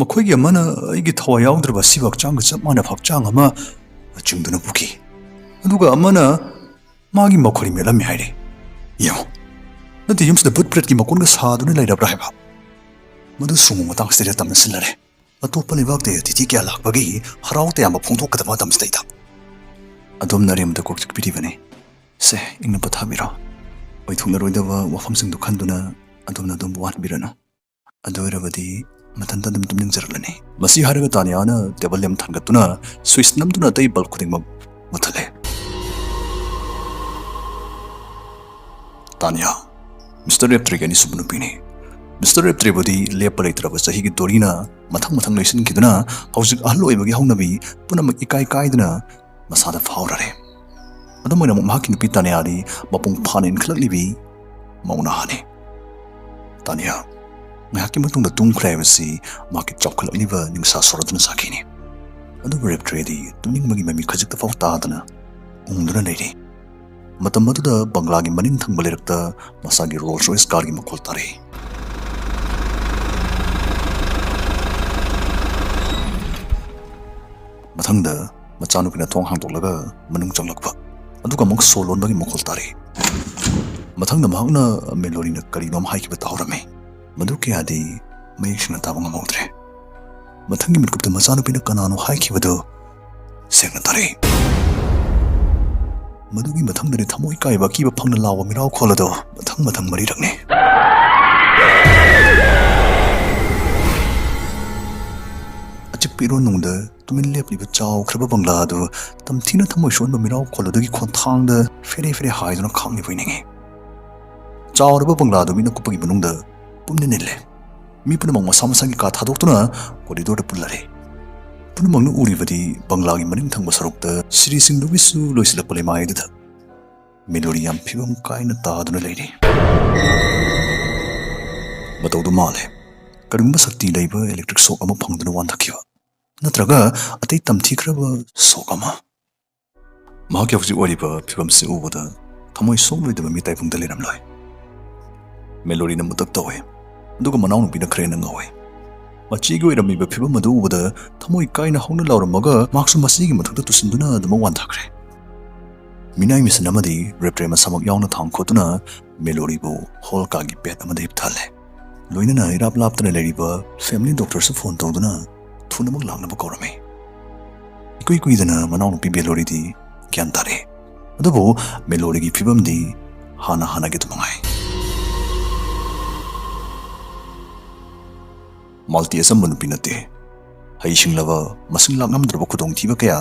ꯃꯈꯣꯏꯒꯤ ꯑꯃꯅ ꯑꯩꯒꯤ ꯊꯋꯥꯏ ꯌꯥꯎꯗ꯭ꯔꯕ ꯑꯁꯤꯕ ꯍꯛꯆꯥꯡꯒ ꯆꯞ ꯃꯥꯟꯅꯕ ꯍꯛꯆꯥꯡ ꯑꯃ ꯆꯤꯡꯗꯨꯅ ꯄꯨꯈꯤ꯫ ꯑꯗꯨꯒ ꯑꯃꯅ ꯃꯥꯒꯤ ꯃꯈꯣꯏ ꯃꯦꯠꯂꯝꯃꯤ ꯍꯥꯏꯔꯤ꯫ ꯌꯦꯡꯉꯨ, ꯅꯠꯇꯦ, ꯌꯨꯝꯁꯤꯗ ꯚꯨꯠ ꯄ꯭ꯔꯦꯠꯀꯤ ꯃꯀꯣꯟꯒ ꯁꯥꯗꯨꯅ ꯂꯩꯔꯕ꯭ꯔꯥ ꯍꯥꯏꯕ? ꯃꯗꯨ ꯁꯨꯝꯕ ꯃꯇꯥꯡꯁꯤꯗ ꯇꯝꯅꯁꯤꯜꯂꯔꯦ꯫ ꯑꯇꯣꯞꯄ ꯂꯩꯕꯥꯛꯇ ꯑꯇꯤꯊꯤ ꯀꯌꯥ ꯂꯥꯛꯄꯒꯤ ꯍꯔꯥꯎ ꯇꯌꯥꯝꯕ ꯐꯣꯡꯗꯣꯛꯀꯗꯕ ꯃꯇꯝꯁꯤꯗꯩꯗ꯫ ꯑꯗꯣꯝꯅ ꯑꯔꯦꯝꯕꯗ ꯀꯣꯛ ꯆꯤꯛꯄꯤꯔꯤꯕꯅꯤ꯫ ꯁꯦ, ꯏꯪꯅ ꯄꯣꯊꯥꯕꯤꯔꯣ꯫ ꯑꯣꯏꯊꯣꯛꯂꯔꯣꯏꯗꯕ ꯋꯥꯐꯝꯁꯤꯡꯗꯨ ꯈꯟꯗꯨꯅ ꯑꯗꯣꯝꯅ ꯑꯗꯨꯝ ꯋꯥꯍꯟꯕꯤꯔꯅꯨ꯫ ꯑꯗꯨ ꯑꯣꯏꯔꯕꯗꯤ ꯃꯊꯟꯇ ꯑꯗꯨꯝ ꯇꯨꯝꯅꯤꯡꯖꯔꯛꯂꯅꯤ꯫ ꯃꯁꯤ ꯍꯥꯏꯔꯒ ꯇꯥꯅꯤꯌꯥꯅ ꯇꯦꯕꯜ ꯂꯦꯝ ꯊꯥꯡꯒꯠꯇꯨꯅ ꯁ꯭ꯋꯤꯆ ꯅꯝꯗꯨꯅ ꯑꯇꯩ ꯕꯜꯕ ꯈꯨꯗꯤꯡꯃꯛ ꯃꯨꯠꯊꯠꯂꯦ꯫ ꯇꯥꯅꯤꯌꯥ, ꯃꯤꯁꯇꯔ ꯔꯦꯞꯇ꯭ꯔꯤꯒꯤ ꯑꯅꯤꯁꯨꯕ ꯅꯨꯄꯤꯅꯤ꯫ ꯃꯤꯁꯇꯔ ꯔꯦꯞꯇ꯭ꯔꯤꯕꯨꯗꯤ ꯂꯦꯞꯄ ꯂꯩꯇ꯭ꯔꯕ ꯆꯍꯤꯒꯤ ꯗꯣꯔꯤꯅ ꯃꯊꯪ ꯃꯊꯪ ꯂꯣꯏꯁꯤꯟꯈꯤꯗꯨꯅ ꯍꯧꯖꯤꯛ ꯑꯍꯜ ꯑꯣꯏꯕꯒꯤ ꯍꯧꯅꯕꯤ ꯄꯨꯝꯅꯃꯛ ꯏꯀꯥꯏ ꯀꯥꯏꯗꯅ ꯃꯁꯥꯗ ꯐꯥꯎꯔꯔꯦ꯫ ꯑꯗꯨꯝ ꯑꯣꯏꯅꯃꯛ ꯃꯍꯥꯛꯀꯤ ꯅꯨꯄꯤ ꯇꯥꯅꯤꯌꯥꯗꯤ ꯃꯄꯨꯡ ꯐꯥꯅ ꯏꯟꯈꯠꯂꯛꯂꯤꯕꯤ ꯃꯧ ꯅꯍꯥꯅꯤ꯫ ꯇꯥꯅꯤꯌꯥ ꯉꯥꯏꯍꯥꯛꯀꯤ ꯃꯇꯨꯡꯗ ꯇꯨꯝꯈ꯭ꯔꯦ ꯍꯥꯏꯕꯁꯤ ꯃꯍꯥꯛꯀꯤ ꯆꯥꯎꯈꯠꯂꯛꯂꯤꯕ ꯅꯤꯡꯁꯥ ꯁꯣꯔꯗꯨꯅ ꯁꯥꯈꯤꯅꯤ꯫ ꯑꯗꯨꯕꯨ ꯔꯦꯞꯇ꯭ꯔꯤꯗꯤ ꯇꯨꯝꯅꯤꯡꯕꯒꯤ ꯃꯃꯤ ꯈꯖꯤꯛꯇ ꯐꯥꯎ ꯇꯥꯗꯅ ꯎꯪꯗꯨꯅ ꯂꯩꯔꯤ꯫ ꯃꯇꯝ ꯑꯗꯨꯗ ꯕꯪꯒ꯭ꯂꯥꯒꯤ ꯃꯅꯤꯡ ꯊꯪꯕ ꯂꯩꯔꯛꯇ ꯃꯁꯥꯒꯤ ꯔꯣꯜꯁ ꯔꯣꯏꯁ ꯀꯥꯔꯒꯤ ꯃꯈꯣꯜ ꯇꯥꯔꯛꯏ꯫ ꯃꯊꯪꯗ ꯃꯆꯥꯅꯨꯄꯤꯅ ꯊꯣꯡ ꯍꯥꯡꯗꯣꯛꯂꯒ ꯃꯅꯨꯡ ꯆꯪꯂꯛꯄ, ꯑꯗꯨꯒ ꯑꯃꯨꯛ ꯁꯣ ꯂꯣꯟꯕꯒꯤ ꯃꯈꯣꯜ ꯇꯥꯔꯛꯏ꯫ ꯃꯊꯪꯗ ꯃꯍꯥꯛꯅ ꯃꯦꯂꯣꯔꯤꯅ ꯀꯔꯤꯅꯣꯝ ꯍꯥꯏꯈꯤꯕ ꯇꯥꯍꯧꯔꯝꯃꯤ꯫ ꯃꯗꯨ ꯀꯌꯥꯗꯤ ꯃꯌꯦꯛ ꯁꯦꯡꯅ ꯇꯥꯕ ꯉꯝꯍꯧꯗ꯭ꯔꯦ꯫ ꯃꯊꯪꯒꯤ ꯃꯤꯠꯀꯨꯞꯇ ꯃꯆꯥꯅꯨꯄꯤꯅ ꯀꯅꯥꯅꯣ ꯍꯥꯏꯈꯤꯕꯗꯨ ꯁꯦꯡꯅ ꯇꯥꯔꯛꯏ꯫ ꯃꯗꯨꯒꯤ ꯃꯊꯪꯗꯗꯤ ꯊꯃꯣꯏ ꯀꯥꯏꯕ ꯑꯀꯤꯕ ꯐꯪꯅ ꯂꯥꯎꯕ ꯃꯤꯔꯥꯎꯈꯣꯜ ꯑꯗꯨ ꯃꯊꯪ ꯃꯊꯪ ꯃꯔꯤꯔꯛꯅꯤ꯫ ꯑꯆꯤꯛꯄ ꯏꯔꯣꯟꯅꯨꯡꯗ ꯇꯨꯃꯤꯟ ꯂꯦꯞꯂꯤꯕ ꯆꯥꯎꯈ꯭ꯔꯕ ꯕꯪꯒ꯭ꯂꯥ ꯑꯗꯨ ꯇꯝꯊꯤꯅ ꯊꯃꯣꯏ ꯁꯣꯛꯍꯟꯕ ꯃꯤꯔꯥꯎꯈꯣꯜ ꯑꯗꯨꯒꯤ ꯈꯣꯟꯊꯥꯡꯗ ꯐꯦꯔꯦ ꯐꯦꯔꯦ ꯍꯥꯏꯗꯨꯅ ꯈꯥꯡꯂꯤꯕ ꯑꯣꯏꯅꯤꯡꯏ꯫ ꯆꯥꯎꯔꯕ ꯕꯪꯒ꯭ꯂꯥ ꯑꯗꯨ ꯃꯤꯠꯅ ꯀꯨꯞꯄꯒꯤ ꯃꯅꯨꯡꯗ ꯄꯨꯝꯅ ꯅꯤꯜꯂꯦ꯫ ꯃꯤ ꯄꯨꯝꯅꯃꯛ ꯃꯁꯥ ꯃꯁꯥꯒꯤ ꯀꯥ ꯊꯥꯗꯣꯛꯇꯨꯅ ꯀꯣꯔꯤꯗꯣꯔꯗ ꯄꯨꯜꯂꯔꯦ꯫ ꯄꯨꯝꯅꯃꯛꯅ ꯎꯔꯤꯕꯗꯤ ꯕꯪꯒ꯭ꯂꯥꯒꯤ ꯃꯅꯤꯡ ꯊꯪꯕ ꯁꯔꯨꯛꯇ ꯁꯤꯔꯤꯁꯤꯡꯗꯨꯒꯤꯁꯨ ꯂꯣꯏꯁꯤꯜꯂꯛꯄ ꯂꯩꯃꯥꯏ ꯑꯗꯨꯗ ꯃꯦꯂꯣꯔꯤ ꯌꯥꯝ ꯐꯤꯕꯝ ꯀꯥꯏꯅ ꯇꯥꯗꯨꯅ ꯂꯩꯔꯤ꯫ ꯃꯇꯧꯗꯨ ꯃꯥꯜꯂꯦ, ꯀꯔꯤꯒꯨꯝꯕ ꯁꯛꯇꯤ ꯂꯩꯕ ꯏꯂꯦꯛꯇ꯭ꯔꯤꯛ ꯁꯣꯛ ꯑꯃ ꯐꯪꯗꯨꯅ ꯋꯥꯟꯊꯈꯤꯕ, ꯅꯠꯇ꯭ꯔꯒ ꯑꯇꯩ ꯇꯝꯊꯤꯈ꯭ꯔꯕ ꯁꯣꯛ ꯑꯃ꯫ ꯃꯍꯥꯛꯀꯤ ꯍꯧꯖꯤꯛ ꯑꯣꯏꯔꯤꯕ ꯐꯤꯕꯝꯁꯤ ꯎꯕꯗ ꯊꯃꯣꯏ ꯁꯣꯛꯂꯣꯏꯗꯕ ꯃꯤ ꯇꯥꯏꯕꯪꯗ ꯂꯩꯔꯝꯂꯣꯏ꯫ ꯃꯦꯂꯣꯔꯤꯅ ꯃꯨꯇꯛ ꯇꯧꯏ, ꯑꯗꯨꯒ ꯃꯅꯥꯎꯅꯨꯄꯤꯅ ꯈꯔ ꯍꯦꯟꯅ ꯉꯥꯎꯏ꯫ ꯃꯆꯦꯒꯤ ꯑꯣꯏꯔꯝꯃꯤꯕ ꯐꯤꯕꯝ ꯑꯗꯨ ꯎꯕꯗ ꯊꯃꯣꯏ ꯀꯥꯏꯅ ꯍꯧꯅ ꯂꯥꯎꯔꯝꯃꯒ ꯃꯍꯥꯛꯁꯨ ꯃꯆꯦꯒꯤ ꯃꯊꯛꯇ ꯇꯨꯁꯤꯟꯗꯨꯅ ꯑꯗꯨꯃꯛ ꯋꯥꯟꯊꯈ꯭ꯔꯦ꯫ ꯃꯤꯅꯥꯏ ꯃꯤꯁꯟ ꯑꯃꯗꯤ ꯔꯦꯞꯇ꯭ꯔꯦ ꯃꯁꯥꯃꯛ ꯌꯥꯎꯅ ꯊꯥꯡ ꯈꯣꯠꯇꯨꯅ ꯃꯦꯂꯣꯔꯤꯕꯨ ꯍꯣꯜ ꯀꯥꯒꯤ ꯕꯦꯗ ꯑꯃꯗ ꯍꯤꯞꯊꯍꯜꯂꯦ꯫ ꯂꯣꯏꯅꯅ ꯏꯔꯥꯞ ꯂꯥꯞꯇꯅ ꯂꯩꯔꯤꯕ ꯐꯦꯃꯤꯂꯤ ꯗꯣꯛꯇꯔꯁꯨ ꯐꯣꯟ ꯇꯧꯗꯨꯅ ꯊꯨꯅꯃꯛ ꯂꯥꯛꯅꯕ ꯀꯧꯔꯝꯃꯤ꯫ ꯏꯀꯨꯏ ꯀꯨꯏꯗꯅ ꯃꯅꯥꯎꯅꯨꯄꯤ ꯃꯦꯂꯣꯔꯤꯗꯤ ꯒ꯭ꯌꯥꯟ ꯇꯥꯔꯛꯑꯦ꯫ ꯑꯗꯨꯕꯨ ꯃꯦꯂꯣꯔꯤꯒꯤ ꯐꯤꯕꯝꯗꯤ ꯍꯥꯟꯅ ꯍꯥꯟꯅꯒꯤ ꯑꯗꯨ ꯃꯉꯥꯏ꯫ ꯃꯥꯜꯇꯤ ꯑꯆꯝꯕ ꯅꯨꯄꯤ ꯅꯠꯇꯦ꯫ ꯍꯩꯁꯤꯡꯂꯕ, ꯃꯁꯤꯡ ꯂꯥꯛ ꯉꯝꯗ꯭ꯔꯕ ꯈꯨꯗꯣꯡꯊꯤꯕ ꯀꯌꯥ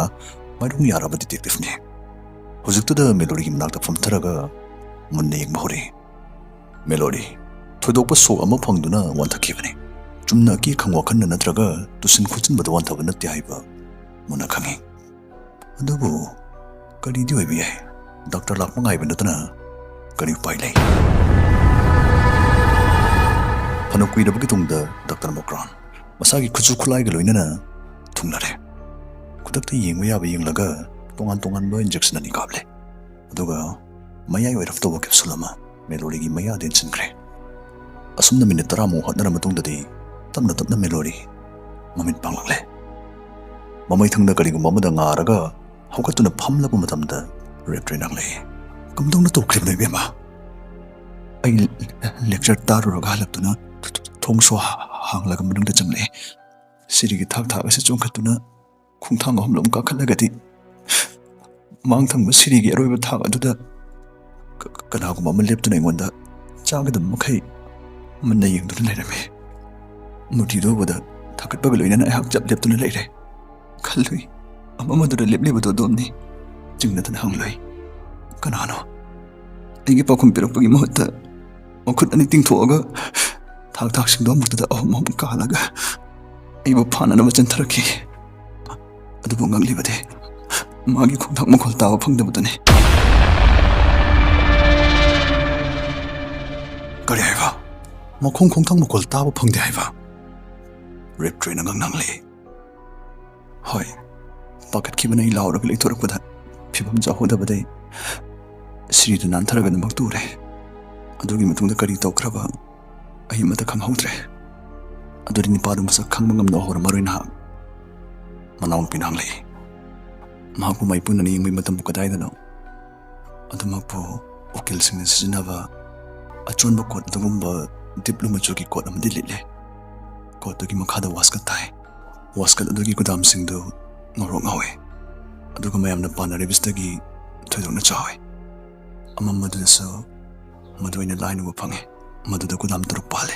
ꯃꯥꯏꯌꯣꯛꯅ ꯌꯥꯔꯕ detectiveꯅꯤ꯫ ꯍꯧꯖꯤꯛꯇꯨꯗ ꯃꯦꯂꯣꯔꯤꯒꯤ ꯃꯅꯥꯛꯇ ꯐꯝꯊꯔꯒ ꯃꯨꯟꯅ ꯌꯦꯡꯕ ꯍꯧꯔꯦ꯫ ꯃꯦꯂꯣꯔꯤ, ꯊꯣꯏꯗꯣꯛꯄ ꯁꯣꯛ ꯑꯃ ꯐꯪꯗꯨꯅ ꯋꯥꯟꯊꯈꯤꯕꯅꯤ꯫ ꯆꯨꯝꯅ ꯑꯀꯤ ꯑꯈꯪ ꯋꯥꯈꯜꯅ ꯅꯠꯇ꯭ꯔꯒ ꯇꯨꯁꯤꯟ ꯈꯣꯠꯆꯤꯟꯕꯗ ꯋꯥꯟꯊꯕ ꯅꯠꯇꯦ ꯍꯥꯏꯕ ꯃꯨꯟꯅ ꯈꯪꯏ꯫ ꯑꯗꯨꯕꯨ ꯀꯔꯤꯗꯤ ꯑꯣꯏꯕ ꯌꯥꯏ? ꯗꯥꯛꯇꯔ ꯂꯥꯛꯄ ꯉꯥꯏꯕ ꯅꯠꯇꯅ ꯀꯔꯤ ꯎꯄꯥꯏ ꯂꯩ? ꯐꯅ ꯀꯨꯏꯔꯕꯒꯤ ꯇꯨꯡꯗ ꯗꯥꯛꯇꯔ ꯃꯣꯀ꯭ꯔꯥꯟ ꯃꯁꯥꯒꯤ ꯈꯨꯠꯁꯨ ꯈꯨꯠꯂꯥꯏꯒ ꯂꯣꯏꯅꯅ ꯊꯨꯡꯂꯔꯦ꯫ ꯈꯨꯗꯛꯇ ꯌꯦꯡꯕ ꯌꯥꯕ ꯌꯦꯡꯂꯒ ꯇꯣꯉꯥꯟ ꯇꯣꯉꯥꯟꯕ injection ꯑꯅꯤ ꯀꯥꯞꯂꯦ꯫ ꯑꯗꯨꯒ ꯃꯌꯥꯏ ꯑꯣꯏꯔꯞ ꯇꯧꯕ capsule ꯑꯃ ꯃꯦꯂꯣꯔꯤꯒꯤ ꯃꯌꯥꯗ ꯏꯟꯁꯤꯟꯈ꯭ꯔꯦ꯫ ꯑꯁꯨꯝꯅ minute ꯇꯔꯥꯃꯨꯛ ꯍꯣꯠꯅꯔ ꯃꯇꯨꯡꯗꯗꯤ ꯇꯞꯅ ꯇꯞꯅ ꯃꯦꯂꯣꯔꯤ ꯃꯃꯤꯠ ꯄꯥꯡꯂꯛꯂꯦ꯫ ꯃꯃꯩꯊꯪꯗ ꯀꯔꯤꯒꯨꯝꯕ ꯑꯃꯗ ꯉꯥꯔꯒ ꯍꯧꯒꯠꯇꯨꯅ ꯐꯝꯂꯛꯄ ꯃꯇꯝꯗ ꯔꯦꯞꯇ꯭ꯔꯦꯅ ꯉꯥꯡꯂꯛꯏ, "ꯀꯝꯗꯧꯅ ꯇꯧꯈ꯭ꯔꯤꯕꯅꯣ, ꯏꯕꯦꯝꯃ?" ꯑꯩ lecture ꯇꯥꯔꯨꯔꯒ ꯍꯜꯂꯛꯇꯨꯅ ꯊꯣꯡꯁꯨ ꯍꯥꯡꯂꯒ ꯃꯅꯨꯡꯗ ꯆꯪꯂꯛꯑꯦ꯫ ꯁꯤꯔꯤꯒꯤ ꯊꯥꯛ ꯊꯥꯛ ꯑꯁꯤ ꯆꯣꯡꯈꯠꯇꯨꯅ ꯈꯣꯡꯊꯥꯡ ꯑꯍꯨꯝꯂꯣꯝ ꯀꯥꯈꯠꯂꯒꯗꯤ ꯃꯥꯡ ꯊꯪꯕ ꯁꯤꯔꯤꯒꯤ ꯑꯔꯣꯏꯕ ꯊꯥꯛ ꯑꯗꯨꯗ ꯀ-, ꯀꯅꯥꯒꯨꯝꯕ ꯑꯃ ꯂꯦꯞꯇꯨꯅ ꯑꯩꯉꯣꯟꯗ ꯆꯥꯒꯗꯕ ꯃꯈꯩ ꯃꯨꯟꯅ ꯌꯦꯡꯗꯨꯅ ꯂꯩꯔꯝꯃꯤ꯫ ꯃꯨꯔꯇꯤꯗꯨ ꯎꯕꯗ ꯊꯥꯒꯠꯄꯒ ꯂꯣꯏꯅꯅ ꯑꯩꯍꯥꯛ ꯆꯞ ꯂꯦꯞꯇꯨꯅ ꯂꯩꯔꯦ꯫ ꯈꯜꯂꯨꯏ, ꯑꯃꯃꯗꯨꯗ ꯂꯦꯞꯂꯤꯕꯗꯨ ꯑꯗꯣꯝꯅꯤ꯫ ꯆꯤꯡꯅꯗꯅ ꯍꯪꯂꯨꯏ, "ꯀꯅꯥꯅꯣ?" ꯑꯩꯒꯤ ꯄꯥꯎꯈꯨꯝ ꯄꯤꯔꯛꯄꯒꯤ ꯃꯍꯨꯠꯇ ꯃꯈꯨꯠ ꯑꯅꯤ ꯇꯤꯡꯊꯣꯛꯑꯒ ꯊꯥꯛ ꯊꯥꯛꯁꯤꯡꯗꯣ ꯑꯃꯨꯛꯇꯗ ꯑꯍꯨꯝ ꯑꯍꯨꯝ ꯀꯥꯜꯂꯒ ꯑꯩꯕꯨ ꯐꯥꯅꯅꯕ ꯆꯦꯟꯊꯔꯛꯈꯤ꯫ ꯑꯗꯨꯕꯨ ꯉꯛꯂꯤꯕꯗꯤ ꯃꯥꯒꯤ ꯈꯣꯡꯊꯥꯡ ꯃꯈꯣꯜ ꯇꯥꯕ ꯐꯪꯗꯕꯗꯨꯅꯤ꯫ "ꯀꯔꯤ ꯍꯥꯏꯕ? ꯃꯈꯣꯡ ꯈꯣꯡꯊꯥꯡ ꯃꯈꯣꯜ ꯇꯥꯕ ꯐꯪꯗꯦ ꯍꯥꯏꯕ?" ꯔꯦꯞꯇ꯭ꯔꯦꯅ ꯉꯛꯅ ꯍꯪꯂꯛꯏ꯫ "ꯍꯣꯏ, ꯄꯥꯈꯠꯈꯤꯕꯅ ꯑꯩ ꯂꯥꯎꯔꯒ ꯂꯩꯊꯣꯔꯛꯄꯗ ꯐꯤꯕꯝ ꯆꯥꯍꯧꯗꯕꯗꯩ ꯁꯤꯔꯤꯗꯨ ꯅꯥꯟꯊꯔꯒ ꯑꯗꯨꯃꯛ ꯇꯨꯔꯦ꯫ ꯑꯗꯨꯒꯤ ꯃꯇꯨꯡꯗ ꯀꯔꯤ ꯇꯧꯈ꯭ꯔꯕ ꯑꯩ ꯑꯃꯠꯇ ꯈꯪꯍꯧꯗ꯭ꯔꯦ꯫ ꯑꯗꯨꯗꯤ ꯅꯤꯄꯥꯗꯨ ꯃꯁꯛ ꯈꯪꯕ ꯉꯝꯗꯕ ꯍꯧꯔꯝꯃꯔꯣꯏ ꯅꯍꯥꯛ?" ꯃꯅꯥꯎꯅꯨꯄꯤꯅ ꯍꯪꯂꯛꯏ꯫ ꯃꯍꯥꯛꯄꯨ ꯃꯥꯏꯄꯨꯅꯅ ꯌꯦꯡꯕꯒꯤ ꯃꯇꯝꯕꯨ ꯀꯗꯥꯏꯗꯅꯣ? ꯑꯗꯨꯃꯛꯄꯨ ꯎꯀꯤꯜꯁꯤꯡꯅ ꯁꯤꯖꯤꯟꯅꯕ ꯑꯆꯣꯟꯕ ꯀꯣꯠ ꯑꯗꯨꯒꯨꯝꯕ deep blue ꯃꯆꯨꯒꯤ ꯀꯣꯠ ꯑꯃꯗꯤ ꯂꯤꯠꯂꯤ꯫ ꯀꯣꯠꯇꯨꯒꯤ ꯃꯈꯥꯗ ꯋꯥꯁꯀꯠ ꯊꯥꯏ꯫ ꯋꯥꯁꯀꯠ ꯑꯗꯨꯒꯤ ꯒꯨꯗꯥꯝꯁꯤꯡꯗꯨ ꯉꯧꯔꯣꯛ ꯉꯧꯏ, ꯑꯗꯨꯒ ꯃꯌꯥꯝꯅ ꯄꯥꯅꯔꯤꯕꯁꯤꯗꯒꯤ ꯊꯣꯏꯗꯣꯛꯅ ꯆꯥꯎꯏ꯫ ꯑꯃꯝꯕꯗꯨꯗꯁꯨ ꯃꯗꯨ ꯑꯩꯅ ꯂꯥꯏꯅ ꯎꯕ ꯐꯪꯉꯦ꯫ ꯃꯗꯨꯗ ꯒꯨꯗꯥꯝ ꯇꯔꯨꯛ ꯄꯥꯜꯂꯦ꯫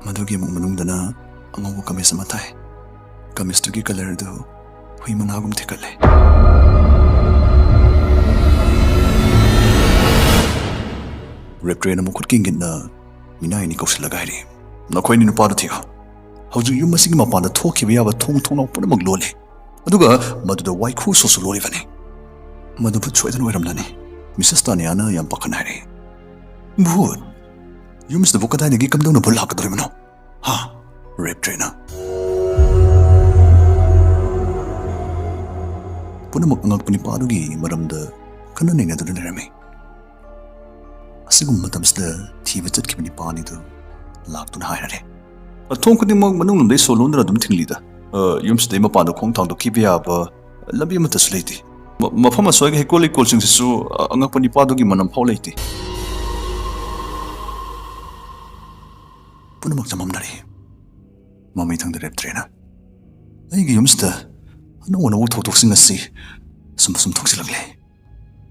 ꯃꯗꯨꯒꯤ ꯑꯃꯨꯛ ꯃꯅꯨꯡꯗꯅ ꯑꯉꯧꯕ ꯀꯃꯤꯁ ꯑꯃ ꯊꯥꯏ꯫ ꯀꯃꯤꯁꯇꯨꯒꯤ ꯀꯂꯔꯗꯨ ꯍꯨꯏ ꯃꯅꯥꯒꯨꯝ ꯊꯦꯛꯀꯠꯂꯦ꯫ ꯔꯦꯞꯇ꯭ꯔꯦꯅ ꯃꯈꯨꯠꯀꯤ ꯏꯪꯒꯤꯠꯅ ꯃꯤꯅꯥꯏ ꯑꯅꯤ ꯀꯧꯁꯤꯜꯂꯒ ꯍꯥꯏꯔꯛꯏ, "ꯅꯈꯣꯏꯅꯤ ꯅꯨꯄꯥꯗꯨ ꯊꯤꯌꯨ꯫ ꯍꯧꯖꯤꯛ ꯌꯨꯝ ꯑꯁꯤꯒꯤ ꯃꯄꯥꯟꯗ ꯊꯣꯛꯈꯤꯕ ꯌꯥꯕ ꯊꯣꯡ ꯊꯣꯡꯅꯥꯎ ꯄꯨꯝꯅꯃꯛ ꯂꯣꯜꯂꯤ꯫ ꯑꯗꯨꯒ ꯃꯗꯨꯗ ꯋꯥꯏꯈꯨ ꯁꯣꯠꯁꯨ ꯂꯣꯜꯂꯤꯕꯅꯤ꯫ ꯃꯗꯨ ꯚꯨꯠ ꯁꯣꯏꯗꯅ ꯑꯣꯏꯔꯝꯂꯅꯤ꯫" ꯃꯤꯁꯦꯁ ꯇꯥꯅꯤꯌꯥꯅ ꯌꯥꯝ ꯄꯥꯈꯠꯅ ꯍꯥꯏꯔꯛꯏ, "ꯚꯨꯠ? ꯌꯨꯝꯁꯤꯗꯕꯨ ꯀꯗꯥꯏꯗꯒꯤ ꯀꯝꯗꯧꯅ ꯚꯨꯠ ꯂꯥꯛꯀꯗꯧꯔꯤꯕꯅꯣ? ꯍꯥ?" ꯔꯦꯞꯇ꯭ꯔꯦꯅ ꯄꯨꯝꯅꯃꯛ ꯑꯉꯛꯄ ꯅꯤꯄꯥꯗꯨꯒꯤ ꯃꯔꯝꯗ ꯈꯟꯅ ꯅꯩꯅꯗꯨꯅ ꯂꯩꯔꯝꯃꯤ꯫ ꯑꯁꯤꯒꯨꯝꯕ ꯃꯇꯝꯁꯤꯗ ꯊꯤꯕ ꯆꯠꯈꯤꯕ ꯅꯤꯄꯥ ꯑꯅꯤꯗꯨ ꯂꯥꯛꯇꯨꯅ ꯍꯥꯏꯔꯔꯦ, "ꯊꯣꯡ ꯈꯨꯗꯤꯡꯃꯛ ꯃꯅꯨꯡ ꯂꯣꯝꯗꯩ ꯁꯣ ꯂꯣꯟꯗꯨꯅ ꯑꯗꯨꯝ ꯊꯤꯡꯂꯤꯗ꯫ ꯑ, ꯌꯨꯝꯁꯤꯗꯩ ꯃꯄꯥꯟꯗ ꯈꯣꯡ ꯊꯥꯡꯗꯣꯛꯈꯤꯕ ꯌꯥꯕ ꯂꯝꯕꯤ ꯑꯃꯠꯇꯁꯨ ꯂꯩꯇꯦ꯫ ꯃ-, ꯃꯐꯝ ꯑꯁ꯭ꯋꯥꯏꯒꯤ ꯍꯩꯀꯣꯜ ꯂꯩꯀꯣꯜꯁꯤꯡꯁꯤꯁꯨ, ꯑ, ꯑꯉꯛꯄ ꯅꯤꯄꯥꯗꯨꯒꯤ ꯃꯅꯝ ꯐꯥꯎ ꯂꯩꯇꯦ꯫" ꯄꯨꯝꯅꯃꯛ ꯆꯃꯝꯅꯔꯦ꯫ ꯃꯃꯩ ꯊꯪꯗ ꯔꯦꯞꯇ꯭ꯔꯦꯅ, "ꯑꯩꯒꯤ ꯌꯨꯝꯁꯤꯗ ꯑꯅꯧ ꯑꯅꯧꯕ ꯊꯧꯗꯣꯛꯁꯤꯡ ꯑꯁꯤ ꯁꯨꯝ ꯁꯨꯝ ꯊꯣꯛꯆꯤꯜꯂꯛꯂꯦ꯫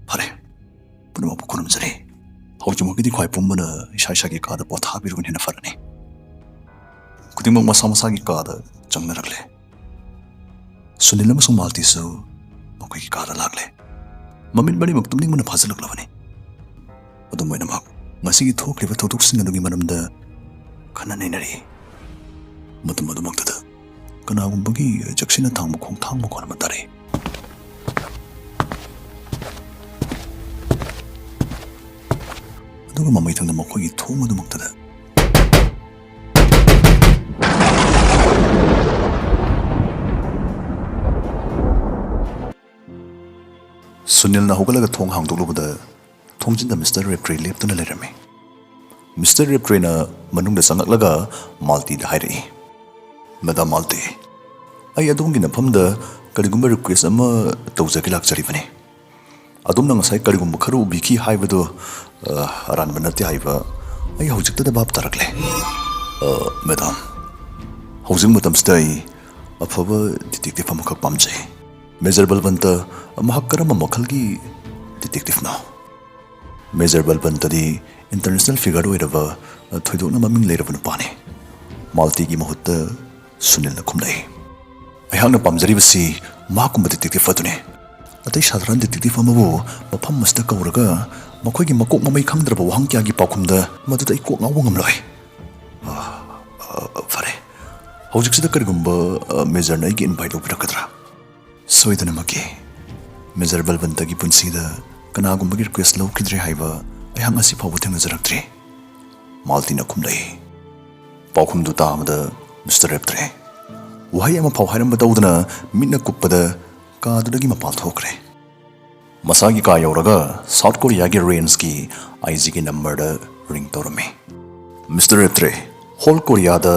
ꯐꯔꯦ, ꯄꯨꯝꯅꯃꯛꯄꯨ ꯈꯨꯔꯨꯝꯖꯔꯤ꯫ ꯍꯧꯖꯤꯛꯃꯛꯀꯤꯗꯤ ꯈ꯭ꯋꯥꯏ ꯄꯨꯝꯕꯅ ꯏꯁꯥ ꯏꯁꯥꯒꯤ ꯀꯥꯗ ꯄꯣꯊꯥꯕꯤꯔꯨꯕꯅ ꯍꯦꯟꯅ ꯐꯔꯅꯤ꯫" ꯈꯨꯗꯤꯡꯃꯛ ꯃꯁꯥ ꯃꯁꯥꯒꯤ ꯀꯥꯗ ꯆꯪꯅꯔꯛꯂꯦ꯫ ꯁꯨꯅꯤꯜ ꯑꯃꯁꯨꯡ ꯃꯥꯜꯇꯤꯁꯨ ꯃꯈꯣꯏꯒꯤ ꯀꯥꯗ ꯂꯥꯛꯂꯦ꯫ ꯃꯃꯤꯠ ꯃꯔꯤꯃꯛ ꯇꯨꯝꯅꯤꯡꯕꯅ ꯐꯥꯖꯤꯜꯂꯛꯂꯕꯅꯤ꯫ ꯑꯗꯨꯝ ꯑꯣꯏꯅꯃꯛ, ꯉꯁꯤꯒꯤ ꯊꯣꯛꯈ꯭ꯔꯤꯕ ꯊꯧꯗꯣꯛꯁꯤꯡ ꯑꯗꯨꯒꯤ ꯃꯔꯝꯗ ꯈꯟꯅ ꯅꯩꯅꯔꯤ꯫ ꯃꯇꯝ ꯑꯗꯨꯃꯛꯇꯗ ꯀꯅꯥꯒꯨꯝꯕꯒꯤ ꯆꯦꯛꯁꯤꯟꯅ ꯊꯥꯡꯕ ꯈꯣꯡꯊꯥꯡ ꯃꯈꯣꯟ ꯑꯃ ꯇꯥꯔꯛꯏ꯫ ꯑꯗꯨꯒ ꯃꯃꯩ ꯊꯪꯗ ꯃꯈꯣꯏꯒꯤ ꯊꯣꯡ ꯑꯗꯨꯃꯛꯇꯗ ꯁꯨꯅꯤꯜꯅ ꯍꯧꯒꯠꯂꯒ ꯊꯣꯡ ꯍꯥꯡꯗꯣꯛꯂꯨꯕꯗ ꯊꯣꯡꯖꯤꯟꯗ ꯃꯤꯁꯇꯔ ꯔꯦꯞꯇ꯭ꯔꯦ ꯂꯦꯞꯇꯨꯅ ꯂꯩꯔꯝꯃꯤ꯫ ꯃꯤꯁꯇꯔ ꯔꯦꯞꯇ꯭ꯔꯦꯅ ꯃꯅꯨꯡꯗ ꯆꯪꯂꯛꯂꯒ ꯃꯥꯜꯇꯤꯗ ꯍꯥꯏꯔꯛꯏ, "ꯃꯦꯗꯥꯝ ꯃꯥꯜꯇꯤ, ꯑꯩ ꯑꯗꯣꯝꯒꯤ ꯅꯐꯝꯗ ꯀꯔꯤꯒꯨꯝꯕ ꯔꯤꯀ꯭ꯋꯦꯁ ꯑꯃ ꯇꯧꯖꯒꯦ ꯂꯥꯛꯆꯔꯤꯕꯅꯤ꯫ ꯑꯗꯣꯝꯅ ꯉꯁꯥꯏ ꯀꯔꯤꯒꯨꯝꯕ ꯈꯔ ꯎꯕꯤꯈꯤ ꯍꯥꯏꯕꯗꯨ, ꯑ, ꯑꯔꯥꯟꯕ ꯅꯠꯇꯦ ꯍꯥꯏꯕ ꯑꯩ ꯍꯧꯖꯤꯛꯇꯗ ꯚꯥꯞ ꯇꯥꯔꯛꯂꯦ꯫ ꯑ, ꯃꯦꯗꯥꯝ, ꯍꯧꯖꯤꯛ ꯃꯇꯝꯁꯤꯗ ꯑꯩ ꯑꯐꯕ ꯗꯤꯇꯦꯛꯇꯤꯚ ꯑꯃꯈꯛ ꯄꯥꯝꯖꯩ꯫ ꯃꯦꯖꯔ ꯕꯜꯕꯟꯇ ꯃꯍꯥꯛ ꯀꯔꯝꯕ ꯃꯈꯜꯒꯤ ꯗꯤꯇꯦꯛꯇꯤꯚꯅꯣ?" ꯃꯦꯖꯔ ꯕꯜꯕꯟꯇꯗꯤ ꯏꯟꯇꯔꯅꯦꯁꯅꯦꯜ ꯐꯤꯒꯔ ꯑꯣꯏꯔꯕ, ꯊꯣꯏꯗꯣꯛꯅ ꯃꯃꯤꯡ ꯂꯩꯔꯕ ꯅꯨꯄꯥꯅꯤ꯫ ꯃꯥꯜꯇꯤꯒꯤ ꯃꯍꯨꯠꯇ ꯁꯨꯅꯤꯜꯅ ꯈꯨꯝꯂꯛꯏ꯫ ꯑꯩꯍꯥꯛꯅ ꯄꯥꯝꯖꯔꯤꯕꯁꯤ ꯃꯍꯥꯛꯀꯨꯝꯕ ꯗꯤꯇꯦꯛꯇꯤꯚ ꯑꯗꯨꯅꯤ꯫ ꯑꯇꯩ ꯁꯥꯙꯥꯔꯟ ꯗꯤꯇꯦꯛꯇꯤꯚ ꯑꯃꯕꯨ ꯃꯐꯝ ꯑꯁꯤꯗ ꯀꯧꯔꯒ ꯃꯈꯣꯏꯒꯤ ꯃꯀꯣꯛ ꯃꯃꯩ ꯈꯪꯗ꯭ꯔꯕ ꯋꯥꯍꯪ ꯀꯌꯥꯒꯤ ꯄꯥꯎꯈꯨꯝꯗ ꯃꯗꯨꯗ ꯑꯩ ꯀꯣꯛ ꯉꯥꯎꯕ ꯉꯝꯂꯣꯏ꯫ ꯑ, ꯑ, ꯐꯔꯦ, ꯍꯧꯖꯤꯛꯁꯤꯗ ꯀꯔꯤꯒꯨꯝꯕ, ꯑ, ꯃꯦꯖꯔꯅ ꯑꯩꯒꯤ ꯏꯟꯚꯥꯏꯠ ꯂꯧꯕꯤꯔꯛꯀꯗ꯭ꯔꯥ? ꯁꯣꯏꯗꯅꯃꯛꯀꯤ꯫ ꯃꯦꯖꯔ ꯕꯜꯕꯟꯇꯒꯤ ꯄꯨꯟꯁꯤꯗ ꯀꯅꯥꯒꯨꯝꯕꯒꯤ ꯔꯤꯀ꯭ꯋꯦꯁ ꯂꯧꯈꯤꯗ꯭ꯔꯦ ꯍꯥꯏꯕ ꯑꯩꯍꯥꯛ ꯉꯁꯤ ꯐꯥꯎꯕ ꯊꯦꯡꯅꯖꯔꯛꯇ꯭ꯔꯤ꯫ ꯃꯥꯜꯇꯤꯅ ꯈꯨꯝꯂꯛꯏ꯫ ꯄꯥꯎꯈꯨꯝꯗꯨ ꯇꯥꯕꯗ ꯃꯤꯁꯇꯔ ꯔꯦꯞꯇ꯭ꯔꯦ ꯋꯥꯍꯩ ꯑꯃ ꯐꯥꯎ ꯍꯥꯏꯔꯝꯕ ꯇꯧꯗꯅ ꯃꯤꯠꯅ ꯀꯨꯞꯄꯗ ꯀꯥꯗꯨꯗꯒꯤ ꯃꯄꯥꯟ ꯊꯣꯛꯈ꯭ꯔꯦ꯫ ꯃꯁꯥꯒꯤ ꯀꯥ ꯌꯧꯔꯒ ꯁꯥꯎꯠ ꯀꯣꯔꯤꯌꯥꯒꯤ ꯔꯦꯟꯖꯀꯤ ꯑꯥꯏ ꯖꯤꯒꯤ ꯅꯝꯕꯔꯗ ꯔꯤꯡ ꯇꯧꯔꯝꯃꯤ꯫ ꯃꯤꯁꯇꯔ ꯔꯦꯞꯇ꯭ꯔꯦ, ꯍꯣꯜ ꯀꯣꯔꯤꯌꯥꯗ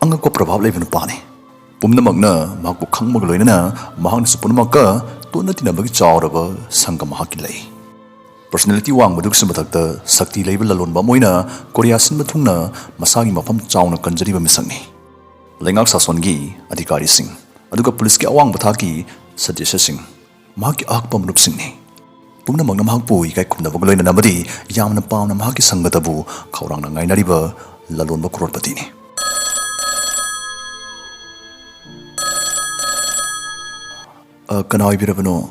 ꯑꯉꯛꯄ ꯄ꯭ꯔꯚꯥꯕ ꯂꯩꯕ ꯅꯨꯄꯥꯅꯤ꯫ ꯄꯨꯝꯅꯃꯛꯅ ꯃꯍꯥꯛꯄꯨ ꯈꯪꯕꯒ ꯂꯣꯏꯅꯅ ꯃꯍꯥꯛꯅꯁꯨ ꯄꯨꯝꯅꯃꯛꯀ ꯇꯣꯠꯅ ꯇꯤꯟꯅꯕꯒꯤ ꯆꯥꯎꯔꯕ ꯁꯪꯒ ꯃꯍꯥꯛꯀꯤ ꯂꯩ꯫ ꯄꯔꯁꯣꯅꯦꯂꯤꯇꯤ ꯋꯥꯡꯕꯗꯨꯒꯤꯁꯨ ꯃꯊꯛꯇ ꯁꯛꯇꯤ ꯂꯩꯕ ꯂꯂꯣꯟꯕ ꯑꯃ ꯑꯣꯏꯅ ꯀꯣꯔꯤꯌꯥ ꯁꯤꯟꯕ ꯊꯨꯡꯅ ꯃꯁꯥꯒꯤ ꯃꯐꯝ ꯆꯥꯎꯅ ꯀꯟꯖꯔꯤꯕ ꯃꯤꯁꯛꯅꯤ꯫ ꯂꯩꯉꯥꯛ ꯁꯥꯁꯣꯟꯒꯤ ꯑꯙꯤꯀꯥꯔꯤꯁꯤꯡ ꯑꯗꯨꯒ ꯄꯨꯂꯤꯁꯀꯤ ꯑꯋꯥꯡꯕ ꯊꯥꯛꯀꯤ ꯁꯗꯁ꯭ꯌꯁꯤꯡ ꯃꯍꯥꯛꯀꯤ ꯑꯍꯛꯄ ꯃꯔꯨꯞꯁꯤꯡꯅꯤ꯫ ꯄꯨꯝꯅꯃꯛꯅ ꯃꯍꯥꯛꯄꯨ ꯏꯀꯥꯏ ꯈꯨꯝꯅꯕꯒ ꯂꯣꯏꯅꯅ ꯑꯃꯗꯤ ꯌꯥꯝꯅ ꯄꯥꯝꯅ ꯃꯍꯥꯛꯀꯤ ꯁꯪꯒꯗꯕꯨ ꯈꯧꯔꯥꯡꯅ ꯉꯥꯏꯅꯔꯤꯕ ꯂꯂꯣꯟꯕ ꯀ꯭ꯔꯣꯔꯄꯇꯤꯅꯤ꯫ ꯑ, ꯀꯅꯥ ꯑꯣꯏꯕꯤꯔꯕꯅꯣ?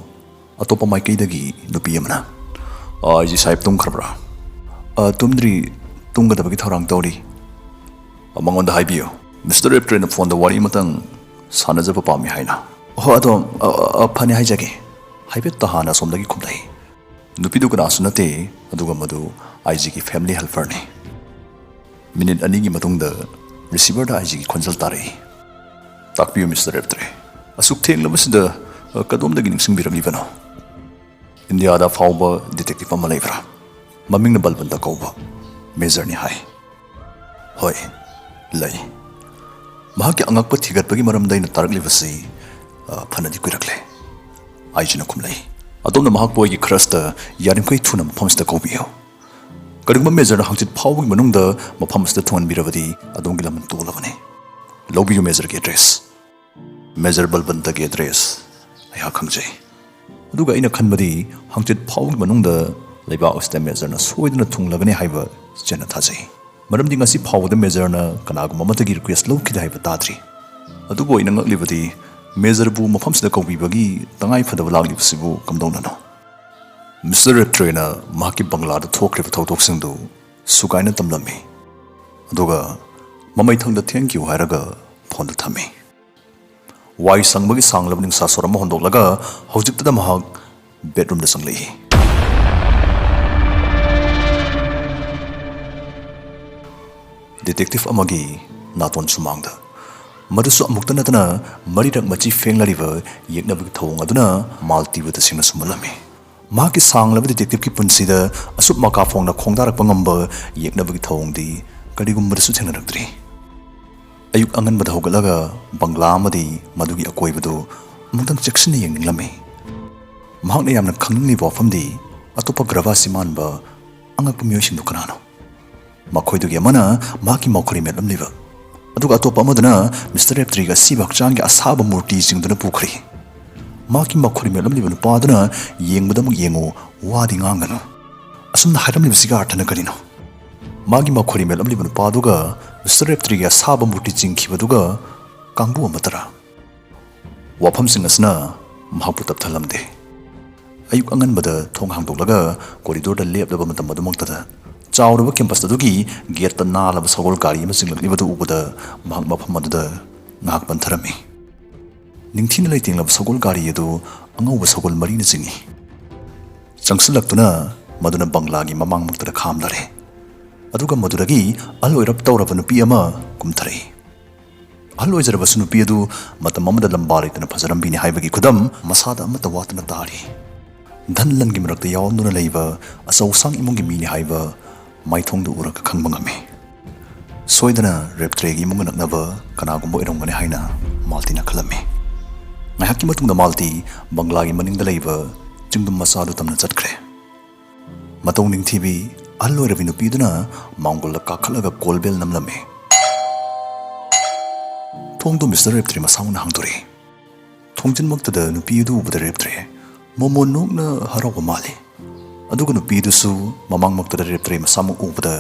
ꯑꯇꯣꯞꯄ ꯃꯥꯏꯀꯩꯗꯒꯤ ꯅꯨꯄꯤ ꯑꯃꯅ꯫ ꯑ, ꯑꯥꯏ ꯖꯤ ꯁꯥꯍꯦꯕ ꯇꯨꯝꯈ꯭ꯔꯕ꯭ꯔꯥ? ꯑ, ꯇꯨꯝꯗ꯭ꯔꯤ, ꯇꯨꯝꯒꯗꯕꯒꯤ ꯊꯧꯔꯥꯡ ꯇꯧꯔꯤ꯫ ꯑ, ꯃꯉꯣꯟꯗ ꯍꯥꯏꯕꯤꯌꯨ, ꯃꯤꯁꯇꯔ ꯔꯦꯞꯇ꯭ꯔꯦꯅ ꯐꯣꯟꯗ ꯋꯥꯔꯤ ꯑꯃꯇꯪ ꯁꯥꯟꯅꯖꯕ ꯄꯥꯝꯃꯤ ꯍꯥꯏꯅ꯫ ꯑꯣꯍꯣ, ꯑꯗꯣ, ꯑ, ꯑ, ꯐꯅꯤ, ꯍꯥꯏꯖꯒꯦ꯫ ꯍꯥꯏꯐꯦꯠꯇ ꯍꯥꯟꯅ ꯑꯁꯣꯝꯗꯒꯤ ꯈꯨꯝꯂꯛꯏ꯫ ꯅꯨꯄꯤꯗꯨ ꯀꯅꯥꯁꯨ ꯅꯠꯇꯦ, ꯑꯗꯨꯒ ꯃꯗꯨ ꯑꯥꯏ ꯖꯤꯒꯤ ꯐꯦꯃꯤꯂꯤ ꯍꯦꯜꯄꯔꯅꯤ꯫ ꯃꯤꯅꯤꯠ ꯑꯅꯤꯒꯤ ꯃꯇꯨꯡꯗ ꯔꯤꯁꯤꯚꯔꯗ ꯑꯥꯏ ꯖꯤꯒꯤ ꯈꯣꯟꯖꯦꯜ ꯇꯥꯔꯛꯏ꯫ ꯇꯥꯛꯄꯤꯌꯨ, ꯃꯤꯁꯇꯔ ꯔꯦꯞꯇ꯭ꯔꯦ, ꯑꯁꯨꯛ ꯊꯦꯡꯂꯕꯁꯤꯗ, ꯑ, ꯀꯗꯣꯝꯗꯒꯤ ꯅꯤꯡꯁꯤꯡꯕꯤꯔꯛꯂꯤꯕꯅꯣ? ꯏꯟꯗꯤꯌꯥꯗ ꯐꯥꯎꯕ ꯗꯤꯇꯦꯛꯇꯤꯚ ꯑꯃ ꯂꯩꯕ꯭ꯔꯥ? ꯃꯃꯤꯡꯅ ꯕꯜꯕꯟꯇ ꯀꯧꯕ ꯃꯦꯖꯔꯅꯤ ꯍꯥꯏ꯫ ꯍꯣꯏ, ꯂꯩ꯫ ꯃꯍꯥꯛꯀꯤ ꯑꯉꯛꯄ ꯊꯤꯒꯠꯄꯒꯤ ꯃꯔꯝꯗ ꯑꯩꯅ ꯇꯥꯔꯛꯂꯤꯕꯁꯤ, ꯑ, ꯐꯅꯗꯤ ꯀꯨꯏꯔꯛꯂꯦ꯫ ꯑꯥꯏ ꯖꯤꯅ ꯈꯨꯝꯂꯛꯏ꯫ ꯑꯗꯣꯝꯅ ꯃꯍꯥꯛꯄꯨ ꯑꯩꯒꯤ ꯈꯔꯁꯇ ꯌꯥꯔꯤꯃꯈꯩ ꯊꯨꯅ ꯃꯐꯝ ꯑꯁꯤꯗ ꯀꯧꯕꯤꯌꯨ꯫ ꯀꯔꯤꯒꯨꯝꯕ ꯃꯦꯖꯔꯅ ꯍꯪꯆꯤꯠ ꯐꯥꯎꯕꯒꯤ ꯃꯅꯨꯡꯗ ꯃꯐꯝ ꯑꯁꯤꯗ ꯊꯨꯡꯍꯟꯕꯤꯔꯕꯗꯤ ꯑꯗꯣꯝꯒꯤ ꯂꯃꯟ ꯇꯣꯜꯂꯕꯅꯤ꯫ ꯂꯧꯕꯤꯌꯨ ꯃꯦꯖꯔꯒꯤ ꯑꯦꯗ꯭ꯔꯦꯁ꯫ ꯃꯦꯖꯔ ꯕꯜꯕꯟꯇꯒꯤ ꯑꯦꯗ꯭ꯔꯦꯁ ꯑꯩꯍꯥꯛ ꯈꯪꯖꯩ꯫ ꯑꯗꯨꯒ ꯑꯩꯅ ꯈꯟꯕꯗꯤ ꯍꯪꯆꯤꯠ ꯐꯥꯎꯕꯒꯤ ꯃꯅꯨꯡꯗ ꯂꯩꯕꯥꯛ ꯑꯁꯤꯗ ꯃꯦꯖꯔꯅ ꯁꯣꯏꯗꯅ ꯊꯨꯡꯂꯒꯅꯤ ꯍꯥꯏꯕ ꯆꯦꯠꯅ ꯊꯥꯖꯩ꯫ ꯃꯔꯝꯗꯤ ꯉꯁꯤ ꯐꯥꯎꯕꯗ ꯃꯦꯖꯔꯅ ꯀꯅꯥꯒꯨꯝꯕ ꯑꯃꯠꯇꯒꯤ ꯔꯤꯀ꯭ꯋꯦꯁ ꯂꯧꯈꯤꯗꯦ ꯍꯥꯏꯕ ꯇꯥꯗ꯭ꯔꯤ꯫ ꯑꯗꯨꯕꯨ ꯑꯩꯅ ꯉꯛꯂꯤꯕꯗꯤ ꯃꯦꯖꯔꯕꯨ ꯃꯐꯝꯁꯤꯗ ꯀꯧꯕꯤꯕꯒꯤ ꯇꯉꯥꯏ ꯐꯗꯕ ꯂꯥꯛꯂꯤꯕꯁꯤꯕꯨ ꯀꯝꯗꯧꯅꯅꯣ? ꯃꯤꯁꯇꯔ ꯔꯦꯞꯇ꯭ꯔꯦꯅ ꯃꯍꯥꯛꯀꯤ ꯕꯪꯒꯂꯥꯗ ꯊꯣꯛꯈ꯭ꯔꯤꯕ ꯊꯧꯗꯣꯛꯁꯤꯡꯗꯨ ꯁꯨꯒꯥꯏꯅ ꯇꯝꯂꯝꯃꯤ꯫ ꯑꯗꯨꯒ ꯃꯃꯩꯊꯪꯗ "Thank you" ꯍꯥꯏꯔꯒ ꯐꯣꯟꯗꯨ ꯊꯝꯃꯤ꯫ ꯋꯥꯏ ꯁꯪꯕꯒꯤ ꯁꯥꯡꯂꯕ ꯅꯤꯡꯁꯥ ꯁꯣꯔ ꯑꯃ ꯍꯣꯟꯗꯣꯛꯂꯒ ꯍꯧꯖꯤꯛꯇꯗ ꯃꯍꯥꯛ ꯕꯦꯗꯔꯨꯝꯗ ꯆꯪꯂꯛꯏ꯫ ꯗꯤꯇꯦꯛꯇꯤꯚ ꯑꯃꯒꯤ ꯅꯥꯇꯣꯟ ꯁꯨꯃꯥꯡꯗ, ꯃꯗꯨꯁꯨ ꯑꯃꯨꯛꯇ ꯅꯠꯇꯅ ꯃꯔꯤꯔꯛ ꯃꯆꯤ ꯐꯦꯡꯂꯔꯤꯕ ꯌꯦꯛꯅꯕꯒꯤ ꯊꯧꯑꯣꯡ ꯑꯗꯨꯅ ꯃꯥꯜꯇꯤꯕꯨ ꯇꯁꯦꯡꯅ ꯁꯨꯝꯍꯠꯂꯝꯃꯤ꯫ ꯃꯍꯥꯛꯀꯤ ꯁꯥꯡꯂꯕ ꯗꯤꯇꯦꯛꯇꯤꯚꯀꯤ ꯄꯨꯟꯁꯤꯗ ꯑꯁꯨꯛ ꯃꯀꯥ ꯐꯣꯡꯅ ꯈꯣꯡꯗꯥꯔꯛꯄ ꯉꯝꯕ ꯌꯦꯛꯅꯕꯒꯤ ꯊꯧꯑꯣꯡꯗꯤ ꯀꯔꯤꯒꯨꯝꯕꯗꯁꯨ ꯊꯦꯡꯅꯔꯛꯇ꯭ꯔꯤ꯫ ꯑꯌꯨꯛ ꯑꯉꯟꯕꯗ ꯍꯧꯒꯠꯂꯒ ꯕꯪꯒ꯭ꯂꯥ ꯑꯃꯗꯤ ꯃꯗꯨꯒꯤ ꯑꯀꯣꯏꯕꯗꯨ ꯑꯃꯨꯛꯇꯪ ꯆꯦꯛꯁꯤꯟꯅ ꯌꯦꯡꯅꯤꯡꯂꯝꯃꯤ꯫ ꯃꯍꯥꯛꯅ ꯌꯥꯝꯅ ꯈꯪꯅꯤꯡꯂꯤꯕ ꯋꯥꯐꯝꯗꯤ ꯑꯇꯣꯞꯄ ꯒ꯭ꯔꯚꯥꯁꯤ ꯃꯥꯟꯕ ꯑꯉꯛꯄ ꯃꯤꯑꯣꯏꯁꯤꯡꯗꯨ ꯀꯅꯥꯅꯣ? ꯃꯈꯣꯏꯗꯨꯒꯤ ꯑꯃꯅ ꯃꯍꯥꯛꯀꯤ ꯃꯧꯈ꯭ꯋꯥꯔꯤ ꯃꯦꯠꯂꯝꯂꯤꯕ, ꯑꯗꯨꯒ ꯑꯇꯣꯞꯄ ꯑꯃꯗꯨꯅ ꯃꯤꯁꯇꯔ ꯔꯦꯞꯇ꯭ꯔꯤꯒꯤ ꯑꯁꯤꯕ ꯍꯛꯆꯥꯡꯒꯤ ꯑꯁꯥꯕ ꯃꯨꯔꯇꯤ ꯆꯤꯡꯗꯨꯅ ꯄꯨꯈ꯭ꯔꯤ꯫ ꯃꯍꯥꯛꯀꯤ ꯃꯧꯈ꯭ꯋꯥꯔꯤ ꯃꯦꯠꯂꯝꯂꯤꯕ ꯅꯨꯄꯥꯗꯨꯅ ꯌꯦꯡꯕꯗꯃꯛ ꯌꯦꯡꯉꯨ, ꯋꯥꯗꯤ ꯉꯥꯡꯒꯅꯨ꯫ ꯑꯁꯨꯝꯅ ꯍꯥꯏꯔꯝꯂꯤꯕꯁꯤꯒꯤ ꯑꯔꯊꯅ ꯀꯔꯤꯅꯣ? ꯃꯥꯒꯤ ꯃꯧꯈ꯭ꯋꯥꯔꯤ ꯃꯦꯠꯂꯝꯂꯤꯕ ꯅꯨꯄꯥꯗꯨꯒ ꯃꯤꯁꯇꯔ ꯔꯦꯞꯇ꯭ꯔꯤꯒꯤ ꯑꯁꯥꯕ ꯃꯨꯔꯇꯤ ꯆꯤꯡꯈꯤꯕꯗꯨꯒ ꯀꯥꯡꯕꯨ ꯑꯃꯠꯇꯔꯥ? ꯋꯥꯐꯝꯁꯤꯡ ꯑꯁꯤꯅ ꯃꯍꯥꯛꯄꯨ ꯇꯞꯊꯍꯜꯂꯝꯗꯦ꯫ ꯑꯌꯨꯛ ꯑꯉꯟꯕꯗ ꯊꯣꯡ ꯍꯥꯡꯗꯣꯛꯂꯒ ꯀꯣꯔꯤꯗꯣꯔꯗ ꯂꯦꯞꯂꯕ ꯃꯇꯝ ꯑꯗꯨꯃꯛꯇꯗ ꯆꯥꯎꯔꯕ ꯀꯦꯝꯄꯁ ꯑꯗꯨꯒꯤ ꯒꯦꯠꯇ ꯅꯥꯜꯂꯕ ꯁꯒꯣꯜ ꯒꯥꯔꯤ ꯑꯃ ꯆꯤꯡꯂꯛꯂꯤꯕꯗꯨ ꯎꯕꯗ ꯃꯍꯥꯛ ꯃꯐꯝ ꯑꯗꯨꯗ ꯉꯥꯏꯍꯥꯛ ꯄꯟꯊꯔꯝꯃꯤ꯫ ꯅꯤꯡꯊꯤꯅ ꯂꯩꯇꯦꯡꯂꯕ ꯁꯒꯣꯜ ꯒꯥꯔꯤ ꯑꯗꯨ ꯑꯉꯧꯕ ꯁꯒꯣꯜ ꯃꯔꯤꯅ ꯆꯤꯡꯏ꯫ ꯆꯪꯁꯤꯜꯂꯛꯇꯨꯅ ꯃꯗꯨꯅ ꯕꯪꯒ꯭ꯂꯥꯒꯤ ꯃꯃꯥꯡꯃꯛꯇꯗ ꯈꯥꯝꯂꯔꯦ꯫ ꯑꯗꯨꯒ ꯃꯗꯨꯗꯒꯤ ꯑꯍꯜ ꯑꯣꯏꯔꯞ ꯇꯧꯔꯕ ꯅꯨꯄꯤ ꯑꯃ ꯀꯨꯝꯊꯔꯛꯏ꯫ ꯑꯍꯜ ꯑꯣꯏꯖꯔꯕꯁꯨ ꯅꯨꯄꯤ ꯑꯗꯨ ꯃꯇꯝ ꯑꯃꯗ ꯂꯝꯕꯥ ꯂꯩꯇꯅ ꯐꯖꯔꯝꯕꯤꯅꯤ ꯍꯥꯏꯕꯒꯤ ꯈꯨꯗꯝ ꯃꯁꯥꯗ ꯑꯃꯠꯇ ꯋꯥꯠꯇꯅ ꯇꯥꯔꯤ꯫ ꯙꯟ ꯂꯟꯒꯤ ꯃꯔꯛꯇ ꯌꯥꯎꯔꯝꯗꯨꯅ ꯂꯩꯕ ꯑꯆꯧ ꯑꯁꯥꯡ ꯏꯃꯨꯡꯒꯤ ꯃꯤꯅꯤ ꯍꯥꯏꯕ ꯃꯥꯏꯊꯣꯡꯗꯨ ꯎꯔꯒ ꯈꯪꯕ ꯉꯝꯃꯤ꯫ ꯁꯣꯏꯗꯅ ꯔꯦꯞꯇ꯭ꯔꯦꯒꯤ ꯏꯃꯨꯡꯒ ꯅꯛꯅꯕ ꯀꯅꯥꯒꯨꯝꯕ ꯑꯣꯏꯔꯝꯒꯅꯤ ꯍꯥꯏꯅ ꯃꯥꯜꯇꯤꯅ ꯈꯜꯂꯝꯃꯤ꯫ ꯉꯥꯏꯍꯥꯛꯀꯤ ꯃꯇꯨꯡꯗ ꯃꯥꯜꯇꯤ ꯕꯪꯒ꯭ꯂꯥꯒꯤ ꯃꯅꯤꯡꯗ ꯂꯩꯕ ꯆꯤꯡꯗꯨꯝ ꯃꯆꯥꯗꯨ ꯇꯝꯅ ꯆꯠꯈ꯭ꯔꯦ꯫ ꯃꯇꯧ ꯅꯤꯡꯊꯤꯕꯤ ꯑꯍꯜ ꯑꯣꯏꯔꯕꯤ ꯅꯨꯄꯤꯗꯨꯅ ꯃꯥꯡꯒꯣꯜꯗ ꯀꯥꯈꯠꯂꯒ ꯀꯣꯜ ꯕꯦꯜ ꯅꯝꯂꯝꯃꯤ꯫ ꯊꯣꯡꯗꯨ ꯃꯤꯁꯇꯔ ꯔꯦꯞꯇ꯭ꯔꯤ ꯃꯁꯥꯃꯛꯅ ꯍꯥꯡꯗꯣꯔꯛꯏ꯫ ꯊꯣꯡꯖꯤꯟꯃꯛꯇꯗ ꯅꯨꯄꯤ ꯑꯗꯨ ꯎꯕꯗ ꯔꯦꯞꯇ꯭ꯔꯤ ꯃꯣꯃꯣꯟ ꯅꯣꯛꯅ ꯍꯔꯥꯎꯕ ꯃꯥꯜꯂꯤ꯫ ꯑꯗꯨꯒ ꯅꯨꯄꯤꯗꯨꯁꯨ ꯃꯃꯥꯡꯃꯛꯇꯗ ꯔꯦꯞꯇ꯭ꯔꯦ ꯃꯁꯥꯃꯛ ꯎꯕꯗ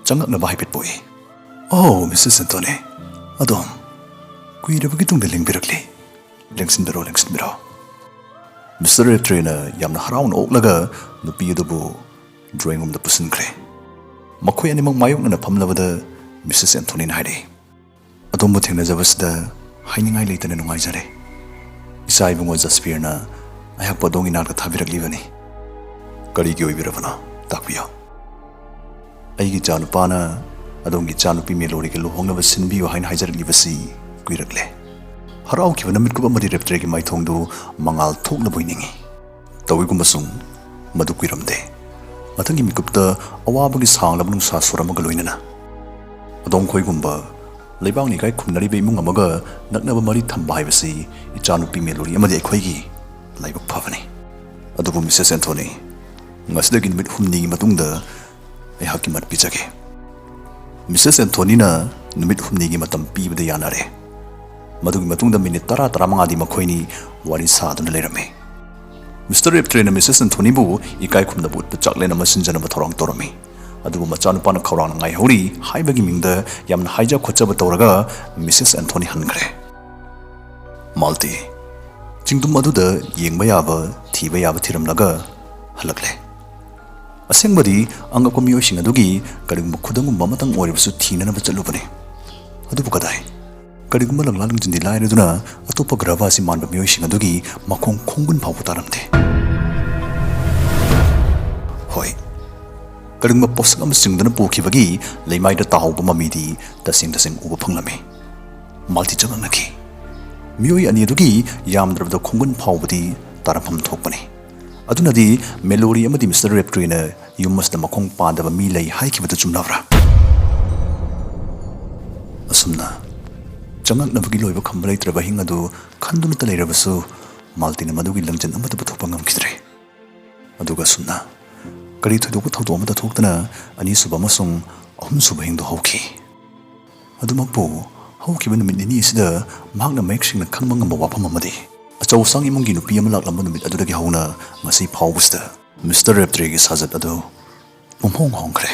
ꯆꯪꯉꯛꯅꯕ ꯍꯥꯏꯐꯦꯠ ꯄꯣꯛꯏ꯫ "ꯑꯣ, ꯃꯤꯁꯦꯁ ꯑꯦꯟꯊꯣꯅꯤ, ꯑꯗꯣꯝ ꯀꯨꯏꯔꯕꯒꯤ ꯇꯨꯡꯗ ꯂꯦꯡꯕꯤꯔꯛꯂꯤ꯫ ꯂꯦꯡꯁꯤꯟꯕꯤꯔꯣ, ꯂꯦꯡꯁꯤꯟꯕꯤꯔꯣ꯫" ꯃꯤꯁꯇꯔ ꯔꯦꯞꯇ꯭ꯔꯦꯅ ꯌꯥꯝꯅ ꯍꯔꯥꯎꯅ ꯑꯣꯛꯂꯒ ꯅꯨꯄꯤ ꯑꯗꯨꯕꯨ ꯗ꯭ꯔꯣꯌꯤꯡ ꯔꯨꯝꯗ ꯄꯨꯁꯤꯟꯈ꯭ꯔꯦ꯫ ꯃꯈꯣꯏ ꯑꯅꯤꯃꯛ ꯃꯥꯌꯣꯛꯅꯅ ꯐꯝꯂꯕꯗ ꯃꯤꯁꯦꯁ ꯑꯦꯟꯊꯣꯅꯤꯅ ꯍꯥꯏꯔꯛꯏ, "ꯑꯗꯣꯝꯕꯨ ꯊꯦꯡꯅꯖꯕꯁꯤꯗ ꯍꯥꯏꯅꯤꯡꯉꯥꯏ ꯂꯩꯇꯅ ꯅꯨꯡꯉꯥꯏꯖꯔꯦ꯫ ꯏꯆꯥ ꯏꯕꯨꯡꯉꯣ ꯖꯁꯄꯤꯌꯔꯅ ꯑꯩꯍꯥꯛꯄꯨ ꯑꯗꯣꯝꯒꯤ ꯅꯥꯛꯇ ꯊꯥꯕꯤꯔꯛꯂꯤꯕꯅꯤ꯫" "ꯀꯔꯤꯒꯤ ꯑꯣꯏꯕꯤꯔꯕꯅꯣ? ꯇꯥꯛꯄꯤꯌꯨ꯫" "ꯑꯩꯒꯤ ꯏꯆꯥꯅꯨꯄꯥꯅ ꯑꯗꯣꯝꯒꯤ ꯏꯆꯥꯅꯨꯄꯤ ꯃꯦꯂꯣꯔꯤꯒ ꯂꯨꯍꯣꯡꯅꯕ ꯁꯤꯟꯕꯤꯌꯨ ꯍꯥꯏꯅ ꯍꯥꯏꯖꯔꯛꯂꯤꯕꯁꯤ ꯀꯨꯏꯔꯛꯂꯦ꯫" ꯍꯔꯥꯎꯈꯤꯕ ꯅꯨꯃꯤꯠꯀꯨꯞ ꯑꯃꯗꯤ ꯔꯦꯞꯇ꯭ꯔꯦꯒꯤ ꯃꯥꯏꯊꯣꯡꯗꯨ ꯃꯉꯥꯜ ꯊꯣꯛꯅꯕꯣꯏ ꯅꯤꯡꯏ꯫ ꯇꯧꯏꯒꯨꯝꯕꯁꯨꯡ ꯃꯗꯨ ꯀꯨꯏꯔꯝꯗꯦ꯫ ꯃꯊꯪꯒꯤ ꯃꯤꯀꯨꯞꯇ ꯑꯋꯥꯕꯒꯤ ꯁꯥꯡꯂꯕ ꯅꯨꯡꯁꯥ ꯁꯣꯔ ꯑꯃꯒ ꯂꯣꯏꯅꯅ ꯑꯗꯣꯝ ꯈꯣꯏꯒꯨꯝꯕ ꯂꯩꯕꯥꯛꯅ ꯏꯀꯥꯏ ꯈꯨꯝꯅꯔꯤꯕ ꯏꯃꯨꯡ ꯑꯃꯒ ꯅꯛꯅꯕ ꯃꯔꯤ ꯊꯝꯕ ꯍꯥꯏꯕꯁꯤ ꯏꯆꯥꯅꯨꯄꯤ ꯃꯦꯂꯣꯔꯤ ꯑꯃꯗꯤ ꯑꯩꯈꯣꯏꯒꯤ ꯂꯥꯏꯕꯛ ꯐꯕꯅꯤ꯫ ꯑꯗꯨꯕꯨ ꯃꯤꯁꯦꯁ ꯑꯦꯟꯊꯣꯅꯤ, ꯉꯁꯤꯗꯒꯤ ꯅꯨꯃꯤꯠ ꯍꯨꯝꯅꯤꯒꯤ ꯃꯇꯨꯡꯗ ꯑꯩꯍꯥꯛꯀꯤ ꯃꯠ ꯄꯤꯖꯒꯦ꯫ ꯃꯤꯁꯦꯁ ꯑꯦꯟꯊꯣꯅꯤꯅ ꯅꯨꯃꯤꯠ ꯍꯨꯝꯅꯤꯒꯤ ꯃꯇꯝ ꯄꯤꯕꯗ ꯌꯥꯅꯔꯦ꯫ ꯃꯗꯨꯒꯤ ꯃꯇꯨꯡꯗ ꯃꯤꯅꯤꯠ ꯇꯔꯥ ꯇꯔꯥꯃꯉꯥꯗꯤ ꯃꯈꯣꯏꯅꯤ ꯋꯥꯔꯤ ꯁꯥꯗꯨꯅ ꯂꯩꯔꯝꯃꯤ꯫ ꯃꯤꯁꯇꯔ ꯔꯦꯞꯇ꯭ꯔꯦꯅ ꯃꯤꯁꯦꯁ ꯑꯦꯟꯊꯣꯅꯤꯕꯨ ꯏꯀꯥꯏ ꯈꯨꯝꯅꯕ ꯎꯠꯄ ꯆꯥꯛꯂꯦꯟ ꯑꯃ ꯁꯤꯟꯖꯅꯕ ꯊꯧꯔꯥꯡ ꯇꯧꯔꯝꯃꯤ꯫ ꯑꯗꯨꯕꯨ ꯃꯆꯥꯅꯨꯄꯥꯅ ꯈꯧꯔꯥꯡꯅ ꯉꯥꯏꯍꯧꯔꯤ ꯍꯥꯏꯕꯒꯤ ꯃꯤꯡꯗ ꯌꯥꯝꯅ ꯍꯥꯏꯖ ꯈꯣꯠꯆꯕ ꯇꯧꯔꯒ ꯃꯤꯁꯦꯁ ꯑꯦꯟꯊꯣꯅꯤ ꯍꯟꯈ꯭ꯔꯦ꯫ ꯃꯥꯜꯇꯤ ꯆꯤꯡꯗꯨꯝ ꯑꯗꯨꯗ ꯌꯦꯡꯕ ꯌꯥꯕ, ꯊꯤꯕ ꯌꯥꯕ ꯊꯤꯔꯝꯂꯒ ꯍꯜꯂꯛꯂꯦ꯫ ꯑꯁꯦꯡꯕꯗꯤ ꯑꯉꯛꯄ ꯃꯤꯑꯣꯏꯁꯤꯡ ꯑꯗꯨꯒꯤ ꯀꯔꯤꯒꯨꯝꯕ ꯈꯨꯗꯝꯒꯨꯝꯕ ꯑꯃꯇꯪ ꯑꯣꯏꯔꯕꯁꯨ ꯊꯤꯅꯅꯕ ꯆꯠꯂꯨꯕꯅꯤ꯫ ꯑꯗꯨꯕꯨ ꯀꯗꯥꯏ? ꯀꯔꯤꯒꯨꯝꯕ ꯂꯪꯂꯥ ꯂꯪꯖꯤꯟꯗꯤ ꯂꯥꯏꯔꯗꯨꯅ ꯑꯇꯣꯞꯄ ꯒ꯭ꯔꯍ ꯑꯁꯤ ꯃꯥꯟꯕ ꯃꯤꯑꯣꯏꯁꯤꯡ ꯑꯗꯨꯒꯤ ꯃꯈꯣꯡ ꯈꯣꯡꯒꯨꯟ ꯐꯥꯎꯕ ꯇꯥꯔꯝꯗꯦ꯫ ꯍꯣꯏ, ꯀꯔꯤꯒꯨꯝꯕ ꯄꯣꯠꯁꯛ ꯑꯃ ꯆꯤꯡꯗꯨꯅ ꯄꯨꯈꯤꯕꯒꯤ ꯂꯩꯃꯥꯏꯗ ꯇꯥꯍꯧꯕ ꯃꯃꯤꯗꯤ ꯇꯁꯦꯡ ꯇꯁꯦꯡ ꯎꯕ ꯐꯪꯂꯝꯃꯤ꯫ ꯃꯥꯜꯇꯤ ꯆꯉꯛꯅꯈꯤ꯫ ꯃꯤꯑꯣꯏ ꯑꯅꯤ ꯑꯗꯨꯒꯤ ꯌꯥꯝꯗ꯭ꯔꯕꯗ ꯈꯣꯡꯒꯨꯟ ꯐꯥꯎꯕꯗꯤ ꯇꯥꯔꯝꯐꯝ ꯊꯣꯛꯄꯅꯤ꯫ ꯑꯗꯨꯅꯗꯤ ꯃꯦꯂꯣꯔꯤ ꯑꯃꯗꯤ ꯃꯤꯁꯇꯔ ꯔꯦꯞꯇ꯭ꯔꯤꯅ ꯌꯨꯝ ꯑꯁꯤꯗ ꯃꯈꯣꯡ ꯄꯥꯟꯗꯕ ꯃꯤ ꯂꯩ ꯍꯥꯏꯈꯤꯕꯗꯨ ꯆꯨꯝꯂꯕ꯭ꯔꯥ? ꯑꯁꯨꯝꯅ ꯆꯉꯛꯅꯕꯒꯤ ꯂꯣꯏꯕ ꯈꯝꯕ ꯂꯩꯇ꯭ꯔꯕ ꯍꯤꯡ ꯑꯗꯨ ꯈꯟꯗꯨꯅꯇ ꯂꯩꯔꯕꯁꯨ, ꯃꯥꯜꯇꯤꯅ ꯃꯗꯨꯒꯤ ꯂꯪꯖꯟ ꯑꯃꯠꯇ ꯄꯨꯊꯣꯛꯄ ꯉꯝꯈꯤꯗ꯭ꯔꯦ꯫ ꯑꯗꯨꯒ ꯑꯁꯨꯝꯅ ꯀꯔꯤ ꯊꯣꯏꯗꯣꯛꯄ ꯊꯧꯗꯣꯛ ꯑꯃꯠꯇ ꯊꯣꯛꯇꯅ ꯑꯅꯤꯁꯨꯕ ꯑꯃꯁꯨꯡ ꯑꯍꯨꯝꯁꯨꯕ ꯍꯤꯡꯗꯨ ꯍꯧꯈꯤ꯫ ꯑꯗꯨꯃꯛꯄꯨ, ꯍꯧꯈꯤꯕ ꯅꯨꯃꯤꯠ ꯅꯤꯅꯤ ꯑꯁꯤꯗ ꯃꯍꯥꯛꯅ ꯃꯌꯦꯛ ꯁꯦꯡꯅ ꯈꯪꯕ ꯉꯝꯕ ꯋꯥꯐꯝ ꯑꯃꯗꯤ ꯑꯆꯧ ꯑꯁꯥꯡ ꯏꯃꯨꯡꯒꯤ ꯅꯨꯄꯤ ꯑꯃ ꯂꯥꯛꯂꯝꯕ ꯅꯨꯃꯤꯠ ꯑꯗꯨꯗꯒꯤ ꯍꯧꯅ ꯉꯁꯤ ꯐꯥꯎꯕꯁꯤꯗ ꯃꯤꯁꯇꯔ ꯔꯦꯞꯇ꯭ꯔꯦꯒꯤ ꯁꯥꯖꯠ ꯑꯗꯨ ꯄꯨꯝꯍꯣꯡ ꯍꯣꯡꯈ꯭ꯔꯦ꯫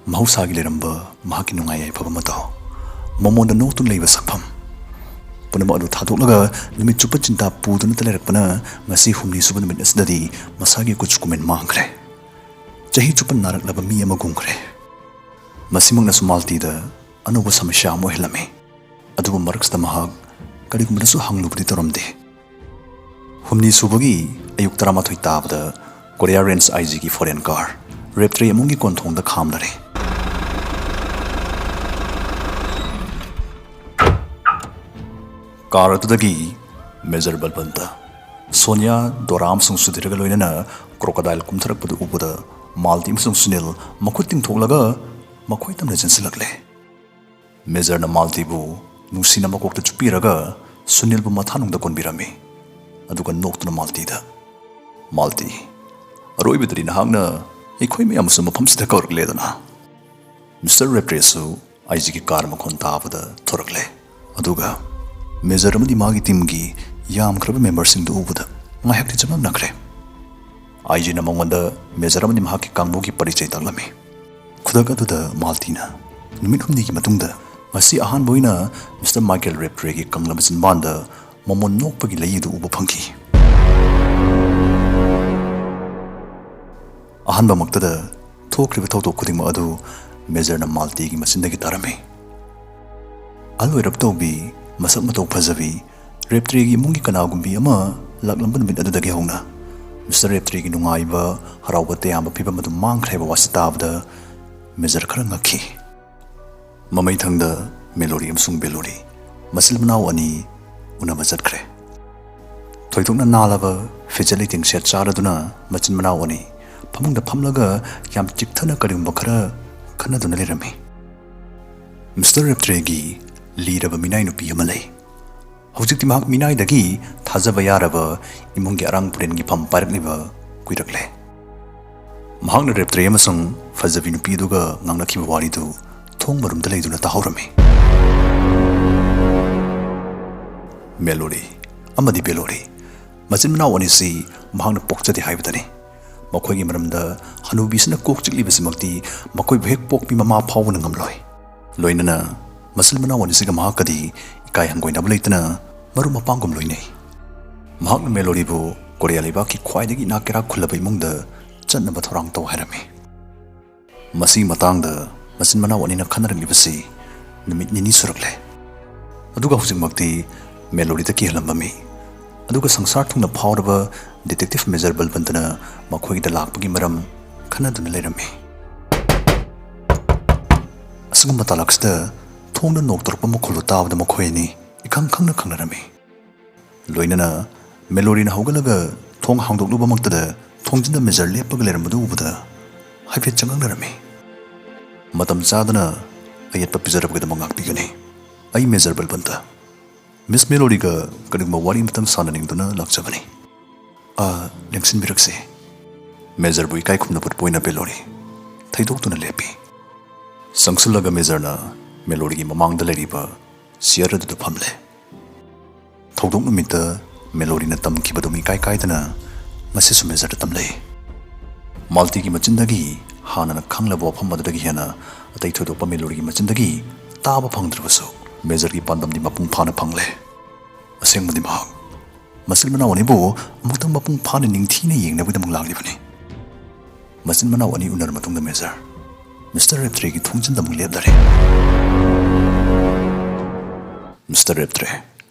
ꯃꯍꯧꯁꯥꯒꯤ ꯂꯩꯔꯝꯕ ꯃꯍꯥꯛꯀꯤ ꯅꯨꯡꯉꯥꯏ ꯌꯥꯏꯐꯕ ꯃꯇꯧ, ꯃꯃꯣꯟꯗ ꯅꯣꯛꯇꯨꯅ ꯂꯩꯕ ꯁꯛꯐꯝ, ꯄꯨꯝꯅꯃꯛ ꯑꯗꯨ ꯊꯥꯗꯣꯛꯂꯒ ꯅꯨꯃꯤꯠ ꯆꯨꯞꯄ ꯆꯤꯟꯇꯥ ꯄꯨꯗꯨꯅꯇ ꯂꯩꯔꯛꯄꯅ ꯉꯁꯤ ꯍꯨꯝꯅꯤ ꯁꯨꯕ ꯅꯨꯃꯤꯠ ꯑꯁꯤꯗꯗꯤ ꯃꯁꯥꯒꯤ ꯀꯨꯆ ꯀꯨꯃꯦꯟ ꯃꯥꯡꯈ꯭ꯔꯦ꯫ ꯆꯍꯤ ꯆꯨꯞꯄ ꯅꯥꯔꯛꯂꯕ ꯃꯤ ꯑꯃꯒꯨꯝꯈ꯭ꯔꯦ꯫ ꯃꯁꯤꯃꯛꯅꯁꯨ ꯃꯥꯜꯇꯤꯗ ꯑꯅꯧꯕ ꯁꯃꯁ꯭ꯌꯥ ꯑꯃ ꯑꯣꯏꯍꯜꯂꯝꯃꯤ꯫ ꯑꯗꯨꯕꯨ ꯃꯔꯛꯁꯤꯗ ꯃꯍꯥꯛ ꯀꯔꯤꯒꯨꯝꯕꯗꯁꯨ ꯍꯪꯂꯨꯕꯗꯤ ꯇꯧꯔꯝꯗꯦ꯫ ꯍꯨꯝꯅꯤ ꯁꯨꯕꯒꯤ ꯑꯌꯨꯛ ꯇꯔꯥꯃꯥꯊꯣꯏ ꯇꯥꯕꯗ ꯀꯣꯔꯤꯌꯥ ꯔꯦꯟꯖ ꯑꯥꯏ ꯖꯤꯒꯤ ꯐꯣꯔꯦꯟ ꯀꯥꯔ ꯔꯦꯞꯇ꯭ꯔꯤ ꯏꯃꯨꯡꯒꯤ ꯀꯣꯟꯊꯣꯡꯗ ꯈꯥꯝꯂꯔꯦ꯫ ꯀꯥꯔ ꯑꯗꯨꯗꯒꯤ ꯃꯦꯖꯔ ꯕꯜꯕꯟꯇ, ꯁꯣꯅꯤꯌꯥ, ꯗꯣꯔꯥ ꯑꯃꯁꯨꯡ ꯁꯨꯙꯤꯔꯒ ꯂꯣꯏꯅꯅ ꯀ꯭ꯔꯣꯀꯣꯗꯥꯏꯜ ꯀꯨꯝꯊꯔꯛꯄꯗꯨ ꯎꯕꯗ ꯃꯥꯜꯇꯤ ꯑꯃꯁꯨꯡ ꯁꯨꯅꯤꯜ ꯃꯈꯨꯠ ꯇꯤꯡꯊꯣꯛꯂꯒ ꯃꯈꯣꯏ ꯇꯝꯅ ꯆꯦꯟꯁꯤꯜꯂꯛꯂꯦ꯫ ꯃꯦꯖꯔꯅ ꯃꯥꯜꯇꯤꯕꯨ ꯅꯨꯡꯁꯤꯅ ꯃꯀꯣꯛꯇ ꯆꯨꯞꯄꯤꯔꯒ ꯁꯨꯅꯤꯜꯕꯨ ꯃꯊꯥꯅꯨꯡꯗ ꯀꯣꯟꯕꯤꯔꯝꯃꯤ꯫ ꯑꯗꯨꯒ ꯅꯣꯛꯇꯨꯅ ꯃꯥꯜꯇꯤꯗ, "ꯃꯥꯜꯇꯤ, ꯑꯔꯣꯏꯕꯗꯗꯤ ꯅꯍꯥꯛꯅ ꯑꯩꯈꯣꯏ ꯃꯌꯥꯝꯁꯨ ꯃꯐꯝꯁꯤꯗ ꯀꯧꯔꯛꯂꯦꯗꯅ?" ꯃꯤꯁꯇꯔ ꯔꯦꯞꯇ꯭ꯔꯦꯁꯨ ꯑꯥꯏ ꯖꯤꯒꯤ ꯀꯥꯔ ꯃꯈꯣꯟ ꯇꯥꯕꯗ ꯊꯣꯔꯛꯂꯦ꯫ ꯑꯗꯨꯒ ꯃꯦꯖꯔ ꯑꯃꯗꯤ ꯃꯥꯒꯤ ꯇꯤꯝꯒꯤ ꯌꯥꯝꯈ꯭ꯔꯕ ꯃꯦꯝꯕꯔꯁꯤꯡꯗꯨ ꯎꯕꯗ ꯉꯥꯏꯍꯥꯛꯇꯤ ꯆꯃꯝꯅꯈ꯭ꯔꯦ꯫ ꯑꯥꯏ ꯖꯤꯅ ꯃꯉꯣꯟꯗ ꯃꯦꯖꯔ ꯑꯃꯗꯤ ꯃꯍꯥꯛꯀꯤ ꯀꯥꯡꯕꯨꯒꯤ ꯄꯔꯤꯆꯩ ꯇꯥꯛꯂꯝꯃꯤ꯫ ꯈꯨꯗꯛ ꯑꯗꯨꯗ ꯃꯥꯜꯇꯤꯅ ꯅꯨꯃꯤꯠ ꯍꯨꯝꯅꯤꯒꯤ ꯃꯇꯨꯡꯗ ꯉꯁꯤ ꯑꯍꯥꯟꯕ ꯑꯣꯏꯅ ꯃꯤꯁꯇꯔ ꯃꯥꯏꯀꯦꯜ ꯔꯦꯞꯇ꯭ꯔꯦꯒꯤ ꯀꯪꯂꯕ ꯆꯤꯟꯕꯥꯟꯗ ꯃꯃꯣꯟ ꯅꯣꯛꯄꯒꯤ ꯂꯩ ꯑꯗꯨ ꯎꯕ ꯐꯪꯈꯤ꯫ ꯑꯍꯥꯟꯕꯃꯛꯇꯗ ꯊꯣꯛꯈ꯭ꯔꯤꯕ ꯊꯧꯗꯣꯛ ꯈꯨꯗꯤꯡꯃꯛ ꯑꯗꯨ ꯃꯦꯖꯔꯅ ꯃꯥꯜꯇꯤꯒꯤ ꯃꯆꯤꯟꯗꯒꯤ ꯇꯥꯔꯝꯃꯤ꯫ ꯑꯍꯜ ꯑꯣꯏꯔꯞ ꯇꯧꯕꯤ, ꯃꯁꯛ ꯃꯇꯧ ꯐꯖꯕꯤ, ꯔꯦꯞꯇ꯭ꯔꯤꯒꯤ ꯏꯃꯨꯡꯒꯤ ꯀꯅꯥꯒꯨꯝꯕꯤ ꯑꯃ ꯂꯥꯛꯂꯝꯕ ꯅꯨꯃꯤꯠ ꯑꯗꯨꯗꯒꯤ ꯍꯧꯅ ꯃꯤꯁꯇꯔ ꯔꯦꯞꯇ꯭ꯔꯤꯒꯤ ꯅꯨꯡꯉꯥꯏꯕ, ꯍꯔꯥꯎꯕ ꯇꯌꯥꯝꯕ ꯐꯤꯕꯝ ꯑꯗꯨ ꯃꯥꯡꯈ꯭ꯔꯦ ꯍꯥꯏꯕ ꯋꯥꯁꯤ ꯇꯥꯕꯗ ꯃꯦꯖꯔ ꯈꯔ ꯉꯛꯈꯤ꯫ ꯃꯃꯩꯊꯪꯗ ꯃꯦꯂꯣꯔꯤ ꯑꯃꯁꯨꯡ ꯕꯦꯂꯣꯔꯤ ꯃꯆꯤꯟ ꯃꯅꯥꯎ ꯑꯅꯤ ꯎꯅꯕ ꯆꯠꯈ꯭ꯔꯦ꯫ ꯊꯣꯏꯗꯣꯛꯅ ꯅꯥꯜꯂꯕ ꯐꯤꯖꯦꯠ ꯂꯩꯇꯦꯡ ꯁꯦꯠ ꯆꯥꯔꯗꯨꯅ ꯃꯆꯤꯟ ꯃꯅꯥꯎ ꯑꯅꯤ ꯐꯃꯨꯡꯗ ꯐꯝꯂꯒ ꯌꯥꯝ ꯆꯤꯛꯊꯅ ꯀꯔꯤꯒꯨꯝꯕ ꯈꯔ ꯈꯟꯅꯗꯨꯅ ꯂꯩꯔꯝꯃꯤ꯫ ꯃꯤꯁꯇꯔ ꯔꯦꯞꯇ꯭ꯔꯦꯒꯤ ꯂꯤꯔꯕ ꯃꯤꯅꯥꯏ ꯅꯨꯄꯤ ꯑꯃ ꯂꯩ꯫ ꯍꯧꯖꯤꯛꯇꯤ ꯃꯍꯥꯛ ꯃꯤꯅꯥꯏꯗꯒꯤ ꯊꯥꯖꯕ ꯌꯥꯔꯕ ꯏꯃꯨꯡꯒꯤ ꯑꯔꯥꯡ ꯄꯨꯔꯦꯟꯒꯤ ꯐꯝ ꯄꯥꯏꯔꯛꯂꯤꯕ ꯀꯨꯏꯔꯛꯂꯦ꯫ ꯃꯍꯥꯛꯅ ꯔꯦꯞꯇ꯭ꯔꯦ ꯑꯃꯁꯨꯡ ꯐꯖꯕꯤ ꯅꯨꯄꯤ ꯑꯗꯨꯒ ꯉꯥꯡꯅꯈꯤꯕ ꯋꯥꯔꯤꯗꯨ ꯊꯣꯡ ꯃꯔꯨꯝꯗ ꯂꯩꯗꯨꯅ ꯇꯥꯍꯧꯔꯝꯃꯤ꯫ ꯃꯦꯂꯣꯔꯤ ꯑꯃꯗꯤ ꯕꯦꯂꯣꯔꯤ ꯃꯆꯤꯟ ꯃꯅꯥꯎ ꯑꯅꯤꯁꯤ ꯃꯍꯥꯛꯅ ꯄꯣꯛꯆꯗꯦ ꯍꯥꯏꯕꯗꯅꯤ꯫ ꯃꯈꯣꯏꯒꯤ ꯃꯔꯝꯗ ꯍꯅꯨꯕꯤꯁꯤꯅ ꯀꯣꯛ ꯆꯤꯛꯂꯤꯕꯁꯤꯃꯛꯇꯤ ꯃꯈꯣꯏꯕꯨ ꯍꯦꯛ ꯄꯣꯛꯄꯤ ꯃꯃꯥ ꯐꯥꯎꯕꯅ ꯉꯝꯂꯣꯏ꯫ ꯂꯣꯏꯅꯅ ꯃꯆꯤꯟ ꯃꯅꯥꯎ ꯑꯅꯤꯁꯤꯒ ꯃꯍꯥꯛꯀꯗꯤ ꯏꯀꯥꯏ ꯍꯪꯒꯣꯏꯅꯕ ꯂꯩꯇꯅ ꯃꯔꯨꯞ ꯃꯄꯥꯡꯒꯨꯝ ꯂꯣꯏꯅꯩ꯫ ꯃꯍꯥꯛꯅ ꯃꯦꯂꯣꯔꯤꯕꯨ ꯀꯣꯔꯤꯌꯥ ꯂꯩꯕꯥꯛꯀꯤ ꯈ꯭ꯋꯥꯏꯗꯒꯤ ꯏꯅꯥꯛ ꯀꯩꯔꯥꯛ ꯈꯨꯜꯂꯕ ꯏꯃꯨꯡꯗ ꯆꯠꯅꯕ ꯊꯧꯔꯥꯡ ꯇꯧ ꯍꯥꯏꯔꯝꯃꯤ꯫ ꯃꯁꯤꯒꯤ ꯃꯇꯥꯡꯗ ꯃꯆꯤꯟ ꯃꯅꯥꯎ ꯑꯅꯤꯅ ꯈꯟꯅꯔꯛꯂꯤꯕꯁꯤ ꯅꯨꯃꯤꯠ ꯅꯤꯅꯤ ꯁꯨꯔꯛꯂꯦ꯫ ꯑꯗꯨꯒ ꯍꯧꯖꯤꯛꯃꯛꯇꯤ ꯃꯦꯂꯣꯔꯤꯗ ꯀꯤꯍꯜꯂꯝꯕ ꯃꯤ, ꯑꯗꯨꯒ ꯁꯪꯁꯥꯔ ꯊꯨꯡꯅ ꯐꯥꯎꯔꯕ ꯗꯤꯇꯦꯛꯇꯤꯚ ꯃꯦꯖꯔ ꯕꯜꯕꯟꯇꯅ ꯃꯈꯣꯏꯒꯤꯗ ꯂꯥꯛꯄꯒꯤ ꯃꯔꯝ ꯈꯟꯅꯗꯨꯅ ꯂꯩꯔꯝꯃꯤ꯫ ꯑꯁꯤꯒꯨꯝꯕ ꯇꯥꯂꯛꯁꯤꯗ ꯊꯣꯡꯗ ꯅꯣꯛ ꯇꯧꯔꯛꯄ ꯃꯈꯣꯜꯗꯨ ꯇꯥꯕꯗ ꯃꯈꯣꯏ ꯑꯅꯤ ꯏꯈꯪ ꯈꯪꯅ ꯈꯪꯅꯔꯝꯃꯤ꯫ ꯂꯣꯏꯅꯅ ꯃꯦꯂꯣꯔꯤꯅ ꯍꯧꯒꯠꯂꯒ ꯊꯣꯡ ꯍꯥꯡꯗꯣꯛꯂꯨꯕꯃꯛꯇꯗ ꯊꯣꯡꯖꯤꯟꯗ ꯃꯦꯖꯔ ꯂꯦꯞꯄꯒ ꯂꯩꯔꯝꯕꯗꯨ ꯎꯕꯗ ꯍꯥꯏꯐꯦꯠ ꯆꯉꯛꯅꯔꯝꯃꯤ꯫ "ꯃꯇꯝ ꯆꯥꯗꯅ ꯑꯌꯦꯠꯄ ꯄꯤꯖꯔꯕꯒꯤꯗꯃꯛ ꯉꯥꯛꯄꯤꯒꯅꯤ꯫ ꯑꯩ ꯃꯦꯖꯔ ꯕꯜꯕꯟꯇ꯫ ꯃꯤꯁ ꯃꯦꯂꯣꯔꯤꯒ ꯀꯔꯤꯒꯨꯝꯕ ꯋꯥꯔꯤ ꯑꯃꯇꯪ ꯁꯥꯟꯅꯅꯤꯡꯗꯨꯅ ꯂꯥꯛꯆꯕꯅꯤ꯫ ꯑꯥ, ꯂꯦꯡꯁꯤꯟꯕꯤꯔꯛꯁꯤ꯫" ꯃꯦꯖꯔꯕꯨ ꯏꯀꯥꯏ ꯈꯨꯝꯅꯕ ꯎꯠꯄ ꯑꯣꯏꯅ ꯃꯦꯂꯣꯔꯤ ꯊꯩꯗꯣꯛꯇꯨꯅ ꯂꯦꯞꯄꯤ꯫ ꯆꯪꯁꯤꯜꯂꯒ ꯃꯦꯖꯔꯅ ꯃꯦꯂꯣꯔꯤꯒꯤ ꯃꯃꯥꯡꯗ ꯂꯩꯔꯤꯕ ꯆꯤꯌꯔ ꯑꯗꯨꯗ ꯐꯝꯂꯦ꯫ ꯊꯧꯗꯣꯛ ꯅꯨꯃꯤꯠꯇ ꯃꯦꯂꯣꯔꯤꯅ ꯇꯝꯈꯤꯕꯗꯨ ꯏꯀꯥꯏ ꯀꯥꯏꯗꯅ ꯉꯁꯤꯁꯨ ꯃꯦꯖꯔꯗ ꯇꯝꯂꯦ꯫ ꯃꯥꯜꯇꯤꯒꯤ ꯃꯆꯤꯟꯗꯒꯤ ꯍꯥꯟꯅꯅ ꯈꯪꯂꯕ ꯋꯥꯐꯝ ꯑꯗꯨꯗꯒꯤ ꯍꯦꯟꯅ ꯑꯇꯩ ꯊꯣꯏꯗꯣꯛꯄ ꯃꯦꯂꯣꯔꯤꯒꯤ ꯃꯆꯤꯟꯗꯒꯤ ꯇꯥꯕ ꯐꯪꯗ꯭ꯔꯕꯁꯨ, ꯃꯦꯖꯔꯒꯤ ꯄꯥꯟꯗꯝꯗꯤ ꯃꯄꯨꯡ ꯐꯥꯅ ꯐꯪꯂꯦ꯫ ꯑꯁꯦꯡꯕꯗꯤ ꯃꯍꯥꯛ ꯃꯆꯤꯟ ꯃꯅꯥꯎ ꯑꯅꯤꯕꯨ ꯑꯃꯨꯛꯇꯪ ꯃꯄꯨꯡ ꯐꯥꯅ ꯅꯤꯡꯊꯤꯅ ꯌꯦꯡꯅꯕꯒꯤꯗꯃꯛ ꯂꯥꯛꯂꯤꯕꯅꯤ꯫ ꯃꯆꯤꯟ ꯃꯅꯥꯎ ꯑꯅꯤ ꯎꯅꯔ ꯃꯇꯨꯡꯗ ꯃꯦꯖꯔ ꯃꯤꯁꯇꯔ ꯔꯦꯞꯇ꯭ꯔꯦꯒꯤ ꯊꯣꯡꯖꯤꯟꯗ ꯑꯃꯨꯛ ꯂꯦꯞꯂꯔꯦ꯫ ꯃꯤꯁꯇꯔ ꯔꯦꯞꯇ꯭ꯔꯦ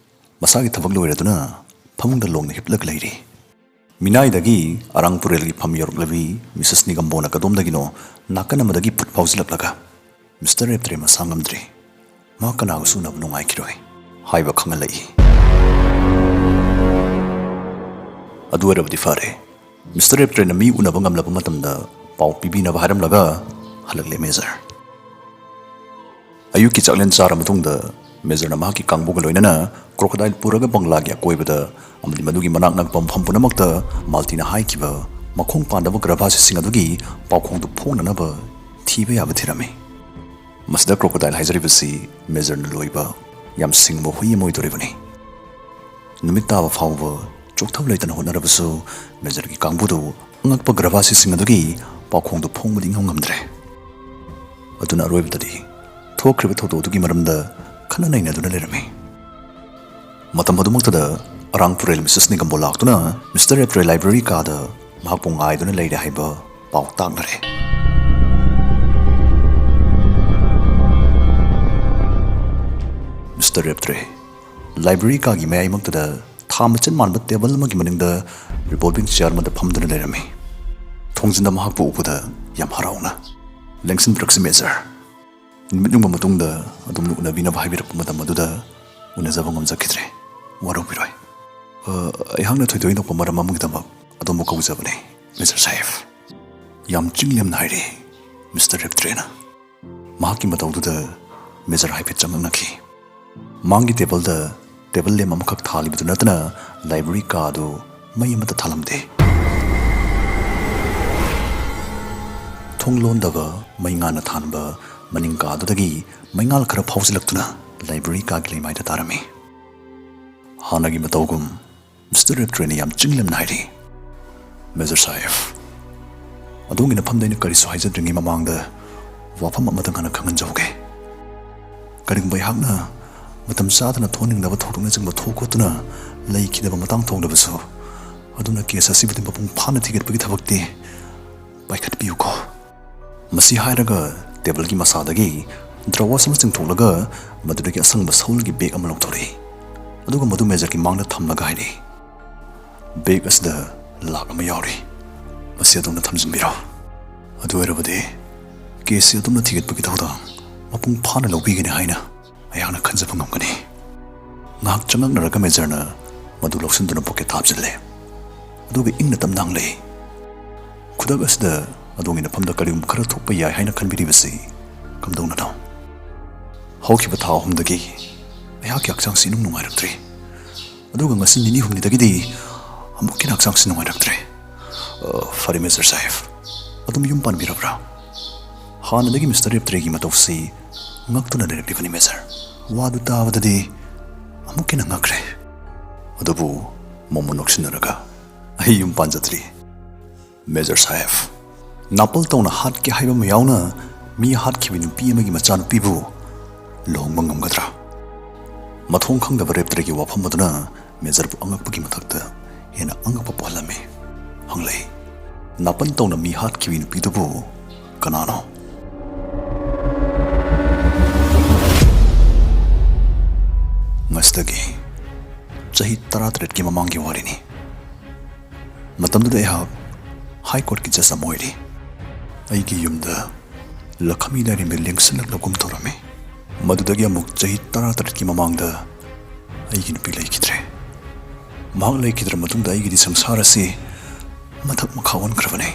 ꯃꯁꯥꯒꯤ ꯊꯕꯛ ꯂꯣꯏꯔꯗꯨꯅ ꯐꯃꯨꯡꯗ ꯂꯣꯡꯅ ꯍꯤꯞꯂꯒ ꯂꯩꯔꯤ꯫ ꯃꯤꯅꯥꯏꯗꯒꯤ ꯑꯔꯥꯡ ꯇꯨꯔꯦꯜꯒꯤ ꯐꯝ ꯌꯧꯔꯛꯂꯕꯤ ꯃꯤꯁꯦꯁ ꯅꯤꯒꯝꯕꯣꯅ ꯀꯗꯣꯝꯗꯒꯤꯅꯣ ꯅꯥꯀꯟ ꯑꯃꯗꯒꯤ ꯐꯨꯠ ꯐꯥꯎꯖꯤꯜꯂꯛꯂꯒ ꯃꯤꯁꯇꯔ ꯔꯦꯞꯇ꯭ꯔꯦ ꯃꯁꯥ ꯉꯝꯗ꯭ꯔꯤ꯫ ꯃꯍꯥꯛ ꯀꯅꯥꯒꯁꯨ ꯎꯅꯕ ꯅꯨꯡꯉꯥꯏꯈꯤꯔꯣꯏ ꯍꯥꯏꯕ ꯈꯪꯍꯜꯂꯛꯏ꯫ ꯑꯗꯨ ꯑꯣꯏꯔꯕꯗꯤ ꯐꯔꯦ꯫ ꯃꯤꯁꯇꯔ ꯔꯦꯞꯇ꯭ꯔꯦꯅ ꯃꯤ ꯎꯅꯕ ꯉꯝꯂꯕ ꯃꯇꯝꯗ ꯄꯥꯎ ꯄꯤꯕꯤꯅꯕ ꯍꯥꯏꯔꯝꯂꯒ ꯍꯜꯂꯛꯂꯦ ꯃꯦꯖꯔ꯫ ꯑꯌꯨꯛꯀꯤ ꯆꯥꯛꯂꯦꯟ ꯆꯥꯔ ꯃꯇꯨꯡꯗ ꯃꯦꯖꯔꯅ ꯃꯍꯥꯛꯀꯤ ꯀꯥꯡꯕꯨꯒ ꯂꯣꯏꯅꯅ ꯀ꯭ꯔꯣꯀꯣꯗꯥꯏꯜ ꯄꯨꯔꯒ ꯕꯪꯒ꯭ꯂꯥꯒꯤ ꯑꯀꯣꯏꯕꯗ ꯑꯃꯗꯤ ꯃꯗꯨꯒꯤ ꯃꯅꯥꯛ ꯅꯛꯄ ꯃꯐꯝ ꯄꯨꯝꯅꯃꯛꯇ ꯃꯥꯜꯇꯤꯅ ꯍꯥꯏꯈꯤꯕ ꯃꯈꯣꯡ ꯄꯥꯟꯗꯕ ꯒ꯭ꯔꯚꯥꯁꯤꯁꯤꯡ ꯑꯗꯨꯒꯤ ꯄꯥꯎꯈꯣꯡꯗꯨ ꯐꯣꯡꯅꯅꯕ ꯊꯤꯕ ꯌꯥꯕ ꯊꯤꯔꯝꯃꯤ꯫ ꯃꯁꯤꯗ ꯀ꯭ꯔꯣꯀꯣꯗꯥꯏꯜ ꯍꯥꯏꯖꯔꯤꯕꯁꯤ ꯃꯦꯖꯔꯅ ꯂꯣꯏꯕ ꯌꯥꯝ ꯁꯤꯡꯕ ꯍꯨꯏ ꯑꯃ ꯑꯣꯏꯗꯣꯔꯤꯕꯅꯤ꯫ ꯅꯨꯃꯤꯠ ꯇꯥꯕ ꯐꯥꯎꯕ ꯆꯣꯛꯊꯕ ꯂꯩꯇꯅ ꯍꯣꯠꯅꯔꯕꯁꯨ ꯃꯦꯖꯔꯒꯤ ꯀꯥꯡꯕꯨꯗꯨ ꯑꯉꯛꯄ ꯒ꯭ꯔꯚꯥꯁꯤꯁꯤꯡ ꯑꯗꯨꯒꯤ ꯄꯥꯎꯈꯣꯡꯗꯨ ꯐꯣꯡꯕꯗꯤ ꯏꯉꯝ ꯉꯝꯗ꯭ꯔꯦ꯫ ꯑꯗꯨꯅ ꯑꯔꯣꯏꯕꯗꯗꯤ ꯊꯣꯛꯈ꯭ꯔꯤꯕ ꯊꯧꯗꯣꯛ ꯑꯗꯨꯒꯤ ꯃꯔꯝꯗ ꯈꯟꯅ ꯅꯩꯅꯗꯨꯅ ꯂꯩꯔꯝꯃꯤ꯫ ꯃꯇꯝ ꯑꯗꯨꯃꯛꯇꯗ ꯑꯔꯥꯡ ꯇꯨꯔꯦꯜ ꯃꯤꯁꯦꯁ ꯅꯤꯒꯝꯕꯣ ꯂꯥꯛꯇꯨꯅ ꯃꯤꯁꯇꯔ ꯔꯦꯞꯇ꯭ꯔꯦ ꯂꯥꯏꯕ꯭ꯔꯦꯔꯤ ꯀꯥꯗ ꯃꯍꯥꯛꯄꯨ ꯉꯥꯏꯗꯨꯅ ꯂꯩꯔꯦ ꯍꯥꯏꯕ ꯄꯥꯎ ꯇꯥꯛꯅꯔꯦ꯫ ꯃꯤꯁꯇꯔ ꯔꯦꯞꯇ꯭ꯔꯦ ꯂꯥꯏꯕ꯭ꯔꯦꯔꯤ ꯀꯥꯒꯤ ꯃꯌꯥꯏꯃꯛꯇꯗ ꯊꯥ ꯃꯆꯤꯟ ꯃꯥꯟꯕ ꯇꯦꯕꯜ ꯑꯃꯒꯤ ꯃꯅꯤꯡꯗ ꯔꯤꯚꯣꯜꯚꯤꯡ ꯆꯤꯌꯥꯔ ꯑꯃꯗ ꯐꯝꯗꯨꯅ ꯂꯩꯔꯝꯃꯤ꯫ ꯊꯣꯡꯖꯤꯟꯗ ꯃꯍꯥꯛꯄꯨ ꯎꯕꯗ ꯌꯥꯝ ꯍꯔꯥꯎꯅ, "ꯂꯦꯡꯁꯤꯟꯕꯤꯔꯛꯁꯤ ꯃꯦꯖꯔ꯫ ꯅꯨꯃꯤꯠ ꯌꯨꯡꯕ ꯃꯇꯨꯡꯗ ꯑꯗꯣꯝꯅ ꯎꯅꯕꯤꯅꯕ ꯍꯥꯏꯕꯤꯔꯛꯄ ꯃꯇꯝ ꯑꯗꯨꯗ ꯎꯅꯖꯕ ꯉꯝꯖꯈꯤꯗ꯭ꯔꯦ꯫ ꯋꯥꯔꯧꯕꯤꯔꯣꯏ꯫ ꯑ, ꯑꯩꯍꯥꯛꯅ ꯊꯣꯏꯗꯣꯛ ꯍꯦꯟꯗꯣꯛꯄ ꯃꯔꯝ ꯑꯃꯒꯤꯗꯃꯛ ꯑꯗꯣꯝꯕꯨ ꯀꯧꯖꯕꯅꯤ, ꯃꯦꯖꯔ ꯁꯥꯍꯦꯕ꯫" ꯌꯥꯝ ꯆꯤꯡ ꯂꯦꯝꯅ ꯍꯥꯏꯔꯦ ꯃꯤꯁꯇꯔ ꯔꯦꯞꯇ꯭ꯔꯦꯅ꯫ ꯃꯍꯥꯛꯀꯤ ꯃꯇꯧꯗꯨꯗ ꯃꯦꯖꯔ ꯍꯥꯏꯐꯦꯠ ꯆꯉꯛꯅꯈꯤ꯫ ꯃꯥꯡꯒꯤ ꯇꯦꯕꯜꯗ ꯇꯦꯕꯜ ꯂꯦꯝ ꯑꯃꯈꯛ ꯊꯥꯜꯂꯤꯕꯗꯨ ꯅꯠꯇꯅ ꯂꯥꯏꯕ꯭ꯔꯦꯔꯤ ꯀꯥ ꯑꯗꯨ ꯃꯩ ꯑꯃꯠꯇ ꯊꯥꯜꯂꯝꯗꯦ꯫ ꯊꯣꯡ ꯂꯣꯟꯗꯕ ꯃꯩꯉꯥꯟꯅ ꯊꯥꯟꯕ ꯃꯅꯤꯡ ꯀꯥ ꯑꯗꯨꯗꯒꯤ ꯃꯩꯉꯥꯜ ꯈꯔ ꯐꯥꯎꯖꯤꯜꯂꯛꯇꯨꯅ ꯂꯥꯏꯕ꯭ꯔꯦꯔꯤ ꯀꯥꯒꯤ ꯂꯩꯃꯥꯏꯗ ꯇꯥꯔꯝꯃꯤ꯫ ꯍꯥꯟꯅꯒꯤ ꯃꯇꯧꯒꯨꯝ ꯃꯤꯁꯇꯔ ꯔꯦꯞꯇ꯭ꯔꯦꯅ ꯌꯥꯝ ꯆꯤꯡꯂꯦꯝꯅ ꯍꯥꯏꯔꯤ, "ꯃꯦꯖꯔ ꯁꯥꯍꯦꯕ, ꯑꯗꯣꯝꯒꯤ ꯅꯐꯝꯗ ꯑꯩꯅ ꯀꯔꯤꯁꯨ ꯍꯥꯏꯖꯗ꯭ꯔꯤꯉꯩ ꯃꯃꯥꯡꯗ ꯋꯥꯐꯝ ꯑꯃꯇꯪ ꯍꯥꯟꯅ ꯈꯪꯍꯟꯖꯍꯧꯒꯦ꯫ ꯀꯔꯤꯒꯨꯝꯕ ꯑꯩꯍꯥꯛꯅ ꯃꯇꯝ ꯆꯥꯗꯅ ꯊꯣꯛꯍꯟꯅꯤꯡꯗꯕ ꯊꯧꯗꯣꯛꯅꯆꯤꯡꯕ ꯊꯣꯛꯈꯣꯠꯇꯨꯅ ꯂꯩꯈꯤꯗꯕ ꯃꯇꯥꯡ ꯊꯣꯛꯂꯕꯁꯨ, ꯑꯗꯣꯝꯅ ꯀꯦꯁ ꯑꯁꯤꯕꯨꯗꯤ ꯃꯄꯨꯡ ꯐꯥꯅ ꯊꯤꯒꯠꯄꯒꯤ ꯊꯕꯛꯇꯤ ꯄꯥꯏꯈꯠꯄꯤꯌꯨꯀꯣ꯫" ꯃꯁꯤ ꯍꯥꯏꯔꯒ ꯇꯦꯕꯜꯒꯤ ꯃꯁꯥꯗꯒꯤ ꯗ꯭ꯔꯋꯥꯁ ꯑꯃ ꯆꯤꯡꯊꯣꯛꯂꯒ ꯃꯗꯨꯗꯒꯤ ꯑꯁꯪꯕ ꯁꯎꯜꯒꯤ ꯕꯦꯒ ꯑꯃ ꯂꯧꯊꯣꯔꯛꯏ꯫ ꯑꯗꯨꯒ ꯃꯗꯨ ꯃꯦꯖꯔꯒꯤ ꯃꯥꯡꯗ ꯊꯝꯂꯒ ꯍꯥꯏꯔꯛꯏ, "ꯕꯦꯒ ꯑꯁꯤꯗ ꯂꯥꯛ ꯑꯃ ꯌꯥꯎꯔꯤ꯫ ꯃꯁꯤ ꯑꯗꯣꯝꯅ ꯊꯝꯖꯤꯟꯕꯤꯔꯣ꯫ ꯑꯗꯨ ꯑꯣꯏꯔꯕꯗꯤ ꯀꯦꯁꯁꯤ ꯑꯗꯣꯝꯅ ꯊꯤꯒꯠꯄꯒꯤ ꯊꯧꯗꯥꯡ ꯃꯄꯨꯡ ꯐꯥꯅ ꯂꯧꯕꯤꯒꯅꯤ ꯍꯥꯏꯅ ꯑꯩꯍꯥꯛꯅ ꯈꯟꯖꯕ ꯉꯝꯒꯅꯤ꯫" ꯉꯥꯏꯍꯥꯛ ꯆꯉꯛꯅꯔꯒ ꯃꯦꯖꯔꯅ ꯃꯗꯨ ꯂꯧꯁꯤꯟꯗꯨꯅ ꯄꯣꯀꯦꯠꯇ ꯍꯥꯞꯆꯤꯜꯂꯦ꯫ ꯑꯗꯨꯒ ꯏꯪꯅ ꯇꯞꯅ ꯍꯪꯂꯛꯏ, "ꯈꯨꯗꯛ ꯑꯁꯤꯗ ꯑꯗꯣꯝꯒꯤ ꯅꯐꯝꯗ ꯀꯔꯤꯒꯨꯝꯕ ꯈꯔ ꯊꯣꯛꯄ ꯌꯥꯏ ꯍꯥꯏꯅ ꯈꯟꯕꯤꯔꯤꯕꯁꯤ ꯀꯝꯗꯧꯅꯅꯣ?" "ꯍꯧꯈꯤꯕ ꯊꯥ ꯑꯍꯨꯝꯗꯒꯤ ꯑꯩꯍꯥꯛꯀꯤ ꯍꯛꯆꯥꯡꯁꯤ ꯏꯅꯨꯡ ꯅꯨꯡꯉꯥꯏꯔꯛꯇ꯭ꯔꯤ꯫ ꯑꯗꯨꯒ ꯉꯁꯤ ꯅꯤꯅꯤ ꯍꯨꯝꯅꯤꯗꯒꯤꯗꯤ ꯑꯃꯨꯛꯀ ꯍꯦꯟꯅ ꯍꯛꯆꯥꯡꯁꯤ ꯅꯨꯡꯉꯥꯏꯔꯛꯇ꯭ꯔꯦ꯫" "ꯑ, ꯐꯔꯦ, ꯃꯦꯖꯔ ꯁꯥꯍꯦꯕ, ꯑꯗꯨꯝ ꯌꯨꯝ ꯄꯥꯟꯕꯤꯔꯕ꯭ꯔꯥ?" ꯍꯥꯟꯅꯗꯒꯤ ꯃꯤꯁꯇꯔ ꯔꯦꯞꯇ꯭ꯔꯦꯒꯤ ꯃꯇꯧꯁꯤ ꯉꯛꯇꯨꯅ ꯂꯩꯔꯛꯂꯤꯕꯅꯤ, ꯃꯦꯖꯔ꯫ ꯋꯥꯗꯨ ꯇꯥꯕꯗꯗꯤ ꯑꯃꯨꯛꯀ ꯍꯦꯟꯅ ꯉꯛꯈ꯭ꯔꯦ꯫ ꯑꯗꯨꯕꯨ ꯃꯣꯃꯣꯟ ꯅꯣꯛꯁꯤꯟꯅꯔꯒ, "ꯑꯩ ꯌꯨꯝ ꯄꯥꯟꯖꯗ꯭ꯔꯤ꯫" ꯃꯦꯖꯔ ꯁꯥꯍꯦꯕ, ꯅꯥꯄꯜ ꯇꯧꯅ ꯍꯥꯠꯀꯦ ꯍꯥꯏꯕ ꯑꯃ ꯌꯥꯎꯅ ꯃꯤ ꯍꯥꯠꯈꯤꯕ ꯅꯨꯄꯤ ꯑꯃꯒꯤ ꯃꯆꯥꯅꯨꯄꯤꯕꯨ ꯂꯨꯍꯣꯡꯕ ꯉꯝꯒꯗ꯭ꯔꯥ? ꯃꯊꯣꯡ ꯈꯪꯗꯕ ꯔꯦꯞꯇꯔꯒꯤ ꯋꯥꯐꯝ ꯑꯗꯨꯅ ꯃꯦꯖꯔꯕꯨ ꯑꯉꯛꯄꯒꯤ ꯃꯊꯛꯇ ꯍꯦꯟꯅ ꯑꯉꯛꯄ ꯄꯣꯛꯍꯜꯂꯝꯃꯤ꯫ ꯍꯪꯂꯛꯏ, ꯅꯥꯄꯜ ꯇꯧꯅ ꯃꯤ ꯍꯥꯠꯈꯤꯕ ꯅꯨꯄꯤꯗꯨꯕꯨ ꯀꯅꯥꯅꯣ? ꯉꯁꯤꯗꯒꯤ ꯆꯍꯤ ꯇꯔꯥꯇꯔꯦꯠꯀꯤ ꯃꯃꯥꯡꯒꯤ ꯋꯥꯔꯤꯅꯤ꯫ ꯃꯇꯝꯗꯨꯗ ꯑꯩꯍꯥꯛ ꯍꯥꯏ ꯀꯣꯔꯠꯀꯤ ꯖꯖ ꯑꯃ ꯑꯣꯏꯔꯤ꯫ ꯑꯩꯒꯤ ꯌꯨꯝꯗ ꯂꯈꯃꯤ ꯂꯥꯏꯔꯦꯝꯕꯤ ꯂꯦꯡꯁꯤꯜꯂꯛꯂꯒꯨꯝ ꯇꯧꯔꯝꯃꯤ꯫ ꯃꯗꯨꯗꯒꯤ ꯑꯃꯨꯛ ꯆꯍꯤ ꯇꯔꯥꯇꯔꯦꯠꯀꯤ ꯃꯃꯥꯡꯗ ꯑꯩꯒꯤ ꯅꯨꯄꯤ ꯂꯩꯈꯤꯗ꯭ꯔꯦ꯫ ꯃꯍꯥꯛ ꯂꯩꯈꯤꯗ꯭ꯔ ꯃꯇꯨꯡꯗ ꯑꯩꯒꯤꯗꯤ ꯁꯪꯁꯥꯔ ꯑꯁꯤ ꯃꯊꯛ ꯃꯈꯥ ꯑꯣꯟꯈ꯭ꯔꯕꯅꯤ꯫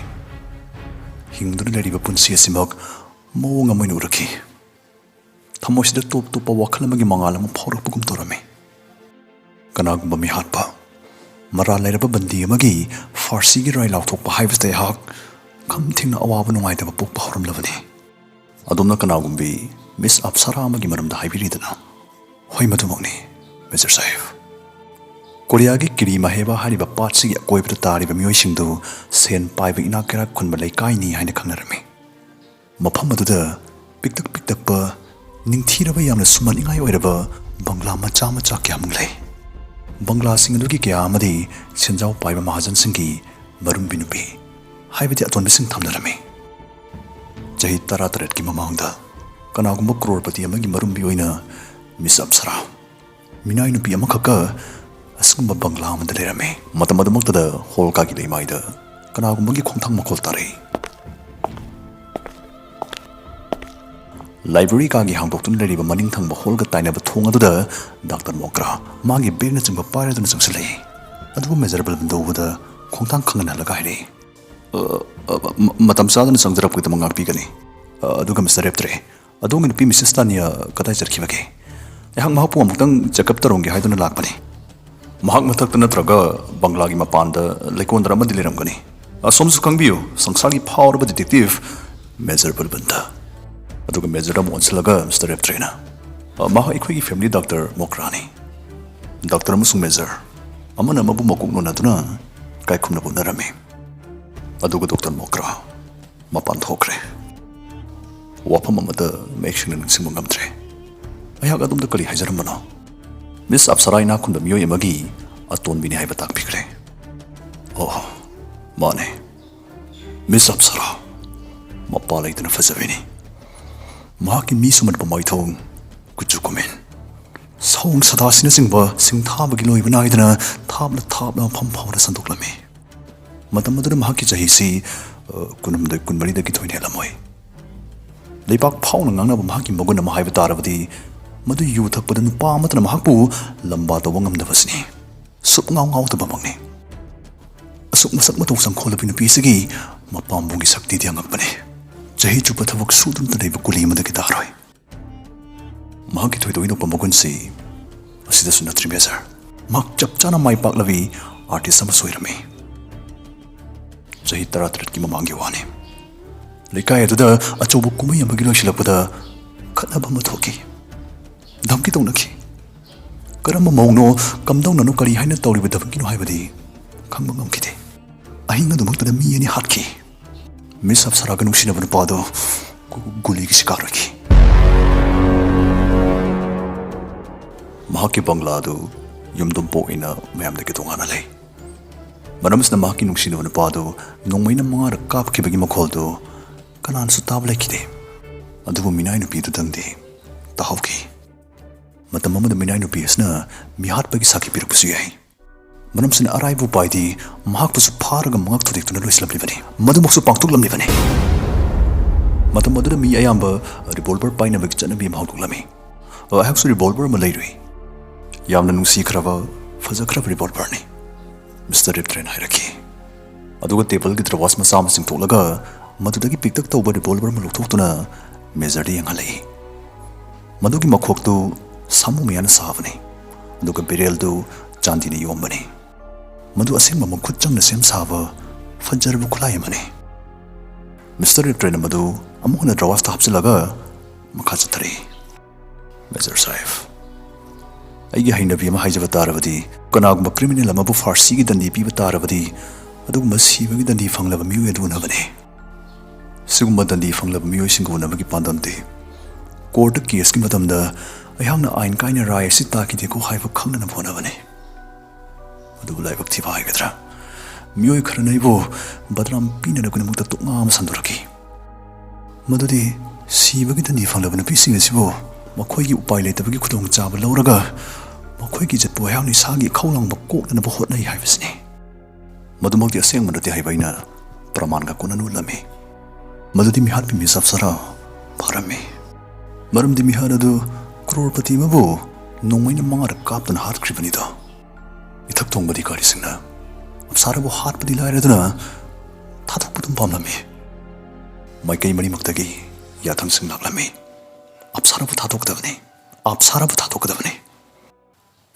ꯍꯤꯡꯗꯨꯅ ꯂꯩꯔꯤꯕ ꯄꯨꯟꯁꯤ ꯑꯁꯤꯃꯛ ꯃꯑꯣꯡ ꯑꯃ ꯑꯣꯏꯅ ꯎꯔꯛꯈꯤ꯫ ꯊꯃꯣꯏꯁꯤꯗ ꯇꯣꯞ ꯇꯣꯞꯄ ꯋꯥꯈꯜ ꯑꯃꯒꯤ ꯃꯉꯥꯜ ꯑꯃ ꯐꯥꯎꯔꯛꯄꯒꯨꯝ ꯇꯧꯔꯝꯃꯤ꯫ ꯀꯅꯥꯒꯨꯝꯕ ꯃꯤꯍꯥꯠꯄ, ꯃꯔꯥꯜ ꯂꯩꯔꯕ ꯕꯟꯗꯤ ꯑꯃꯒꯤ ꯐꯥꯔꯁꯤꯒꯤ ꯔꯥꯏ ꯂꯥꯎꯊꯣꯛꯄ ꯍꯥꯏꯕꯁꯤꯗ ꯑꯩꯍꯥꯛ ꯈꯝ ꯊꯦꯡꯅ ꯑꯋꯥꯕ ꯅꯨꯡꯉꯥꯏꯇꯕ ꯄꯣꯛꯄ ꯍꯧꯔꯝꯂꯕꯅꯤ꯫ ꯑꯗꯣꯝꯅ ꯀꯅꯥꯒꯨꯝꯕꯤ ꯃꯤꯁ ꯑꯞꯁꯥꯔꯥ ꯑꯃꯒꯤ ꯃꯔꯝꯗ ꯍꯥꯏꯕꯤꯔꯤꯗꯅ? ꯍꯣꯏ, ꯃꯗꯨꯃꯛꯅꯤ, ꯃꯦꯖꯔ ꯁꯥꯍꯦꯕ꯫ ꯀꯣꯔꯤꯌꯥꯒꯤ ꯀꯤꯔꯤ ꯃꯍꯦꯕ ꯍꯥꯏꯔꯤꯕ ꯄꯥꯠꯁꯤꯒꯤ ꯑꯀꯣꯏꯕꯗ ꯇꯥꯔꯤꯕ ꯃꯤꯑꯣꯏꯁꯤꯡꯗꯨ ꯁꯦꯟ ꯄꯥꯏꯕ ꯏꯅꯥꯛ ꯀꯩꯔꯥꯛ ꯈꯨꯟꯕ ꯂꯩꯀꯥꯏꯅꯤ ꯍꯥꯏꯅ ꯈꯪꯅꯔꯝꯃꯤ꯫ ꯃꯐꯝ ꯑꯗꯨꯗ ꯄꯤꯛꯇꯛ ꯄꯤꯛꯇꯛꯄ, ꯅꯤꯡꯊꯤꯔꯕ, ꯌꯥꯝꯅ ꯁꯨꯝꯍꯠꯅꯤꯡꯉꯥꯏ ꯑꯣꯏꯔꯕ ꯕꯪꯒ꯭ꯂꯥ ꯃꯆꯥ ꯃꯆꯥ ꯀꯌꯥꯃꯨꯛ ꯂꯩ꯫ ꯕꯪꯒ꯭ꯂꯥꯁꯤꯡ ꯑꯗꯨꯒꯤ ꯀꯌꯥ ꯑꯃꯗꯤ ꯁꯦꯟꯖꯥꯎ ꯄꯥꯏꯕ ꯃꯍꯥꯖꯟꯁꯤꯡꯒꯤ ꯃꯔꯨꯝꯕꯤ ꯅꯨꯄꯤ, ꯍꯥꯏꯕꯗꯤ ꯑꯇꯣꯟꯕꯁꯤꯡ ꯊꯝꯅꯔꯝꯃꯤ꯫ ꯆꯍꯤ ꯇꯔꯥꯇꯔꯦꯠꯀꯤ ꯃꯃꯥꯡꯗ ꯀꯅꯥꯒꯨꯝꯕ ꯀ꯭ꯔꯣꯔꯄꯇꯤ ꯑꯃꯒꯤ ꯃꯔꯨꯝꯕꯤ ꯑꯣꯏꯅ ꯃꯤꯁ ꯑꯞꯁꯔꯥ, ꯃꯤꯅꯥꯏ ꯅꯨꯄꯤ ꯑꯃꯈꯛꯀ ꯑꯁꯤꯒꯨꯝꯕ ꯕꯪꯒ꯭ꯂꯥ ꯑꯃꯗ ꯂꯩꯔꯝꯃꯤ꯫ ꯃꯇꯝ ꯑꯗꯨꯃꯛꯇꯗ ꯍꯣꯜ ꯀꯥꯒꯤ ꯂꯩꯃꯥꯏꯗ ꯀꯅꯥꯒꯨꯝꯕꯒꯤ ꯈꯣꯡꯊꯥꯡ ꯃꯈꯣꯜ ꯇꯥꯔꯛꯏ꯫ ꯂꯥꯏꯕ꯭ꯔꯦꯔꯤ ꯀꯥꯒꯤ ꯍꯥꯡꯗꯣꯛꯇꯨꯅ ꯂꯩꯔꯤꯕ ꯃꯅꯤꯡ ꯊꯪꯕ ꯍꯣꯜꯒ ꯇꯥꯏꯅꯕ ꯊꯣꯡ ꯑꯗꯨꯗ ꯗꯥꯛꯇꯔ ꯃꯣꯀ꯭ꯔꯥ ꯃꯥꯒꯤ ꯕꯦꯒꯅꯆꯤꯡꯕ ꯄꯥꯏꯔꯗꯨꯅ ꯆꯪꯁꯤꯜꯂꯛꯏ꯫ ꯑꯗꯨꯕꯨ ꯃꯦꯖꯔ ꯕꯜꯕꯟꯗꯣ ꯎꯕꯗ ꯈꯣꯡꯊꯥꯡ ꯈꯪꯍꯟꯍꯜꯂꯒ ꯍꯥꯏꯔꯛꯏ, "ꯑ, ꯑ, ꯃ-, ꯃꯇꯝ ꯆꯥꯗꯅ ꯆꯪꯖꯔꯛꯄꯒꯤꯗꯃꯛ ꯉꯥꯛꯄꯤꯒꯅꯤ꯫ ꯑ, ꯑꯗꯨꯒ ꯃꯤꯁꯇꯔ ꯔꯦꯞꯇ꯭ꯔꯦ, ꯑꯗꯣꯝꯒꯤ ꯅꯨꯄꯤ ꯃꯤꯁꯦꯁ ꯇꯥꯅꯤꯌꯥ ꯀꯗꯥꯏ ꯆꯠꯈꯤꯕꯒꯦ? ꯑꯩꯍꯥꯛ ꯃꯍꯥꯛꯄꯨ ꯑꯃꯨꯛꯇꯪ ꯆꯦꯛꯑꯞ ꯇꯧꯔꯝꯒꯦ ꯍꯥꯏꯗꯨꯅ ꯂꯥꯛꯄꯅꯤ꯫ ꯃꯍꯥꯛ ꯃꯊꯛꯇ ꯅꯠꯇ꯭ꯔꯒ ꯕꯪꯒ꯭ꯂꯥꯒꯤ ꯃꯄꯥꯟꯗ ꯂꯩꯀꯣꯟꯗꯔ ꯑꯃꯗꯤ ꯂꯩꯔꯝꯒꯅꯤ꯫ ꯑꯁꯣꯝꯁꯨ ꯈꯪꯕꯤꯌꯨ, ꯁꯪꯁꯥꯔꯒꯤ ꯐꯥꯎꯔꯕ ꯗꯤꯇꯦꯛꯇꯤꯚ ꯃꯦꯖꯔ ꯕꯜꯕꯟꯗ꯫" ꯑꯗꯨꯒ ꯃꯦꯖꯔꯗ ꯑꯃꯨꯛ ꯑꯣꯟꯁꯤꯜꯂꯒ ꯃꯤꯁꯇꯔ ꯔꯦꯞꯇ꯭ꯔꯦꯅ, "ꯑ, ꯃꯍꯥꯛ ꯑꯩꯈꯣꯏꯒꯤ ꯐꯦꯃꯤꯂꯤ ꯗꯥꯛꯇꯔ ꯃꯣꯀ꯭ꯔꯥꯅꯤ꯫" ꯗꯥꯛꯇꯔ ꯑꯃꯁꯨꯡ ꯃꯦꯖꯔ ꯑꯃꯅ ꯑꯃꯕꯨ ꯃꯀꯣꯛ ꯅꯣꯟꯅꯗꯨꯅ ꯏꯀꯥꯏ ꯈꯨꯝꯅꯕ ꯎꯠꯅꯔꯝꯃꯤ꯫ ꯑꯗꯨꯒ ꯗꯣꯛꯇꯔ ꯃꯣꯀ꯭ꯔꯥ ꯃꯄꯥꯟ ꯊꯣꯛꯈ꯭ꯔꯦ꯫ ꯋꯥꯐꯝ ꯑꯃꯗ ꯃꯌꯦꯛ ꯁꯦꯡꯅ ꯅꯤꯡꯁꯤꯡꯕ ꯉꯝꯗ꯭ꯔꯦ꯫ ꯑꯩꯍꯥꯛ ꯑꯗꯣꯝꯗ ꯀꯔꯤ ꯍꯥꯏꯖꯔꯝꯕꯅꯣ? ꯃꯤꯁ ꯑꯞꯁꯔꯥ ꯏꯅꯥꯛ ꯈꯨꯟꯕ ꯃꯤꯑꯣꯏ ꯑꯃꯒꯤ ꯑꯇꯣꯟꯕꯤꯅꯤ ꯍꯥꯏꯕ ꯇꯥꯛꯄꯤꯈ꯭ꯔꯦ꯫ ꯑꯣ, ꯃꯥꯅꯦ, ꯃꯤꯁ ꯑꯞꯁꯔꯥ ꯃꯄꯥ ꯂꯩꯇꯅ ꯐꯖꯕꯤꯅꯤ꯫ ꯃꯍꯥꯛꯀꯤ ꯃꯤ ꯁꯨꯝꯍꯠꯄ ꯃꯥꯏꯊꯣꯡ, ꯀꯨꯆꯨ ꯀꯨꯃꯦꯟ, ꯁꯑꯣꯡ ꯁꯥꯗꯥꯁꯤꯅꯆꯤꯡꯕ ꯁꯤꯡꯊꯥꯕꯒꯤ ꯂꯣꯏꯕ ꯅꯥꯏꯗꯅ ꯊꯥꯞꯅ ꯊꯥꯞꯅ ꯃꯐꯝ ꯐꯥꯎꯅ ꯁꯟꯗꯣꯛꯂꯝꯃꯤ꯫ ꯃꯇꯝ ꯑꯗꯨꯗ ꯃꯍꯥꯛꯀꯤ ꯆꯍꯤꯁꯤ, ꯑ, ꯀꯨꯟꯍꯨꯝꯗꯣꯏ, ꯀꯨꯟꯃꯔꯤꯗꯒꯤ ꯊꯣꯏꯅ ꯍꯦꯜꯂꯝꯃꯣꯏ꯫ ꯂꯩꯕꯥꯛ ꯐꯥꯎꯅ ꯉꯥꯡꯅꯕ ꯃꯍꯥꯛꯀꯤ ꯃꯒꯨꯟ ꯑꯃ ꯍꯥꯏꯕ ꯇꯥꯔꯕꯗꯤ, ꯃꯗꯨ ꯌꯨ ꯊꯛꯄꯗ ꯅꯨꯄꯥ ꯑꯃꯠꯇꯅ ꯃꯍꯥꯛꯄꯨ ꯂꯝꯕꯥ ꯇꯧꯕ ꯉꯝꯗꯕꯁꯤꯅꯤ꯫ ꯁꯨꯞꯉꯥꯎ ꯉꯥꯎꯗꯕꯃꯛꯅꯤ꯫ ꯑꯁꯨꯛ ꯃꯁꯛ ꯃꯇꯧ ꯆꯪꯈꯣꯜꯂꯕꯤ ꯅꯨꯄꯤ ꯑꯁꯤꯒꯤ ꯃꯄꯥꯝꯕꯣꯝꯒꯤ ꯁꯛꯇꯤꯗꯤ ꯑꯉꯛꯄꯅꯤ꯫ ꯆꯍꯤ ꯆꯨꯞꯄ ꯊꯕꯛ ꯁꯨꯗꯨꯅꯇ ꯂꯩꯕ ꯀꯨꯂꯤ ꯑꯃꯗꯒꯤ ꯇꯥꯔꯣꯏ꯫ ꯃꯍꯥꯛꯀꯤ ꯊꯣꯏꯗꯣꯛ ꯍꯦꯟꯗꯣꯛꯄ ꯃꯒꯨꯟꯁꯤ ꯑꯁꯤꯗꯁꯨ ꯅꯠꯇ꯭ꯔꯤ, ꯃꯦꯖꯔ꯫ ꯃꯍꯥꯛ ꯆꯞ ꯆꯥꯅ ꯃꯥꯏ ꯄꯥꯛꯂꯕꯤ ꯑꯥꯔꯇꯤꯁ ꯑꯃꯁꯨ ꯑꯣꯏꯔꯝꯃꯤ꯫ ꯆꯍꯤ ꯇꯔꯥꯇꯔꯦꯠꯀꯤ ꯃꯃꯥꯡꯒꯤ ꯋꯥꯅꯤ꯫ ꯂꯩꯀꯥꯏ ꯑꯗꯨꯗ ꯑꯆꯧꯕ ꯀꯨꯝꯍꯩ ꯑꯃꯒꯤ ꯂꯣꯏꯁꯤꯜꯂꯛꯄꯗ ꯈꯠꯅꯕ ꯑꯃ ꯊꯣꯛꯈꯤ꯫ ꯙꯝꯀꯤ ꯇꯧꯅꯈꯤ꯫ ꯀꯔꯝꯕ ꯃꯑꯣꯡꯅꯣ, ꯀꯝꯗꯧꯅꯅꯣ, ꯀꯔꯤ ꯍꯥꯏꯅ ꯇꯧꯔꯤꯕ ꯙꯝꯀꯤꯅꯣ ꯍꯥꯏꯕꯗꯤ ꯈꯪꯕ ꯉꯝꯈꯤꯗꯦ꯫ ꯑꯍꯤꯡ ꯑꯗꯨꯃꯛꯇꯗ ꯃꯤ ꯑꯅꯤ ꯍꯥꯠꯈꯤ꯫ ꯃꯤꯁ ꯑꯞꯁꯔꯥꯒ ꯅꯨꯡꯁꯤꯅꯕ ꯅꯨꯄꯥꯗꯣ ꯒꯨ-, ꯒꯨꯂꯤꯒꯤ ꯁꯤꯀꯥꯔ ꯑꯣꯏꯈꯤ꯫ ꯃꯍꯥꯛꯀꯤ ꯕꯪꯒ꯭ꯂꯥ ꯑꯗꯨ ꯌꯨꯝꯗꯨꯝ ꯄꯣꯛ ꯑꯣꯏꯅ ꯃꯌꯥꯝꯗꯒꯤ ꯇꯣꯉꯥꯟꯅ ꯂꯩ꯫ ꯃꯔꯝ ꯑꯁꯤꯅ ꯃꯍꯥꯛꯀꯤ ꯅꯨꯡꯁꯤꯅꯕ ꯅꯨꯄꯥꯗꯨ ꯅꯣꯡꯃꯩꯅ ꯃꯉꯥꯔꯛ ꯀꯥꯞꯈꯤꯕꯒꯤ ꯃꯈꯣꯜꯗꯨ ꯀꯅꯥꯅꯁꯨ ꯇꯥꯕ ꯂꯩꯈꯤꯗꯦ꯫ ꯑꯗꯨꯕꯨ ꯃꯤꯅꯥꯏ ꯅꯨꯄꯤꯗꯨꯗꯪꯗꯤ ꯇꯥꯍꯧꯈꯤ꯫ ꯃꯇꯝ ꯑꯃꯗ ꯃꯤꯅꯥꯏ ꯅꯨꯄꯤ ꯑꯁꯤꯅ ꯃꯤꯍꯥꯠꯄꯒꯤ ꯁꯥꯈꯤ ꯄꯤꯔꯛꯄꯁꯨ ꯌꯥꯏ꯫ ꯃꯔꯝ ꯑꯁꯤꯅ ꯑꯔꯥꯏꯕ ꯎꯄꯥꯏꯗꯤ ꯃꯍꯥꯛꯄꯨꯁꯨ ꯐꯥꯔꯒ ꯃꯉꯛ ꯊꯨꯗꯦꯛꯇꯨꯅ ꯂꯣꯏꯁꯤꯜꯂꯝꯂꯤꯕꯅꯤ꯫ ꯃꯗꯨꯃꯛꯁꯨ ꯄꯥꯡꯊꯣꯛꯂꯝꯂꯤꯕꯅꯤ꯫ ꯃꯇꯝ ꯑꯗꯨꯗ ꯃꯤ ꯑꯌꯥꯝꯕ ꯔꯤꯚꯣꯜꯚꯔ ꯄꯥꯏꯅꯕꯒꯤ ꯆꯠꯅꯕꯤ ꯑꯃ ꯍꯧꯗꯣꯛꯂꯝꯃꯤ꯫ ꯑꯩꯍꯥꯛꯁꯨ ꯔꯤꯚꯣꯜꯚꯔ ꯑꯃ ꯂꯩꯔꯨꯏ꯫ ꯌꯥꯝꯅ ꯅꯨꯡꯁꯤꯈ꯭ꯔꯕ, ꯐꯖꯈ꯭ꯔꯕ ꯔꯤꯚꯣꯜꯚꯔꯅꯤ, ꯃꯤꯁꯇꯔ ꯔꯤꯞꯇ꯭ꯔꯦꯅ ꯍꯥꯏꯔꯛꯈꯤ꯫ ꯑꯗꯨꯒ ꯇꯦꯕꯜꯒꯤ ꯗ꯭ꯔꯋꯥꯁ ꯃꯆꯥ ꯑꯃ ꯆꯤꯡꯊꯣꯛꯂꯒ ꯃꯗꯨꯗꯒꯤ ꯄꯤꯛꯇꯛ ꯇꯧꯕ ꯔꯤꯚꯣꯜꯚꯔ ꯑꯃ ꯂꯧꯊꯣꯛꯇꯨꯅ ꯃꯦꯖꯔꯗ ꯌꯦꯡꯍꯜꯂꯛꯏ꯫ ꯃꯗꯨꯒꯤ ꯃꯈꯣꯛꯇꯨ ꯁꯥꯃꯨ ꯃꯌꯥꯅ ꯁꯥꯕꯅꯤ, ꯑꯗꯨꯒ ꯕꯦꯔꯦꯜꯗꯨ ꯆꯥꯟꯗꯤꯅ ꯌꯣꯝꯕꯅꯤ꯫ ꯃꯗꯨ ꯑꯁꯦꯡꯕ ꯃꯈꯨꯠ ꯆꯪꯅ ꯁꯦꯝ ꯁꯥꯕ ꯐꯖꯔꯕ ꯈꯨꯠꯂꯥꯏ ꯑꯃꯅꯤ꯫ ꯃꯤꯁꯇꯔ ꯔꯤꯞꯇ꯭ꯔꯦꯅ ꯃꯗꯨ ꯑꯃꯨꯛ ꯍꯟꯅ ꯗ꯭ꯔꯋꯥꯁꯇ ꯍꯥꯞꯆꯤꯜꯂꯒ ꯃꯈꯥ ꯆꯠꯊꯔꯛꯏ꯫ ꯃꯦꯖꯔ ꯁꯥꯍꯦꯕ, ꯑꯩꯒꯤ ꯍꯩꯅꯕꯤ ꯑꯃ ꯍꯥꯏꯖꯕ ꯇꯥꯔꯕꯗꯤ, ꯀꯅꯥꯒꯨꯝꯕ ꯀ꯭ꯔꯤꯃꯤꯅꯦꯜ ꯑꯃꯕꯨ ꯐꯥꯔꯁꯤꯒꯤ ꯗꯟꯗꯤ ꯄꯤꯕ ꯇꯥꯔꯕꯗꯤ, ꯑꯗꯨꯒꯨꯝꯕ ꯁꯤꯕꯒꯤ ꯗꯟꯗꯤ ꯐꯪꯂꯕ ꯃꯤꯑꯣꯏ ꯑꯗꯨ ꯎꯅꯕꯅꯤ꯫ ꯁꯤꯒꯨꯝꯕ ꯗꯟꯗꯤ ꯐꯪꯂꯕ ꯃꯤꯑꯣꯏꯁꯤꯡꯒ ꯎꯅꯕꯒꯤ ꯄꯥꯟꯗꯝꯗꯤ ꯀꯣꯔꯠꯇ ꯀꯦꯁꯀꯤ ꯃꯇꯝꯗ ꯑꯩꯍꯥꯛꯅ ꯑꯥꯏꯟ ꯀꯥꯏꯅ ꯔꯥꯏ ꯑꯁꯤ ꯇꯥꯈꯤꯗꯦꯀꯣ ꯍꯥꯏꯕ ꯈꯪꯅꯅꯕ ꯍꯣꯠꯅꯕꯅꯤ꯫ ꯑꯗꯨꯕꯨ ꯂꯥꯏꯕꯛ ꯊꯤꯕ ꯍꯥꯏꯒꯗ꯭ꯔꯥ, ꯃꯤꯑꯣꯏ ꯈꯔꯅ ꯑꯩꯕꯨ ꯕꯗꯅꯥꯝ ꯄꯤꯅꯅꯕꯒꯤꯗꯃꯛꯇ ꯇꯣꯛꯉꯥ ꯑꯃ ꯁꯟꯗꯣꯔꯛꯈꯤ꯫ ꯃꯗꯨꯗꯤ ꯁꯤꯕꯒꯤ ꯗꯟꯗꯤ ꯐꯪꯂꯕ ꯅꯨꯄꯤꯁꯤꯡ ꯑꯁꯤꯕꯨ ꯃꯈꯣꯏꯒꯤ ꯎꯄꯥꯏ ꯂꯩꯇꯕꯒꯤ ꯈꯨꯗꯣꯡꯆꯥꯕ ꯂꯧꯔꯒ ꯃꯈꯣꯏꯒꯤ ꯏꯖꯠꯄꯨ ꯑꯩꯍꯥꯛꯅ ꯏꯁꯥꯒꯤ ꯏꯈꯧ ꯂꯥꯡꯕ ꯀꯣꯛꯅꯅꯕ ꯍꯣꯠꯅꯩ ꯍꯥꯏꯕꯁꯤꯅꯤ꯫ ꯃꯗꯨꯃꯛꯇꯤ ꯑꯁꯦꯡꯕ ꯅꯠꯇꯦ ꯍꯥꯏꯕ ꯑꯩꯅ ꯄ꯭ꯔꯃꯥꯟꯒ ꯀꯣꯟꯅꯅ ꯎꯠꯂꯝꯃꯤ꯫ ꯃꯗꯨꯗꯤ ꯃꯤꯍꯥꯠꯄꯤ ꯃꯤꯁ ꯑꯞꯁꯔꯥ ꯐꯥꯔꯝꯃꯤ꯫ ꯃꯔꯝꯗꯤ ꯃꯤꯍꯥꯠ ꯑꯗꯨ ꯀ꯭ꯔꯣꯔꯄꯇꯤ ꯑꯃꯕꯨ ꯅꯣꯡꯃꯩꯅ ꯃꯉꯥꯔꯛ ꯀꯥꯞꯇꯨꯅ ꯍꯥꯠꯈ꯭ꯔꯤꯕꯅꯤꯗꯣ꯫ ꯏꯊꯛ ꯊꯣꯡꯕ ꯑꯙꯤꯀꯥꯔꯤꯁꯤꯡꯅ ꯑꯞꯁꯥꯔꯥꯕꯨ ꯍꯥꯠꯄꯗꯤ ꯂꯥꯏꯔꯗꯨꯅ ꯊꯥꯗꯣꯛꯄ ꯑꯗꯨꯝ ꯄꯥꯝꯂꯝꯃꯤ꯫ ꯃꯥꯏꯀꯩ ꯃꯔꯤꯃꯛꯇꯒꯤ ꯌꯥꯊꯪꯁꯤꯡ ꯂꯥꯛꯂꯝꯃꯤ꯫ "ꯑꯞꯁꯥꯔꯥꯕꯨ ꯊꯥꯗꯣꯛꯀꯗꯕꯅꯤ, ꯑꯞꯁꯥꯔꯥꯕꯨ ꯊꯥꯗꯣꯛꯀꯗꯕꯅꯤ"꯫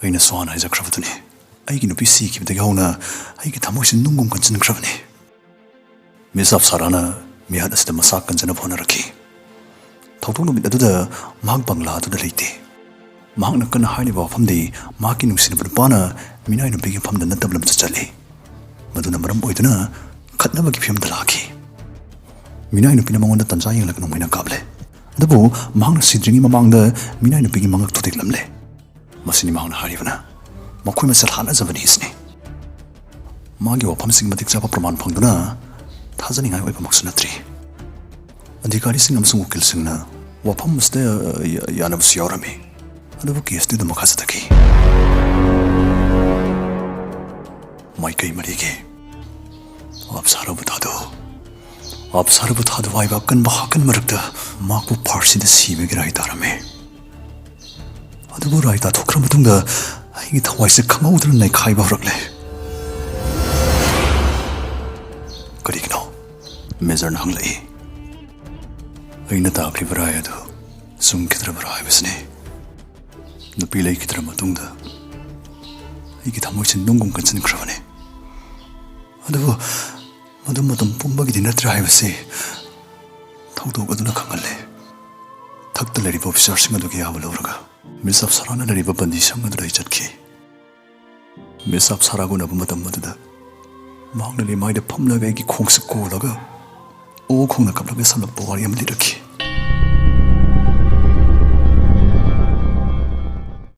ꯑꯩꯅ ꯁ꯭ꯋꯥꯟ ꯍꯥꯏꯖꯈ꯭ꯔꯕꯗꯨꯅꯤ꯫ ꯑꯩꯒꯤ ꯅꯨꯄꯤ ꯁꯤꯈꯤꯕꯗꯒꯤ ꯍꯧꯅ ꯑꯩꯒꯤ ꯊꯃꯣꯏꯁꯤ ꯅꯨꯡꯒꯨꯝ ꯀꯟꯁꯤꯟꯈ꯭ꯔꯕꯅꯤ꯫ ꯃꯤꯁ ꯑꯞꯁꯥꯔꯥꯅ ꯃꯤꯍꯥꯠ ꯑꯁꯤꯗ ꯃꯁꯥ ꯀꯟꯖꯅꯕ ꯍꯣꯠꯅꯔꯛꯈꯤ꯫ ꯊꯧꯗꯣꯛ ꯅꯨꯃꯤꯠ ꯑꯗꯨꯗ ꯃꯍꯥꯛ ꯕꯪꯂꯥ ꯑꯗꯨꯗ ꯂꯩꯇꯦ꯫ ꯃꯍꯥꯛꯅ ꯀꯟꯅ ꯍꯥꯏꯔꯤꯕ ꯋꯥꯐꯝꯗꯤ ꯃꯍꯥꯛꯀꯤ ꯅꯨꯡꯁꯤꯅꯕ ꯅꯨꯄꯥꯅ ꯃꯤꯅꯥꯏ ꯅꯨꯄꯤꯒꯤ ꯃꯐꯝꯗ ꯅꯠꯇꯕ ꯂꯝꯗ ꯆꯠꯂꯤ꯫ ꯃꯗꯨꯅ ꯃꯔꯝ ꯑꯣꯏꯗꯨꯅ ꯈꯠꯅꯕꯒꯤ ꯐꯤꯕꯝꯗ ꯂꯥꯛꯈꯤ꯫ ꯃꯤꯅꯥꯏ ꯅꯨꯄꯤꯅ ꯃꯉꯣꯟꯗ ꯇꯟꯖꯥ ꯌꯦꯡꯂꯒ ꯅꯣꯡꯃꯩꯅ ꯀꯥꯞꯂꯦ꯫ ꯑꯗꯨꯕꯨ ꯃꯍꯥꯛꯅ ꯁꯤꯗ꯭ꯔꯤꯉꯩ ꯃꯃꯥꯡꯗ ꯃꯤꯅꯥꯏ ꯅꯨꯄꯤꯒꯤ ꯃꯉꯛ ꯊꯨꯗꯦꯛꯂꯝꯂꯦ꯫ ꯃꯁꯤꯅꯤ ꯃꯍꯥꯛꯅ ꯍꯥꯏꯔꯤꯕꯅ, "ꯃꯈꯣꯏ ꯃꯁꯦꯜ ꯍꯥꯠꯅꯖꯕꯅꯤ" ꯁꯤꯅꯤ꯫ ꯃꯥꯒꯤ ꯋꯥꯐꯝꯁꯤꯡ ꯃꯇꯤꯛ ꯆꯥꯕ ꯄ꯭ꯔꯃꯥꯟ ꯐꯪꯗꯨꯅ ꯊꯥꯖꯅꯤꯡꯉꯥꯏ ꯑꯣꯏꯕꯃꯛꯁꯨ ꯅꯠꯇ꯭ꯔꯤ꯫ ꯑꯙꯤꯀꯥꯔꯤꯁꯤꯡ ꯑꯃꯁꯨꯡ ꯎꯀꯤꯜꯁꯤꯡꯅ ꯋꯥꯐꯝ ꯑꯁꯤꯗ ꯌꯥ-, ꯌꯥꯅꯕꯁꯨ ꯌꯥꯎꯔꯝꯃꯤ꯫ ꯑꯗꯨꯕꯨ ꯀꯦꯁꯇꯤ ꯑꯗꯨꯝ ꯃꯈꯥ ꯆꯠꯊꯈꯤ꯫ ꯃꯥꯏꯀꯩ ꯃꯔꯤꯒꯤ ꯑꯞꯁꯥꯔꯥꯕꯨ ꯊꯥꯗꯣꯛꯎ, ꯑꯞꯁꯥꯔꯥꯕꯨ ꯊꯥꯗꯣꯛꯎ ꯍꯥꯏꯕ ꯑꯀꯟꯕ ꯍꯥꯀꯟ ꯃꯔꯛꯇ ꯃꯍꯥꯛꯄꯨ ꯐꯥꯔꯁꯤꯗ ꯁꯤꯕꯒꯤ ꯔꯥꯏ ꯇꯥꯔꯝꯃꯤ꯫ ꯑꯗꯨꯕꯨ ꯔꯥꯏ ꯇꯥꯊꯣꯛꯈ꯭ꯔ ꯃꯇꯨꯡꯗ ꯑꯩꯒꯤ ꯊꯋꯥꯏꯁꯦ ꯈꯪꯍꯧꯗꯅ ꯅꯩꯈꯥꯏꯕ ꯍꯧꯔꯛꯂꯦ꯫ "ꯀꯔꯤꯒꯤꯅꯣ?" ꯃꯦꯖꯔꯅ ꯍꯪꯂꯛꯏ꯫ ꯑꯩꯅ ꯇꯥꯈ꯭ꯔꯤꯕ ꯔꯥꯏ ꯑꯗꯨ ꯆꯨꯝꯈꯤꯗ꯭ꯔꯕ꯭ꯔꯥ ꯍꯥꯏꯕꯁꯤꯅꯤ꯫ ꯅꯨꯄꯤ ꯂꯩꯈꯤꯗ꯭ꯔ ꯃꯇꯨꯡꯗ ꯑꯩꯒꯤ ꯊꯃꯣꯏꯁꯤ ꯅꯨꯡꯒꯨꯝ ꯀꯟꯁꯤꯟꯈ꯭ꯔꯕꯅꯤ꯫ ꯑꯗꯨꯕꯨ ꯃꯗꯨ ꯃꯇꯝ ꯄꯨꯝꯕꯒꯤꯗꯤ ꯅꯠꯇ꯭ꯔꯦ ꯍꯥꯏꯕꯁꯤ ꯊꯧꯗꯣꯛ ꯑꯗꯨꯅ ꯈꯪꯍꯜꯂꯦ꯫ ꯊꯛꯇ ꯂꯩꯔꯤꯕ ꯑꯣꯐꯤꯁꯥꯔꯁꯤꯡ ꯑꯗꯨꯒꯤ ꯑꯌꯥꯕ ꯂꯧꯔꯒ ꯃꯤꯁ ꯑꯞꯁꯥꯔꯥꯅ ꯂꯩꯔꯤꯕ ꯕꯟꯗꯤ ꯁꯪ ꯑꯗꯨꯗ ꯑꯩ ꯆꯠꯈꯤ꯫ ꯃꯤꯁ ꯑꯞꯁꯥꯔꯥꯒ ꯎꯅꯕ ꯃꯇꯝ ꯑꯗꯨꯗ ꯃꯍꯥꯛꯅ ꯂꯩꯃꯥꯏꯗ ꯐꯝꯂꯒ ꯑꯩꯒꯤ ꯈꯣꯡꯁꯦ ꯀꯣꯜꯂꯒ ꯑꯣ ꯈꯣꯡꯅ ꯀꯞꯂꯒ ꯁꯝꯂꯞꯄ ꯋꯥꯔꯤ ꯑꯃ ꯂꯤꯔꯛꯈꯤ꯫